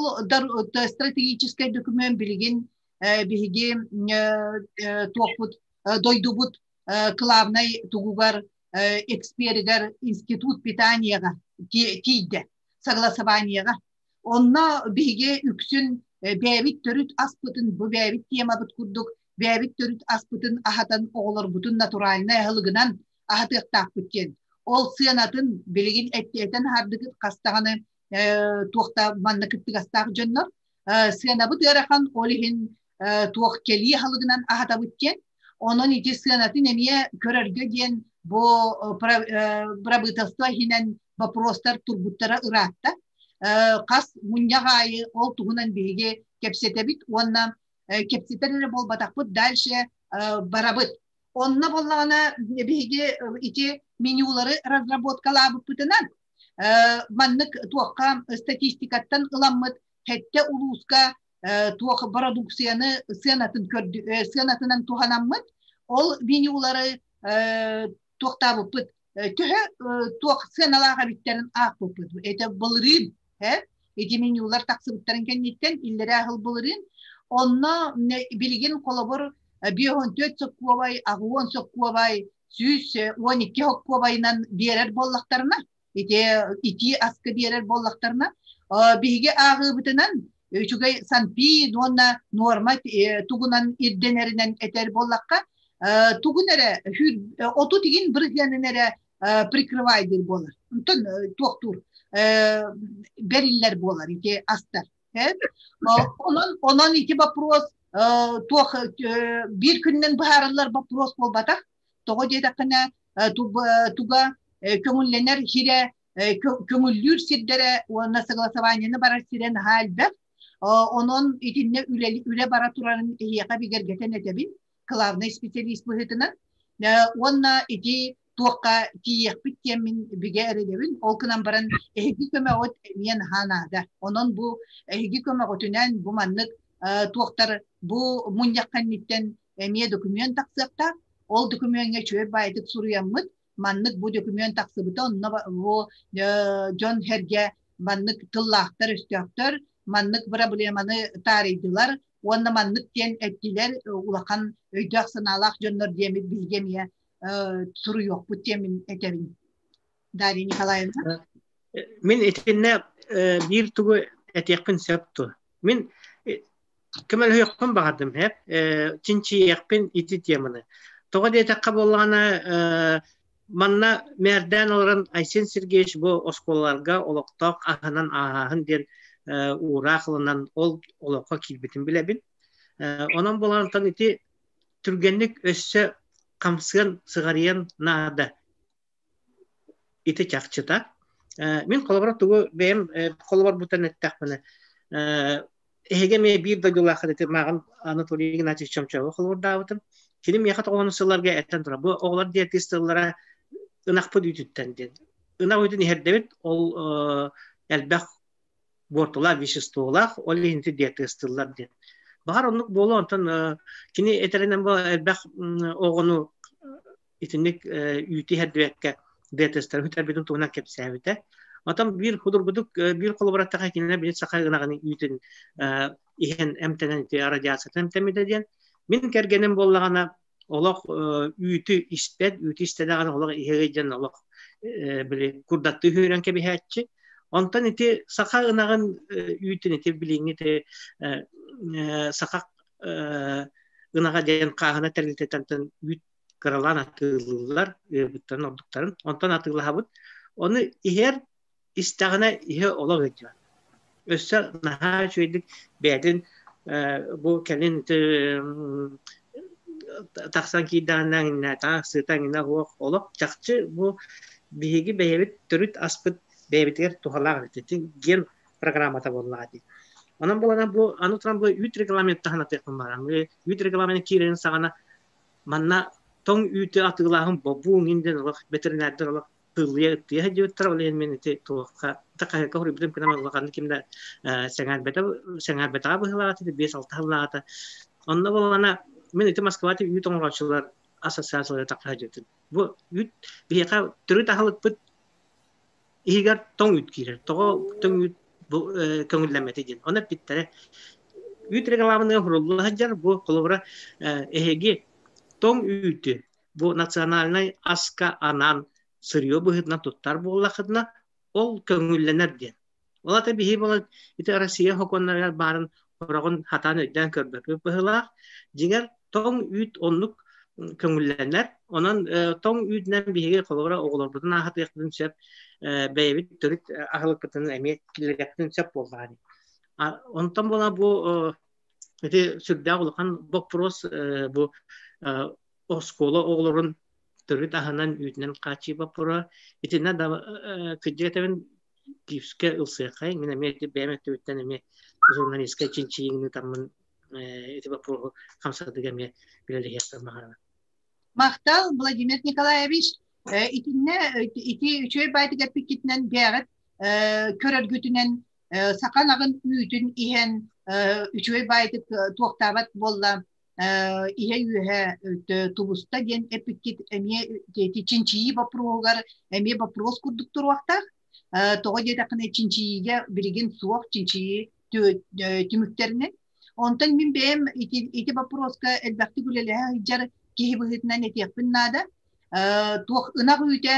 [SPEAKER 3] стратегическай документ билигин биһиги туохпут дойдубут главнай тугугар эксперигэр институт питанияҕа тиийдэ согласованияҕа. Онно биһиги үксүн бэйэбит төрүт аспытын, бу бэйэбит темабыт курдук бэйэбит төрүт аспытын аһатан оҕолорбутун натуральнай аһылыгынан аһатыахтаахпыт диэн. Ол сыанатын билигин эттиэтэн аһардыгыт хас даҕаны туохта манна кыттыгастаах дьоннор сыанабыт ыарахан, ол иһин туох кэлии аһылыгынан аһатабыт диэн. Онон ити сыанатын эмиэ көрөргө диэн бу бырабыыталство иһинэн вопростар турбуттара ыраатта. Хас мунньах аайы ол туһунан биһиги кэпсэтэбит уонна кэпсэтэр эрэ буолбатахпыт, дальше барабыт. Онно буоллаҕына биһиги ити менюлары разработкалаабыппытынан маннык туохха статистикаттан ыламмыт сэттэ улууска туох бородууксуйаны сыанатын сыанатынан туһанаммыт ол менюлары туохтаабыппыт төһө туох сыаналаах эбиттэрин аахпыппыт. Это былырыын ити менюлар тахсыбыттарын кэнниттэн иллэрээ сыл былырыын онно билигин холобур 54 соккуобай, 80 соккуобай, 112 соккуобайынан биэрэр буоллахтарына, ити итии аска биэрэр буоллахтарына, биһиги ааҕыыбытынан үчүгэй санпин уонна нуорма тугунан ирдэнэринэн этэр буоллахха, тугун эрэ 30 игин бырыһыанын эрэ прикрывайдыр буолар. Онтон туохтуур бэриллэр буолар ити астар. Онон ити вопрос туох биир күнүнэн быһаарыллар вопрос буолбатах. Тоҕо диэтэххинэ туга көҥүллэнэр сирэ, көҥүллүүр сирдэрэ уонна согласованиены барар сирэ наһаа элбэх. Онон итиннэ үлэ бара турарын эһиэхэ бигэргэтэн этэбин, главный специалист быһыытынан. Уонна ити туохха тиийиэхпит диэммин бигэ эрэнэбин. Ол гынан баран эһиги көмөҕүт эмиэ наһаа наада. Онон бу эһиги көмөҕүтүнэн бу маннык туохтар бу мунньах кэнниттэн эмиэ документ тахсыахтаах. Ол докумуоҥҥа үчүгэй баайдык суруйаммыт, маннык бу документ тахсыбыта, онно бу дьон сэргэ маннык тыллаахтар, өстөөхтөр, маннык проблеманы таарыйдылар уонна маннык диэн эттилэр улахан өйдөөх-санаалаах дьоннор диэммит биһиги эмиэ суруйуохпут диэммин этэбин. Дарья Николаевна.
[SPEAKER 10] Мин итиннэ биир тугу этиэхпин сөп дуо? Мин көмөлөһүөхпүн баҕардым, һэп чинчийиэхпин ити теманы. Тоҕо диэтэххэ буоллаҕына, манна мээрдээн олорон Айсен Сергеевич бу оскуолаларга олохтоох аһынан ааһааһын диэн уураах ылынан ол олоххо киирбитин билэбин. Онон буолан ити түргэнник өссө хамсыан, сыҕарыйан наада. Ити чахчыта. Мин холобура тугу бэйэм холобурбуттан эттэхпинэ, эһиги эмиэ биир дойдулааххыт ити мааҕын Анатолий Игнатьевич Чомчоеву холобурдаабытым. Кини миэхэ тоҕону сылларга этэн турар. Бу оҕолор диэтис тыллара ынахпыт үүтүттэн диэн. Ынах үүтүн иһэрдэбит, ол элбэх буортулаах веществолаах, ол иһин ити диатезтыллар диэн. Баҕар оннук буолуо, онтон кини этэринэн бу элбэх оҕону итинник үүтү иһэрдибэккэ диатезтары бүтэрбитин туһунан кэпсээбитэ. Оттон биир худургутук биир холобураттаха кинилэр били саха ынаҕын үүтүн иһэн эмтэнэн ити радиациятын эмтэммитэ диэн. Мин кэргэним буоллаҕына олох үүтү испэт, үүтү истэдэҕинэ олох иһэ дьэн олох били курдаттыы үүрэн кэбиһээччи. Онтон ити саха ынаҕын үүтүн ити билиҥҥи ити саха ынаҕа диэн хааһына тэрилтэтэн үүт кыралаан атыылыыллар ыабыттарын ордуктарын. Онтон атыылаһабыт. Ону иһэр истэҕинэ иһэ олох ыдьар. Өссө наһаа үчүгэйдик бэйэтин бу кэлин тахсан киирдэҕинэ иҥнээтаҕа сыта иҥнэ суох олох чахчы бу биһиги бэйэбит төрүт аспыт бэйэбитигэр туһалаах эбит ген программата буоллаҕа дии. Онон буолана бу аны туран бу үүт регламент таһынатыахпын баран үүт регламент киирэрин саҕана манна тоҥ үүтү атыылааһын бобуу иҥин диэн олох ветеринардар олох тыллыйа ыттыйа сылдьыбыттара ол иһин мин ити туохха хаһыакка хоруйбутум кынам улаханнык ким да сэҥээрбэтэ сэҥээрбэтэҕэ быһыылаах ити 5-6 сыллааҕыта онно буоллаҕына мин ити Москваҕа үүт оҥорооччулар ассоциациялара тахса сылдьыбытым бу үүт биһиэхэ төрүт аһылыкпыт иһигэр тоҥ үүт киирэр тоҕо тоҥ үүт бу көҥүллэммэтэ диэн ону эппиттэрэ үүт регламеныгар сурулла сылдьар бу холобура эһиги тоҥ үүтү бу национальнай аска анаан сырье быһыытынан туттар буоллаххытына, ол көҥүллэнэр диэн. Ол ата биһи буолан ити Россия хокуоннарыгар баарын хороҕун хатаан өйдөөн көрбөппүт быһыылаах. Дьиҥэр тоҥ үүт оннук көҥүллэнэр. Онон тоҥ үүтүнэн биһиги холобура оҕолорбутун аһатыахпытын сөп, бэйэбит төрүт аһылыкпытын эмиэ киллэриэхпитин сөп буоллаҕа дии. Онтон буола бу ити сүрдээх улахан боппуруос бу оскуола оҕолорун төрүт аһынан үүтүнэн хааччыйыы боппуруоһа. Итиннэ да кырдьык этэбин күүскэ ылсыаххай. Мин эмиэ бэйэм өттүбүттэн эмиэ журналистскай чинчийиини ыытаммын ити боппуруоһу хамсатыыга эмиэ үлэлэһиэхпин баҕарабын.
[SPEAKER 3] Махтал, Владимир Николаевич. Итиннэ ити үчүгэй баайтык эппиккитинэн бэйэҕит көрөргүтүнэн саха ынаҕын үүтүн иһэн үчүгэй баайтык туохтаабат буолла иһэ-үөһэ тубуста диэн эппиккит эмиэ чинчийии боппуруоһугар эмиэ боппуруос курдук туруохтаах. Тоҕо диэтэххинэ чинчийиигэ билигин суох чинчийии түмүктэринэн. Онтон мин бэйэм ити, ити боппуруоска элбэхтик үлэлэһэ сылдьар киһи быһыытынан этиэхпин наада. Туох ынах үүтэ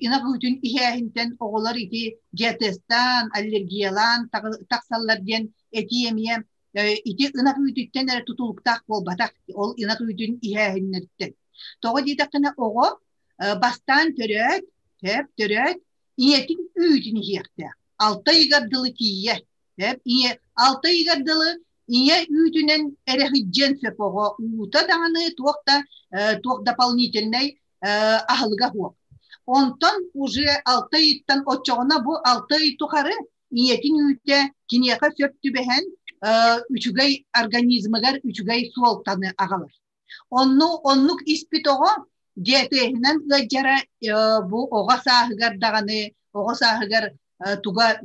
[SPEAKER 3] ынах үүтүн иһээһинтэн оҕолор ити диатезтаан, аллергиялаан тахсаллар диэн этии эмиэ ити ынах үүтүттэн эрэ тутулуктаах буолбатах, ол ынах үүтүн иһээһиннэриттэн. Тоҕо диэтэххинэ оҕо бастаан төрөөт, сөп төрөөт, ийэтин үүтүн иһиэхтээх. Алта ыйыгар дылы тиийэ. Сөп ийэ алта ыйыгар дылы ийэ үүтүнэн эрэ сылдьыан сөп оҕо уута даҕаны туох да туох дополнительнай аһылыга суох. Онтон уже алта ыйыттан оччоҕуна бу алта ый тухары ийэтин үүтэ киниэхэ сөп түбэһэн үчүгэй организмыгар үчүгэй суолтаны аҕалар. Онну оннук испит оҕо диатеһинэн ыалдьара бу оҕо сааһыгар даҕаны оҕо сааһыгар туга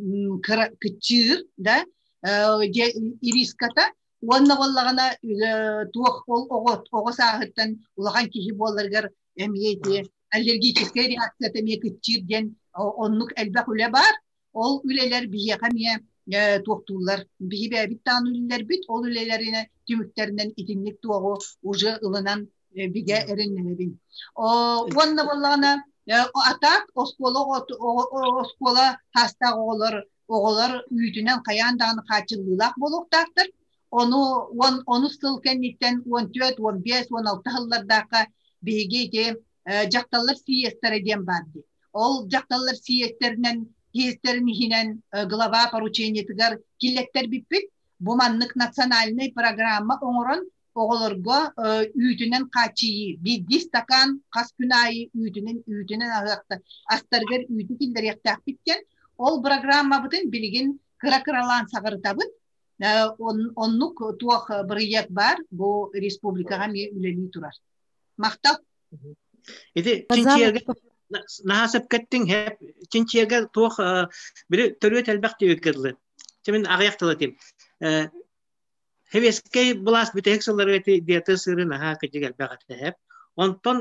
[SPEAKER 3] кыра кыччыыр да ириската уонна буоллаҕына туох ол оҕо оҕо сааһыттан улахан киһи буоларыгар эмиэ ити аллергическай реакцията эмиэ кыччыыр диэн оннук элбэх үлэ баар. Ол үлэлэр биһиэхэ эмиэ туохтууллар. Биһи бэйэбит даҕаны үлэлэрбит, ол үлэлэринэн түмүктэринэн итинник туоҕу уже ылынан бигэ эрэннэрэбин. Уонна буоллаҕына атаак оскуола оскуола хаастаах оҕолор оҕолор үүтүнэн хайаан даҕаны хааччыллыылаах буолуохтаахтар. Ону уон онус сыл кэнниттэн 14, 15, 16 сыллардаахха биһиги ити дьахталлар съезтэрэ диэн баар дии. Ол дьахталлар съезтэринэн съезтэрин иһинэн глава поручениетыгар киллэттэрбиппит. Бу маннык национальнай программа оҥорон оҕолорго үүтүнэн хааччыйыы биирдии стакан хас күн аайы үүтүнэн үүтүнэн аһыахта астарыгар үүтү киллэриэхтээхпит диэн ол программабытын билигин кыра-кыралаан саҕарытабыт оннук туох бырайыак баар бу республикаҕа эмиэ үлэлии турар махтал
[SPEAKER 10] Ити чинчийэргэ наһаа сөпкөттүҥ хэп чинчийэргэ туох били төрүөт элбэх диэбиккэ дылы. Чэ мин аҕыйах тыл этим. Сэбиэскэй былаас бүтэһик сылларыгар ити диета сыыры наһаа кырдьык элбэх этэ хэп. Онтон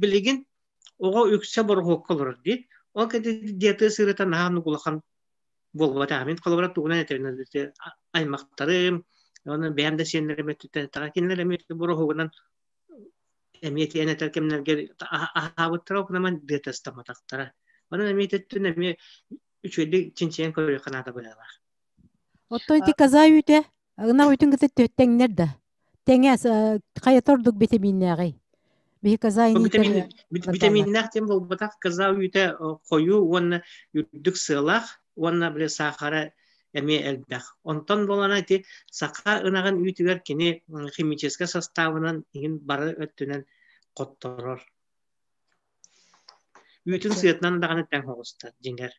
[SPEAKER 10] билигин оҕо үксэ бороһуокка олорор дии. Ол кэннэ диета сыырыта наһаа оннук улахан буолбатах. Мин холобура тугунан этэбин аймахтарым, уонна бэйэм да сиэннэрим өттүттэн кинилэр эмиэ бороһуогунан эмиэ тиэн этэр кэмнэргэ аһаабыттара окунаман дыатастамматахтара. Онон эмиэ өттүн эмиэ үчүгэйдик чинчийэн көрүөххэ наада быһыылаах.
[SPEAKER 1] Оттон ити коза үүтэ ынах үүтүн кытта тэҥнэр да. Тэҥэ хайата ордук битэмииннээҕий? Биһи коза
[SPEAKER 10] иниитэр Битэмииннээх диэн буолбатах. Коза үүтэ хойуу уонна үрдүк сыалаах уонна били саахара эмиэ элбэх. Онтон буолана ити саха ынаҕын үүтүгэр кини химическэй составынан иһин бары өттүнэн хотторор. Үүтүн сыатынан даҕаны тэҥ оҕустар дьиҥэр.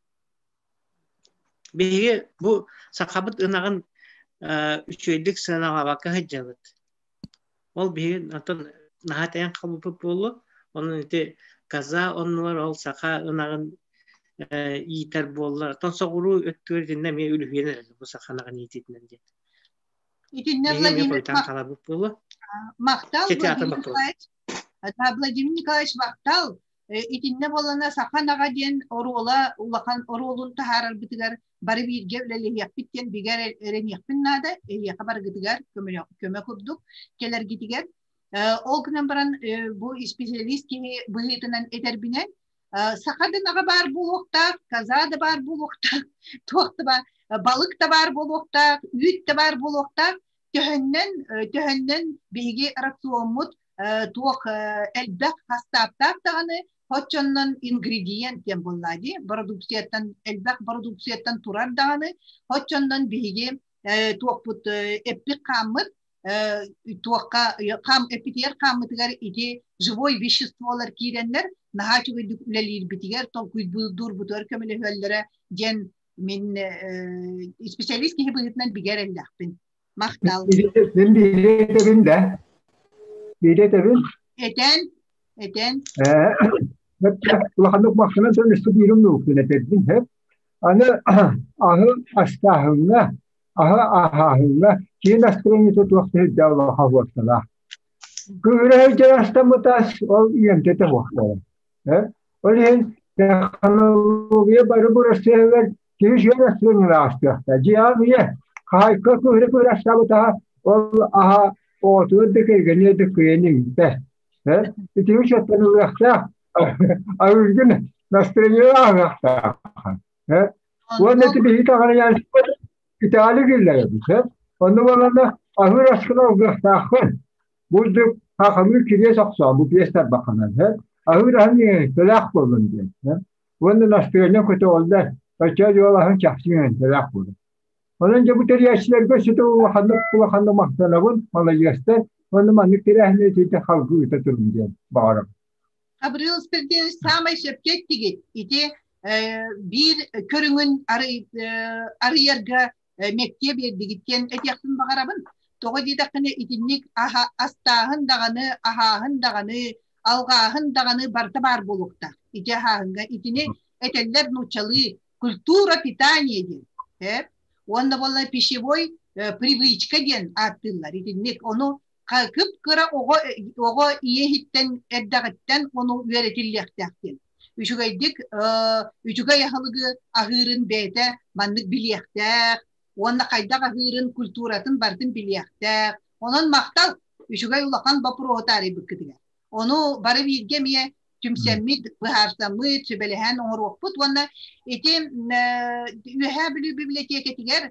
[SPEAKER 10] Биһиги бу сахабыт ынаҕын үчүгэйдик сыаналаабакка сылдьабыт. Ол биһиги оттон наһаа тэйэн хаалбыппыт буолуо. Онон ити коза оннугар ол саха ынаҕын иитэр буоллар. Оттон соҕуруу өттүгэр итиннэ эмиэ үлүһүйэн эрэллэр бу саха ынаҕын иитиитинэн диэн.
[SPEAKER 3] Итиннэ
[SPEAKER 10] Биһиги эмиэ
[SPEAKER 3] Владимир
[SPEAKER 10] хойутаан хааларбыт буолуо.
[SPEAKER 3] Махтал
[SPEAKER 10] Чэ, театр
[SPEAKER 3] Владимир
[SPEAKER 10] боппуруос.
[SPEAKER 3] Николаевич. Да, Владимир Николаевич махтал. Итиннэ буоллана саха ынаҕа диэн оруола улахан оруолун таһаарарбытыгар бары бииргэ үлэлэһиэхпит диэн бигэ эрэниэхпин наада. Эһиэхэ барыгытыгар көмө курдук кэлэргитигэр. Ол гынан баран бу исписэлиис киһи быһыытынан этэрбинэн Саха да баар буолуохтаах, коза да баар буолуохтаах, туох да баар, балык да баар буолуохтаах, үүт да баар буолуохтаах. Төһөннөн, төһөннөн биһиги рациоммут туох элбэх хастааптаах даҕаны, оччоннон ингредиент диэн буоллаа дии, бородууксуйаттан элбэх бородууксуйаттан турар даҕаны, оччоннон биһиги туохпут эппит хааммыт туохха хаам эппитигэр хааммытыгар ити живой веществолар киирэннэр наһаа үчүгэйдик үлэлиирбитигэр толкуйдуурбутугар көмөлөһөллөрө диэн мин специалист киһи быһыытынан бигэ эрэллээхпин. Махтал.
[SPEAKER 9] Мин биири этэбин да. Биири этэбин.
[SPEAKER 3] Этэн, этэн.
[SPEAKER 9] Улаханнык махтанан туран истибиирим нууккун этэрдин хэп. Аны аһы астааһыҥҥа, аһы аһааһыҥҥа киин астырыҥҥыта туох да улахан хуорталаах. Кыыһыра сылдьар астаммытас ол иэмтэтэ хуохтара. Ол иһин технология бары бырастыаһыгар киһи сүөн астырыҥҥын аастыахта. Дьиэҕэ ийэ хаһайка кыыһыра кыыһыра астаабытаха ол аһа оҕотугар да кэргэниэ да кыайан иҥпэт. Итини сөптөн ылыахтаах. Арыгын настроение ааһыахтаах. Уонна ити биһи таҕарыйааччылар итэҕэли киллэрэбит. Онно буоллаҕына аһыыр аскын алгыахтааххын. Бурдук хахалыы кириэс охсоон бу биэс тарбаххынан. Аһыыр аһын иҥэнтэлээх буоллун диэн. Уонна настроение көтөҕүллэр. Оччо дьуол аһын чахчы иҥэнтэлээх буолар. Онон дьэ бу тэрийээччилэргэ өссө улаханнык улаханнык махтанабын, маладьыастар. Уонна маннык тэрээһини итинтэ халгыы ыыта турун диэн баҕарабын.
[SPEAKER 3] Гаврил Спиридонович саамай сөпкө эттигит. Ити биир көрүҥүн арыйарга мэктиэ биэрдигит диэн этиэхпин баҕарабын. Тоҕо диэтэххинэ итинник астааһын даҕаны, аһааһын даҕаны, алҕааһын даҕаны барыта баар буолуохтаах. Ити аһааһыҥҥа итини этэллэр нууччалыы культура питания диэн. Уонна буолла пищевой привычка диэн ааттыыллар. Итинник ону кып-кыра оҕо оҕо ийэ иһиттэн эрдэҕиттэн ону үөрэтиллиэхтээх диэн. Үчүгэйдик үчүгэй аһылыгы аһыырын бэйэтэ маннык билиэхтээх уонна хайдах аһыырын культуратын барытын билиэхтээх. Онон махтал үчүгэй улахан боппуруоһу таарыйбыккытыгар. Ону бары бииргэ эмиэ түмсэммит, быһаарсаммыт, сүбэлэһэн оҥоруохпут уонна ити Үөһээ Бүлүү библиотекатыгар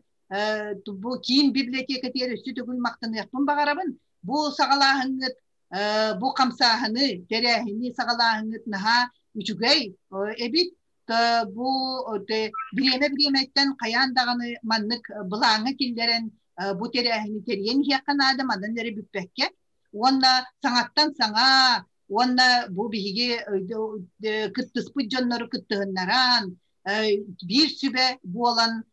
[SPEAKER 3] бу киин библиотекатыгар өссө төгүл махтаныахпын баҕарабын. Бу саҕалааһыҥҥыт, бу хамсааһыны, тэрээһини саҕалааһыҥҥыт наһаа үчүгэй эбит. Бу бириэмэ-бириэмэттэн хайаан даҕаны маннык былааҥҥа киллэрэн бу тэрээһини тэрийэн иһиэххэ наада, манан эрэ бүппэккэ. Уонна саҥаттан саҥа уонна бу биһиги кыттыспыт дьоннору кыттыһыннаран биир сүбэ буолан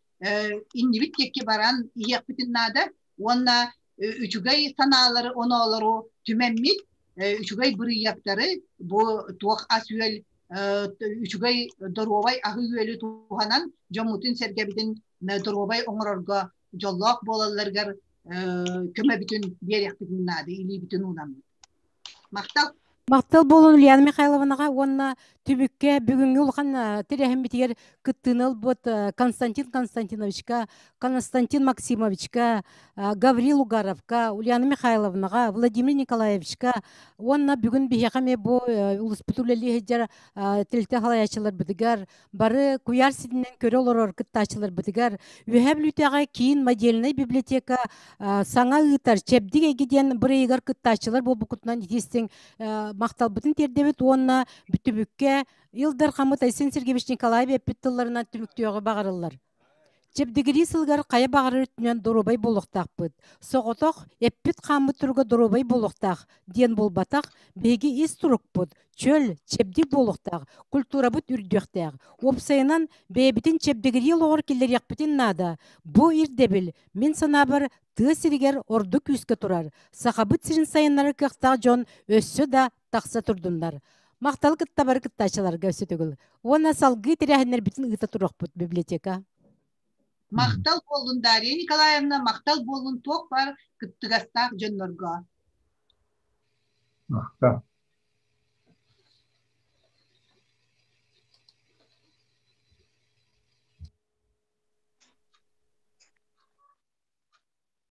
[SPEAKER 3] иннибит диэки баран иһиэхпитин наада уонна үчүгэй санаалары оноолору түмэммит үчүгэй бырыйыактары бу туох ас-үөл үчүгэй доруобай аһы-үөлү туһанан дьоммутун-сэргэбитин доруобай оҥорорго дьоллоох буолалларыгар көмөбүтүн биэриэхпитин наада илиибитин уунаммыт. Махтал.
[SPEAKER 1] Махтал буолун Ульяна Михайловнаҕа уонна түмүккэ бүгүҥҥү улахан тэрээһиммитигэр кыттыыны ылбыт Константин Константиновичка, Константин Максимовичка, Гаврил Угаровка, Ульяна Михайловнаҕа, Владимир Николаевичка уонна бүгүн биһиэхэ эмиэ бу улууспут үлэлии сылдьар тэрилтэ салайааччыларбытыгар бары куйаар ситиминэн көрө олорор кыттааччыларбытыгар Үөһээ Бүлүүтээҕи киин модельнай библиотека саҥа ыытар Чэбдик эйгэ диэн бырайыгар кыттааччылар буолбуккутунан итиистиҥ махталбытын тиэрдэбит уонна түмүккэ Ил Дархаммыт Айсен Сергеевич Николаев эппит тылларынан түмүктүөҕү баҕарыллар. Чэбдигирии сылыгар хайа баҕарар өттүнэн доруобай буолуохтаахпыт. Соҕотох эппит-хааммыт туруга доруобай буолуохтаах диэн буолбатах, биһиги ис турукпут чөл, чэбдик буолуохтаах, культурабыт үрдүөхтээх. Уопсайынан, бэйэбитин чэбдигирии олоҕор киллэриэхпитин наада. Бу ирдэбил, мин санаабар, тыа сиригэр ордук күүскэ турар. Сахабыт сирин сайыннарар кыахтаах дьон өссө да тахса турдуннар. Махтал кытта бары кыттааччыларга өссө төгүл. Уонна салгыы тэрээһиннэрбитин ыыта туруохпут библиотека.
[SPEAKER 3] Махтал буоллун Дарья Николаевна, махтал буоллун туох бар кыттыгастаах дьоннорго.
[SPEAKER 9] Махтал.